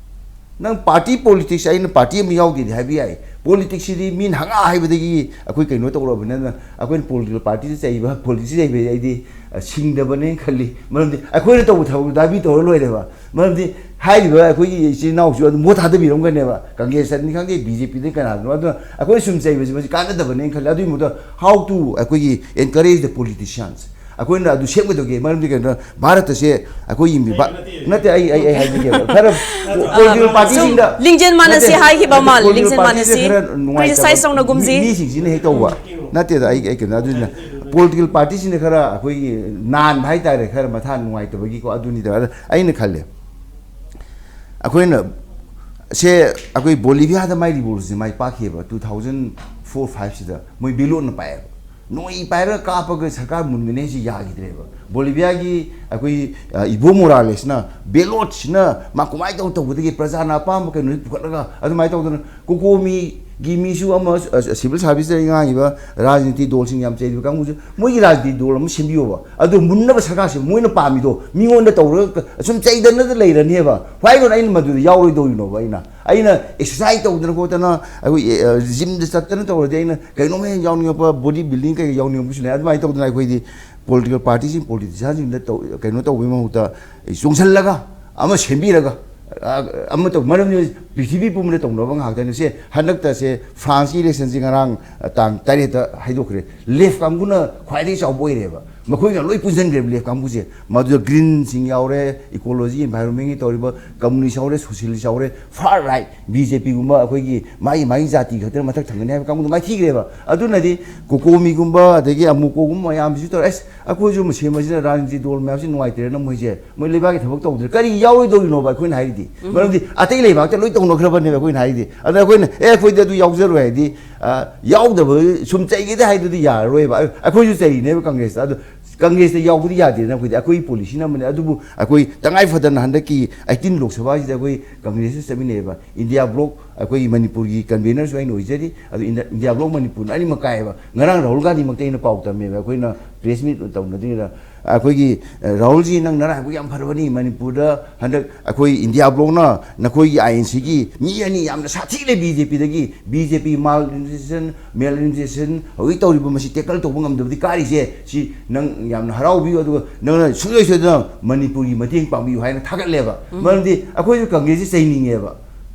ꯅꯪ party politics, ꯑꯩꯅ party ꯑꯃ ꯌꯥꯎꯗꯦꯗꯤ ꯍꯥꯏꯕ ꯌꯥꯏ꯫ Politics ꯁꯤꯗꯤ ꯃꯤꯅ ꯍꯪꯉꯥ ꯍꯥꯏꯕꯗꯒꯤ ꯑꯩꯈꯣꯏ ꯀꯩꯅꯣ ꯇꯧꯔꯕꯅꯤꯅ, ꯑꯩꯈꯣꯏꯅ political party ꯗ ꯆꯩꯕ, politics ꯆꯩꯕ ꯑꯩꯗꯤ, ꯑ, ꯁꯤꯡꯗꯕꯅꯦꯅ ꯈꯜꯂꯤ꯫ ꯃꯔꯝꯗꯤ ꯑꯩꯈꯣꯏꯅ ꯇꯧꯕ ꯊꯕꯛꯇꯨ ꯗꯥꯕꯤ ꯇꯧꯔ ꯂꯣꯏꯔꯦꯕ꯫ ꯃꯔꯝꯗꯤ ꯍꯥꯏꯔꯤꯕ ꯑꯩꯈꯣꯏꯒꯤ ꯏꯆꯤꯜ ꯏꯅꯥꯎꯁꯨ ꯑꯗꯨꯝ vote ꯊꯥꯗꯕꯤꯔꯝꯒꯅꯦꯕ꯫ Congress ꯅꯤ ꯈꯪꯗꯦ, B J P ꯗ ꯀꯅꯥꯗꯅꯣ꯫ ꯑꯗꯨꯅ ꯑꯩꯈꯣꯏꯅ ꯁꯨꯝ ꯆꯩꯕꯁꯤ ꯃꯁꯤ ꯀꯥꯟꯅꯗꯕꯅꯦꯅ ꯈꯜꯂꯤ꯫ ꯑꯗꯨꯒꯤ ꯃꯍꯨꯠꯇ how to ꯑꯩꯈꯣꯏꯒꯤ encourage the politicians꯫ ꯑꯩꯈꯣꯏꯅ ꯑꯗꯨ ꯁꯦꯝꯒꯗꯧꯒꯦ꯫ ꯃꯔꯝꯗꯤ ꯀꯩꯅꯣ, ꯚꯥꯔꯠ ꯑꯁꯦ ꯑꯩꯈꯣꯏ ꯌꯦꯡꯕꯤꯕ ꯅꯠꯇꯦ꯫ ꯑꯩ ꯑꯩ ꯑꯩ ꯍꯥꯏꯖꯒꯦꯕ, ꯈꯔ ꯄꯣꯂꯤꯇꯤꯀꯦꯜ ꯄꯥꯔꯇꯤꯁꯤꯡꯗ ꯁꯨꯝ ꯂꯤꯡꯖꯦꯜ ꯃꯥꯟꯅꯁꯤ ꯅꯠꯇꯦ, ꯍꯥꯏꯈꯤꯕ ꯃꯥꯜꯂꯦ꯫ ꯄꯣꯂꯤꯇꯤꯀꯦꯜ ꯂꯤꯡꯖꯦꯜ ꯄꯥꯔꯇꯤꯁꯦ ꯃꯥꯟꯅꯁꯤ꯫ ꯈꯔ ꯅꯨꯡꯉꯥꯏꯇꯕ ꯀ꯭ꯔꯤꯇꯤꯁꯥꯏꯁ ꯇꯧꯅꯒꯨꯝꯁꯤ꯫ ꯃꯤ- ꯃꯤꯁꯤꯡꯁꯤꯅ ꯍꯦꯛ ꯇꯧꯕ ꯅꯠꯇꯦꯗ꯫ ꯑꯩ ꯑꯩ ꯀꯩꯅꯣ, ꯑꯗꯨꯅ ꯄꯣꯂꯤꯇꯤꯀꯦꯜ ꯄꯥꯔꯇꯤꯁꯤꯡꯅ ꯈꯔ ꯑꯩꯈꯣꯏꯒꯤ ꯅꯥꯟꯕ ꯍꯥꯏꯇꯥꯔꯦ, ꯈꯔ ꯃꯊꯥ ꯅꯨꯡꯉꯥꯏꯇꯕꯒꯤꯀꯣ꯫ ꯑꯗꯨꯅꯤꯗ ꯑꯗ ꯑꯩꯅ ꯈꯜꯂꯦ, ꯑꯩꯈꯣꯏꯅ ꯁꯦ ꯑꯩꯈꯣꯏ ꯕꯣꯂꯤꯚꯤꯌꯥꯗ ꯃꯥꯏ ꯔꯤꯚꯣꯂꯨꯁꯟꯁꯦ ꯃꯥꯏ ꯄꯥꯛꯈꯤꯑꯕ, ꯇꯨ ꯊꯥꯎꯖꯟ ꯐꯣꯔ ꯐꯥꯏꯚꯁꯤꯗ ꯃꯣꯏ ꯕꯦꯂꯣꯠꯅ ꯄꯥꯏꯑꯦꯕ꯫ ꯅꯣꯏ ꯄꯥꯏꯔꯒ ꯀꯥꯞꯄꯒ ꯁꯔꯀꯥꯔ ꯃꯨꯟꯒꯅꯤ ꯍꯥꯏꯁꯤ ꯌꯥꯈꯤꯗ꯭ꯔꯦꯕ꯫ ꯕꯣꯂꯤꯚꯤꯌꯥꯒꯤ ꯑꯩꯈꯣꯏ, ꯑ, ꯏꯕꯣ ꯃꯣꯔꯥꯂꯦꯁꯅ ꯕꯦꯂꯣꯠꯁꯤꯅ ꯃꯥ ꯀꯃꯥꯏꯅ ꯇꯧ ꯇꯧꯕꯗꯒꯤ ꯄ꯭ꯔꯖꯥꯅ ꯑꯄꯥꯝꯕ ꯀꯩꯅꯣꯁꯤ ꯄꯨꯈꯠꯂꯒ ꯑꯗꯨꯃꯥꯏꯅ ꯇꯧꯗꯅ ꯀꯣꯀꯣꯃꯤꯒꯤ ꯃꯤꯁꯨ ꯑꯃ, ꯑ, ꯁꯤꯚꯤꯜ ꯁꯥꯔꯚꯤꯁꯇ ꯉꯥꯡꯉꯤꯕ ꯔꯥꯖꯅꯤꯇꯤ ꯗꯣꯜꯁꯤꯡ ꯌꯥꯝ ꯆꯩꯔꯤꯕ ꯀꯥꯡꯕꯨꯁꯨ ꯃꯣꯏꯒꯤ ꯔꯥꯖꯅꯤꯇꯤ ꯗꯣꯜ ꯑꯃ ꯁꯦꯝꯕꯤꯌꯣꯕ꯫ ꯑꯗꯨ ꯃꯨꯟꯅꯕ ꯁꯔꯀꯥꯔꯁꯦ ꯃꯣꯏꯅ ꯄꯥꯝꯃꯤꯗꯣ ꯃꯤꯉꯣꯟꯗ ꯇꯧꯔꯒ ꯁꯨꯝ ꯆꯩꯗꯅꯗ ꯂꯩꯔꯅꯦꯕ꯫ ꯍ꯭ꯋꯥꯏ ꯀꯣꯟꯅ ꯑꯩꯅ ꯃꯗꯨꯗ ꯌꯥꯎꯔꯣꯏꯗꯧꯔꯤꯅꯣꯕ? ꯑꯩꯅ, ꯑꯩꯅ ꯑꯦꯛꯁꯔꯁꯥꯏꯁ ꯇꯧꯗꯅ ꯈꯣꯠꯇꯅ ꯑꯩꯈꯣꯏ, ꯑ, ꯖꯤꯝꯗ ꯆꯠꯇꯅ ꯇꯧꯔꯗꯤ ꯑꯩꯅ ꯀꯩꯅꯣꯝꯃ ꯍꯦꯛ ꯌꯥꯎꯅꯤꯡꯉꯛꯄ, ꯕꯣꯗꯤ ꯕꯤꯜꯗꯤꯡ ꯀꯩꯀꯩ ꯌꯥꯎꯅꯤꯡꯉꯛꯄꯁꯨ ꯂꯩ꯫ ꯑꯗꯨꯃꯥꯏꯅ ꯇꯧꯗꯅ ꯑꯩꯈꯣꯏꯗꯤ ꯄꯣꯂꯤꯇꯤꯀꯦꯜ ꯄꯥꯔꯇꯤꯁꯤꯡ, ꯄꯣꯂꯤꯇꯤꯁꯤꯌꯥꯟꯁꯤꯡꯗ ꯇꯧ-, ꯀꯩꯅꯣ ꯇꯧꯕꯒꯤ ꯃꯍꯨꯠꯇ ꯆꯣꯡꯁꯤꯜꯂꯒ ꯑꯃ ꯁꯦꯝꯕꯤꯔꯒ, ꯑ, ꯑꯃ ꯇꯧ-, ꯃꯔꯝꯗꯤ ꯄ꯭ꯔꯤꯊꯤꯕꯤ ꯄꯨꯝꯕꯗ ꯇꯧꯅꯕ ꯉꯥꯛꯇꯅꯤ꯫ ꯁꯦ ꯍꯟꯗꯛꯇ ꯁꯦ ꯐ꯭ꯔꯥꯟꯁꯀꯤ ꯏꯂꯦꯛꯁꯟꯁꯤ ꯉꯔꯥꯡ, ꯑ, ꯇꯥꯡ ꯇꯔꯦꯠꯇ ꯍꯥꯏꯗꯣꯛꯈ꯭ꯔꯦ꯫ ꯂꯦꯐ ꯀꯥꯡꯕꯨꯅ ꯈ꯭ꯋꯥꯏꯗꯒꯤ ꯆꯥꯎꯕ ꯑꯣꯏꯔꯦꯕ꯫ ꯃꯈꯣꯏꯅ ꯂꯣꯏ ꯄꯨꯟꯁꯤꯟꯈ꯭ꯔꯦꯕ ꯂꯦꯐ ꯀꯥꯡꯕꯨꯁꯦ꯫ ꯃꯗꯨꯗ ꯒ꯭ꯔꯤꯟꯁꯤꯡ ꯌꯥꯎꯔꯦ, ꯏꯀꯣꯂꯣꯖꯤ, ꯏꯟꯚꯥꯏꯔꯣꯟꯃꯦꯟꯒꯤ ꯇꯧꯔꯤꯕ, ꯀꯝꯃꯨꯅꯤꯁ ꯌꯥꯎꯔꯦ, ꯁꯣꯁꯤꯌꯦꯂꯤꯁ ꯌꯥꯎꯔꯦ, ꯐꯥꯔ ꯔꯥꯏꯠ, ꯕꯤ ꯖꯦ ꯄꯤꯒꯨꯝꯕ ꯑꯩꯈꯣꯏꯒꯤ ꯃꯥꯒꯤ, ꯃꯥꯒꯤ ꯖꯥꯇꯤ ꯈꯛꯇꯅ ꯃꯊꯛ ꯊꯪꯒꯅꯤ ꯍꯥꯏꯕ ꯀꯥꯡꯕꯨꯗꯣ ꯃꯥꯏꯊꯤꯈ꯭ꯔꯦꯕ꯫ ꯑꯗꯨꯅꯗꯤ ꯀꯣꯀꯣꯃꯤꯒꯨꯝꯕ ꯑꯗꯒꯤ ꯑꯃꯨꯀꯣꯒꯨꯝꯕ ꯃꯌꯥꯝꯁꯤꯁꯨ ꯇꯧꯔꯦ, "ꯑꯁ, ꯑꯩꯈꯣꯏꯁꯨ ꯃꯁꯦꯝ ꯑꯁꯤꯅ ꯔꯥꯖꯅꯤꯇꯤ ꯗꯣꯜ ꯃꯌꯥꯝꯁꯤ ꯅꯨꯡꯉꯥꯏꯇ꯭ꯔꯦꯅ ꯃꯣꯏꯁꯦ, ꯃꯣꯏ ꯂꯩꯕꯥꯛꯀꯤ ꯊꯕꯛ ꯇꯧꯗ꯭ꯔꯦ, ꯀꯔꯤ ꯌꯥꯎꯔꯣꯏꯗꯧꯔꯤꯅꯣꯕ?" ꯑꯩꯈꯣꯏꯅ ꯍꯥꯏꯔꯤꯗꯤ꯫ ꯃꯔꯝꯗꯤ ꯑꯇꯩ ꯂꯩꯕꯥꯛꯇ ꯂꯣꯏ ꯇꯧꯅꯈ꯭ꯔꯕꯅꯦꯕ ꯑꯩꯈꯣꯏꯅ ꯍꯥꯏꯔꯤꯗꯤ꯫ ꯑꯗ ꯑꯩꯈꯣꯏꯅ, "ꯑꯦ, ꯑꯩꯈꯣꯏꯗꯤ ꯑꯗꯨ ꯌꯥꯎꯖꯔꯣꯏ" ꯍꯥꯏꯗꯤ, ꯑ, ꯌꯥꯎꯗꯕ ꯁꯨꯝ ꯆꯩꯒꯦꯗ ꯍꯥꯏꯗꯨꯗꯤ ꯌꯥꯔꯔꯣꯏꯕ꯫ ꯑꯩꯈꯣꯏꯁꯨ ꯆꯩꯔꯤꯅꯦꯕ ꯀꯪꯒ꯭ꯔꯦꯁꯇ꯫ ꯑꯗꯣ ꯀꯪꯒ꯭ꯔꯦꯁꯇ ꯌꯥꯎꯕꯗꯤ ꯌꯥꯗꯦꯗꯅ ꯑꯩꯈꯣꯏꯗꯤ, ꯑꯩꯈꯣꯏꯒꯤ ꯄꯣꯂꯤꯁꯤꯅ ꯑꯃꯅꯤ꯫ ꯑꯗꯨꯕꯨ ꯑꯩꯈꯣꯏ ꯇꯉꯥꯏ ꯐꯗꯅ ꯍꯟꯗꯛꯀꯤ ꯑꯩꯠꯇꯤꯟ ꯂꯣꯛ ꯁꯚꯥꯁꯤꯗ ꯑꯩꯈꯣꯏ ꯀꯪꯒ꯭ꯔꯦꯁꯇ ꯆꯠꯃꯤꯟꯅꯩꯑꯕ꯫ ꯏꯟꯗꯤꯌꯥ ꯕ꯭ꯂꯣꯛ, ꯑꯩꯈꯣꯏꯒꯤ ꯃꯅꯤꯄꯨꯔꯒꯤ ꯀꯟꯚꯦꯅꯔꯁꯨ ꯑꯩꯅ ꯑꯣꯏꯖꯔꯤ꯫ ꯑꯗꯨ ꯏꯟꯗꯤꯌꯥ, ꯏꯟꯗꯤꯌꯥ ꯕ꯭ꯂꯣꯛ ꯃꯅꯤꯄꯨꯔꯅ ꯑꯅꯤꯃꯛ ꯀꯥꯏꯑꯕ꯫ ꯉꯔꯥꯡ ꯔꯥꯍꯨꯜ ꯒꯥꯟꯙꯤꯃꯛꯇ ꯑꯩꯅ ꯄꯥꯎ ꯇꯝꯃꯦꯕ, ꯑꯩꯈꯣꯏꯅ ꯄ꯭ꯔꯦꯁ ꯃꯤꯠ ꯇꯧꯅꯗ꯭ꯔꯤꯉꯩꯗ꯫ ꯑꯩꯈꯣꯏꯒꯤ, ꯑ, "ꯔꯥꯍꯨꯜꯖꯤ, ꯅꯪ ꯅꯔꯥꯏꯕꯛ ꯌꯥꯝ ꯐꯔꯕꯅꯤ, ꯃꯅꯤꯄꯨꯔꯗ ꯍꯟꯗꯛ ꯑꯩꯈꯣꯏ ꯏꯟꯗꯤꯌꯥ ꯕ꯭ꯂꯣꯛꯅ ꯅꯈꯣꯏꯒꯤ ꯑꯥꯏ ꯑꯦꯟ ꯁꯤꯒꯤ ꯃꯤ ꯑꯅꯤ ꯌꯥꯝꯅ ꯁꯥꯊꯤꯅ ꯕꯤ ꯖꯦ ꯄꯤꯗꯒꯤ, ꯕꯤ ꯖꯦ ꯄꯤ ꯃꯥꯜ ꯑꯦꯗꯃꯤꯅꯤꯁꯇ꯭ꯔꯦꯁꯟ, ꯃꯦꯜ ꯑꯦꯗꯃꯤꯅꯤꯁꯇ꯭ꯔꯦꯁꯟ ꯍꯧꯖꯤꯛ ꯇꯧꯔꯤꯕ ꯃꯁꯤ ꯇꯦꯀꯜ ꯇꯧꯕ ꯉꯝꯗꯕꯗꯤ ꯀꯥꯔꯤꯁꯦ, ꯁꯤ ꯅꯪ ꯌꯥꯝꯅ ꯍꯔꯥꯎꯕꯤꯌꯨ, ꯑꯗꯨꯒ ꯅꯪꯅ ꯁꯨꯡꯁꯣꯏ ꯁꯣꯏꯗꯅ ꯃꯅꯤꯄꯨꯔꯒꯤ ꯃꯇꯦꯡ ꯄꯥꯡꯕꯤꯌꯨ" ꯍꯥꯏꯅ ꯊꯥꯒꯠꯂꯦꯕ꯫ ꯃꯔꯝꯗꯤ ꯑꯩꯈꯣꯏꯁꯨ ꯀꯪꯒ꯭ꯔꯦꯁꯁꯤ ꯆꯩꯅꯤꯡꯉꯦꯕ꯫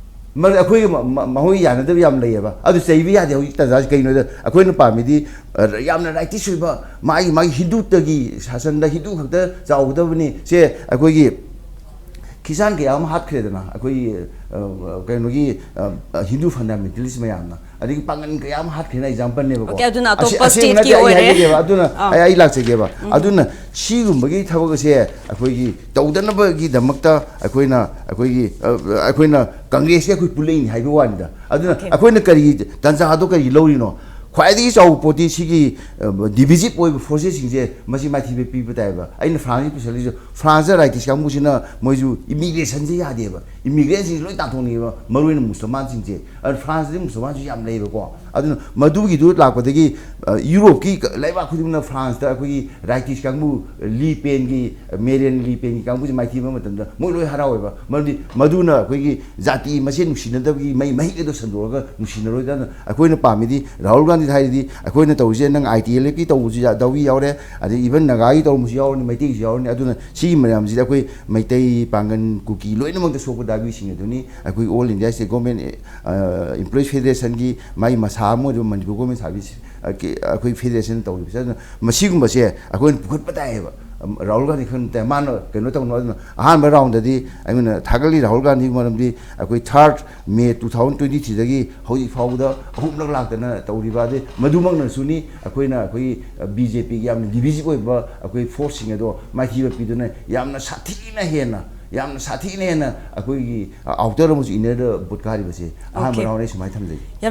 ꯃꯔꯝꯗꯤ ꯑꯩꯈꯣꯏꯒ ꯃ- ꯃ- ꯃꯈꯣꯏ ꯌꯥꯅꯗꯕ ꯌꯥꯝ ꯂꯩꯌꯦꯕ꯫ ꯑꯗꯨ ꯆꯩꯕ ꯌꯥꯗꯦ ꯍꯧꯖꯤꯛ ꯇꯥꯟꯖꯥꯁꯤ꯫ ꯀꯩꯅꯣꯗ ꯑꯩꯈꯣꯏꯅ ꯄꯥꯝꯃꯤꯗꯤ, ꯑ, ꯌꯥꯝꯅ righteous ꯑꯣꯏꯕ, ꯃꯥꯒꯤ ꯃꯥꯒꯤ ꯍꯤꯟꯗꯨꯇꯒꯤ ꯁꯥꯁꯟꯗ ꯍꯤꯟꯗꯨ ꯈꯛꯇ ꯆꯥꯎꯒꯗꯕꯅꯤ꯫ ꯁꯦ, ꯑꯩꯈꯣꯏꯒꯤ ꯈ꯭ꯔꯤꯁꯇꯥꯟ ꯀꯌꯥ ꯑꯃ ꯍꯥꯠꯈ꯭ꯔꯦꯗꯅ, ꯑꯩꯈꯣꯏꯒꯤ, ꯑ, ꯀꯩꯅꯣꯒꯤ, ꯑ, ꯍꯤꯟꯗꯨ fundamentalist ꯃꯌꯥꯝꯅ, ꯑꯗꯒꯤ ꯄꯥꯡꯒꯟ ꯀꯌꯥ ꯑꯃ ꯍꯥꯠꯈ꯭ꯔꯦꯅ example ꯅꯦꯕꯀꯣ꯫ Okay, ꯑꯗꯨꯅ ꯑꯁꯤ- ꯑꯇꯣꯞꯄ ꯑꯁꯦꯡꯕ ꯅꯠꯇꯦ, stateꯀꯤ ꯑꯩ ꯑꯣꯏꯔꯦ꯫ ꯍꯥꯏꯖꯒꯦꯕ꯫ ꯑꯗꯨꯅ ꯑꯥ꯫ ꯑꯩ ꯑꯩ ꯂꯥꯛꯆꯒꯦꯕ꯫ ꯑꯗꯨꯅ ꯁꯤꯒꯨꯝꯕꯒꯤ ꯊꯕꯛ ꯑꯁꯦ ꯑꯩꯈꯣꯏꯒꯤ ꯇꯧꯗꯅꯕꯒꯤꯗꯃꯛꯇ ꯑꯩꯈꯣꯏꯅ ꯑꯩꯈꯣꯏꯒꯤ, ꯑ, ꯑꯩꯈꯣꯏꯅ ꯀꯪꯒ꯭ꯔꯦꯁꯀꯤ ꯑꯩꯈꯣꯏ ꯄꯨꯜꯂꯛꯏꯅꯤ ꯍꯥꯏꯕ ꯋꯥꯅꯤꯗ꯫ ꯑꯗꯨꯅ Okay. ꯑꯩꯈꯣꯏꯅ ꯀꯔꯤ ꯇꯥꯟꯖꯥꯗꯣ ꯀꯔꯤ ꯂꯧꯔꯤꯅꯣ? ꯈ꯭ꯋꯥꯏꯗꯒꯤ ꯆꯥꯎꯕ ꯄꯣꯠꯇꯤ ꯁꯤꯒꯤ, ꯑ, divisive ꯑꯣꯏꯕ forcesꯁꯤꯡꯁꯦ ꯃꯁꯤ ꯃꯥꯏꯊꯤꯕ ꯄꯤꯕ ꯇꯥꯏꯕ꯫ ꯑꯩꯅ ꯐ꯭ꯔꯥꯟꯁꯀꯤ ꯄꯨꯁꯜꯂꯤꯁꯨ, ꯐ꯭ꯔꯥꯟꯁꯇ righteous ꯀꯥꯡꯕꯨꯁꯤꯅ ꯃꯣꯏꯁꯨ immigrationꯁꯦ ꯌꯥꯗꯦꯕ꯫ Immigrantꯁꯤꯡꯁꯦ ꯂꯣꯏ ꯇꯥꯟꯊꯣꯛꯅꯤꯡꯉꯦꯕ, ꯃꯔꯨ ꯑꯣꯏꯅ ꯃꯨꯁꯜꯃꯥꯟꯁꯤꯡꯁꯦ꯫ ꯑꯗꯨ ꯐ꯭ꯔꯥꯟꯁꯇꯗꯤ ꯃꯨꯁꯜꯃꯥꯟꯁꯨ ꯌꯥꯝ ꯂꯩꯌꯦꯕꯀꯣ꯫ ꯑꯗꯨꯅ ꯃꯗꯨꯒꯤꯗꯨ ꯂꯥꯛꯄꯗꯒꯤ, ꯑ, ꯌꯨꯔꯣꯞꯀꯤ ꯂꯩꯕꯥꯛ ꯈꯨꯗꯤꯡꯃꯛꯅ ꯐ꯭ꯔꯥꯟꯁꯇ ꯑꯩꯈꯣꯏꯒꯤ righteous ꯀꯥꯡꯕꯨ, ꯂꯤ ꯄꯦꯟꯒꯤ, ꯃꯦꯔꯤꯌꯟ ꯂꯤ ꯄꯦꯟꯒꯤ ꯀꯥꯡꯕꯨꯁꯦ ꯃꯥꯏꯊꯤꯕ ꯃꯇꯝꯗ ꯃꯣꯏ ꯂꯣꯏ ꯍꯔꯥꯎꯋꯦꯕ꯫ ꯃꯔꯝꯗꯤ ꯃꯗꯨꯅ ꯑꯩꯈꯣꯏꯒꯤ ꯖꯥꯇꯤ ꯃꯁꯦꯟ ꯅꯨꯡꯁꯤꯅꯗꯕꯒꯤ ꯃꯩ ꯃꯍꯤꯛ ꯑꯗꯨ ꯁꯟꯗꯣꯛꯑꯒ ꯅꯨꯡꯁꯤꯅꯔꯣꯏꯗꯅ ꯑꯩꯈꯣꯏꯅ ꯄꯥꯝꯃꯤꯗꯤ, ꯔꯥꯍꯨꯜ ꯒꯥꯟꯙꯤꯗ ꯍꯥꯏꯔꯗꯤ, ꯑꯩꯈꯣꯏꯅ ꯇꯧꯔꯤꯁꯦ ꯅꯪ ITLFꯀꯤ ꯇꯧꯕꯁꯨ ꯌꯥ-, ꯗꯥꯎꯒꯤ ꯌꯥꯎꯔꯦ, ꯑꯗꯩ even ꯅꯥꯒꯥꯒꯤ ꯇꯧꯔꯝꯕꯁꯨ ꯌꯥꯎꯔꯅꯤ, ꯃꯩꯇꯩꯒꯤꯁꯨ ꯌꯥꯎꯔꯅꯤ꯫ ꯑꯗꯨꯅ ꯁꯤꯒꯤ ꯃꯌꯥꯝꯁꯤꯗ ꯑꯩꯈꯣꯏ ꯃꯩꯇꯩ, ꯄꯥꯡꯒꯟ, ꯀꯨꯀꯤ ꯂꯣꯏꯅꯃꯛꯇ ꯁꯣꯛꯄ ꯗꯥꯕꯤꯁꯤꯡ ꯑꯗꯨꯅꯤ꯫ ꯑꯩꯈꯣꯏ All India State Government, ꯑ, Employees Federationꯒꯤ ꯃꯥꯒꯤ ꯃꯁꯥ ꯑꯃ ꯑꯣꯏꯔꯤꯕ ꯃꯅꯤꯄꯨꯔ Government Service, ꯑ, ꯀꯦ-, ꯑꯩꯈꯣꯏ federation ꯇꯧꯔꯤꯕꯁꯦ꯫ ꯑꯗꯨꯅ ꯃꯁꯤꯒꯨꯝꯕꯁꯦ ꯑꯩꯈꯣꯏꯅ ꯄꯨꯈꯠꯄ ꯇꯥꯏꯌꯦꯕ꯫ ꯑꯝ, ꯔꯥꯍꯨꯜ ꯒꯥꯟꯙꯤ ꯈꯪ ꯇꯥꯏ꯫ ꯃꯥꯅ ꯀꯩꯅꯣ ꯇꯧꯅꯣ꯫ ꯑꯗꯨꯅ ꯑꯍꯥꯟꯕ roundꯗꯗꯤ ꯑꯩꯉꯣꯟꯗ ꯊꯥꯒꯠꯂꯤ ꯔꯥꯍꯨꯜ ꯒꯥꯟꯙꯤꯒꯤ ꯃꯔꯝꯗꯤ ꯑꯩꯈꯣꯏ third May two thousand twenty threeꯗꯒꯤ ꯍꯧꯖꯤꯛ ꯐꯥꯎꯕꯗ ꯑꯍꯨꯝꯂꯛ ꯂꯥꯛꯇꯅ ꯇꯧꯔꯤꯕ꯫ ꯑꯗꯩ ꯃꯗꯨꯃꯛꯅꯁꯨꯅꯤ ꯑꯩꯈꯣꯏꯅ ꯑꯩꯈꯣꯏ, ꯑ, BJPꯒꯤ ꯌꯥꯝꯅ divisive ꯑꯣꯏꯕ ꯑꯩꯈꯣꯏ forceꯁꯤꯡ ꯑꯗꯣ ꯃꯥꯏꯊꯤꯕ ꯄꯤꯗꯨꯅ ꯌꯥꯝꯅ ꯁꯥꯊꯤꯅ ꯍꯦꯟꯅ, ꯌꯥꯝꯅ ꯁꯥꯊꯤꯅ ꯍꯦꯟꯅ ꯑꯩꯈꯣꯏꯒꯤ, ꯑ, outer ꯑꯃꯁꯨꯡ innerꯗ vote ꯀꯥꯔꯤꯕꯁꯦ꯫ ꯑꯍꯥꯟꯕ Okay. Round ꯑꯩ ꯁꯨꯃꯥꯏꯅ ꯊꯝꯖꯒꯦ꯫ ꯌꯥꯝ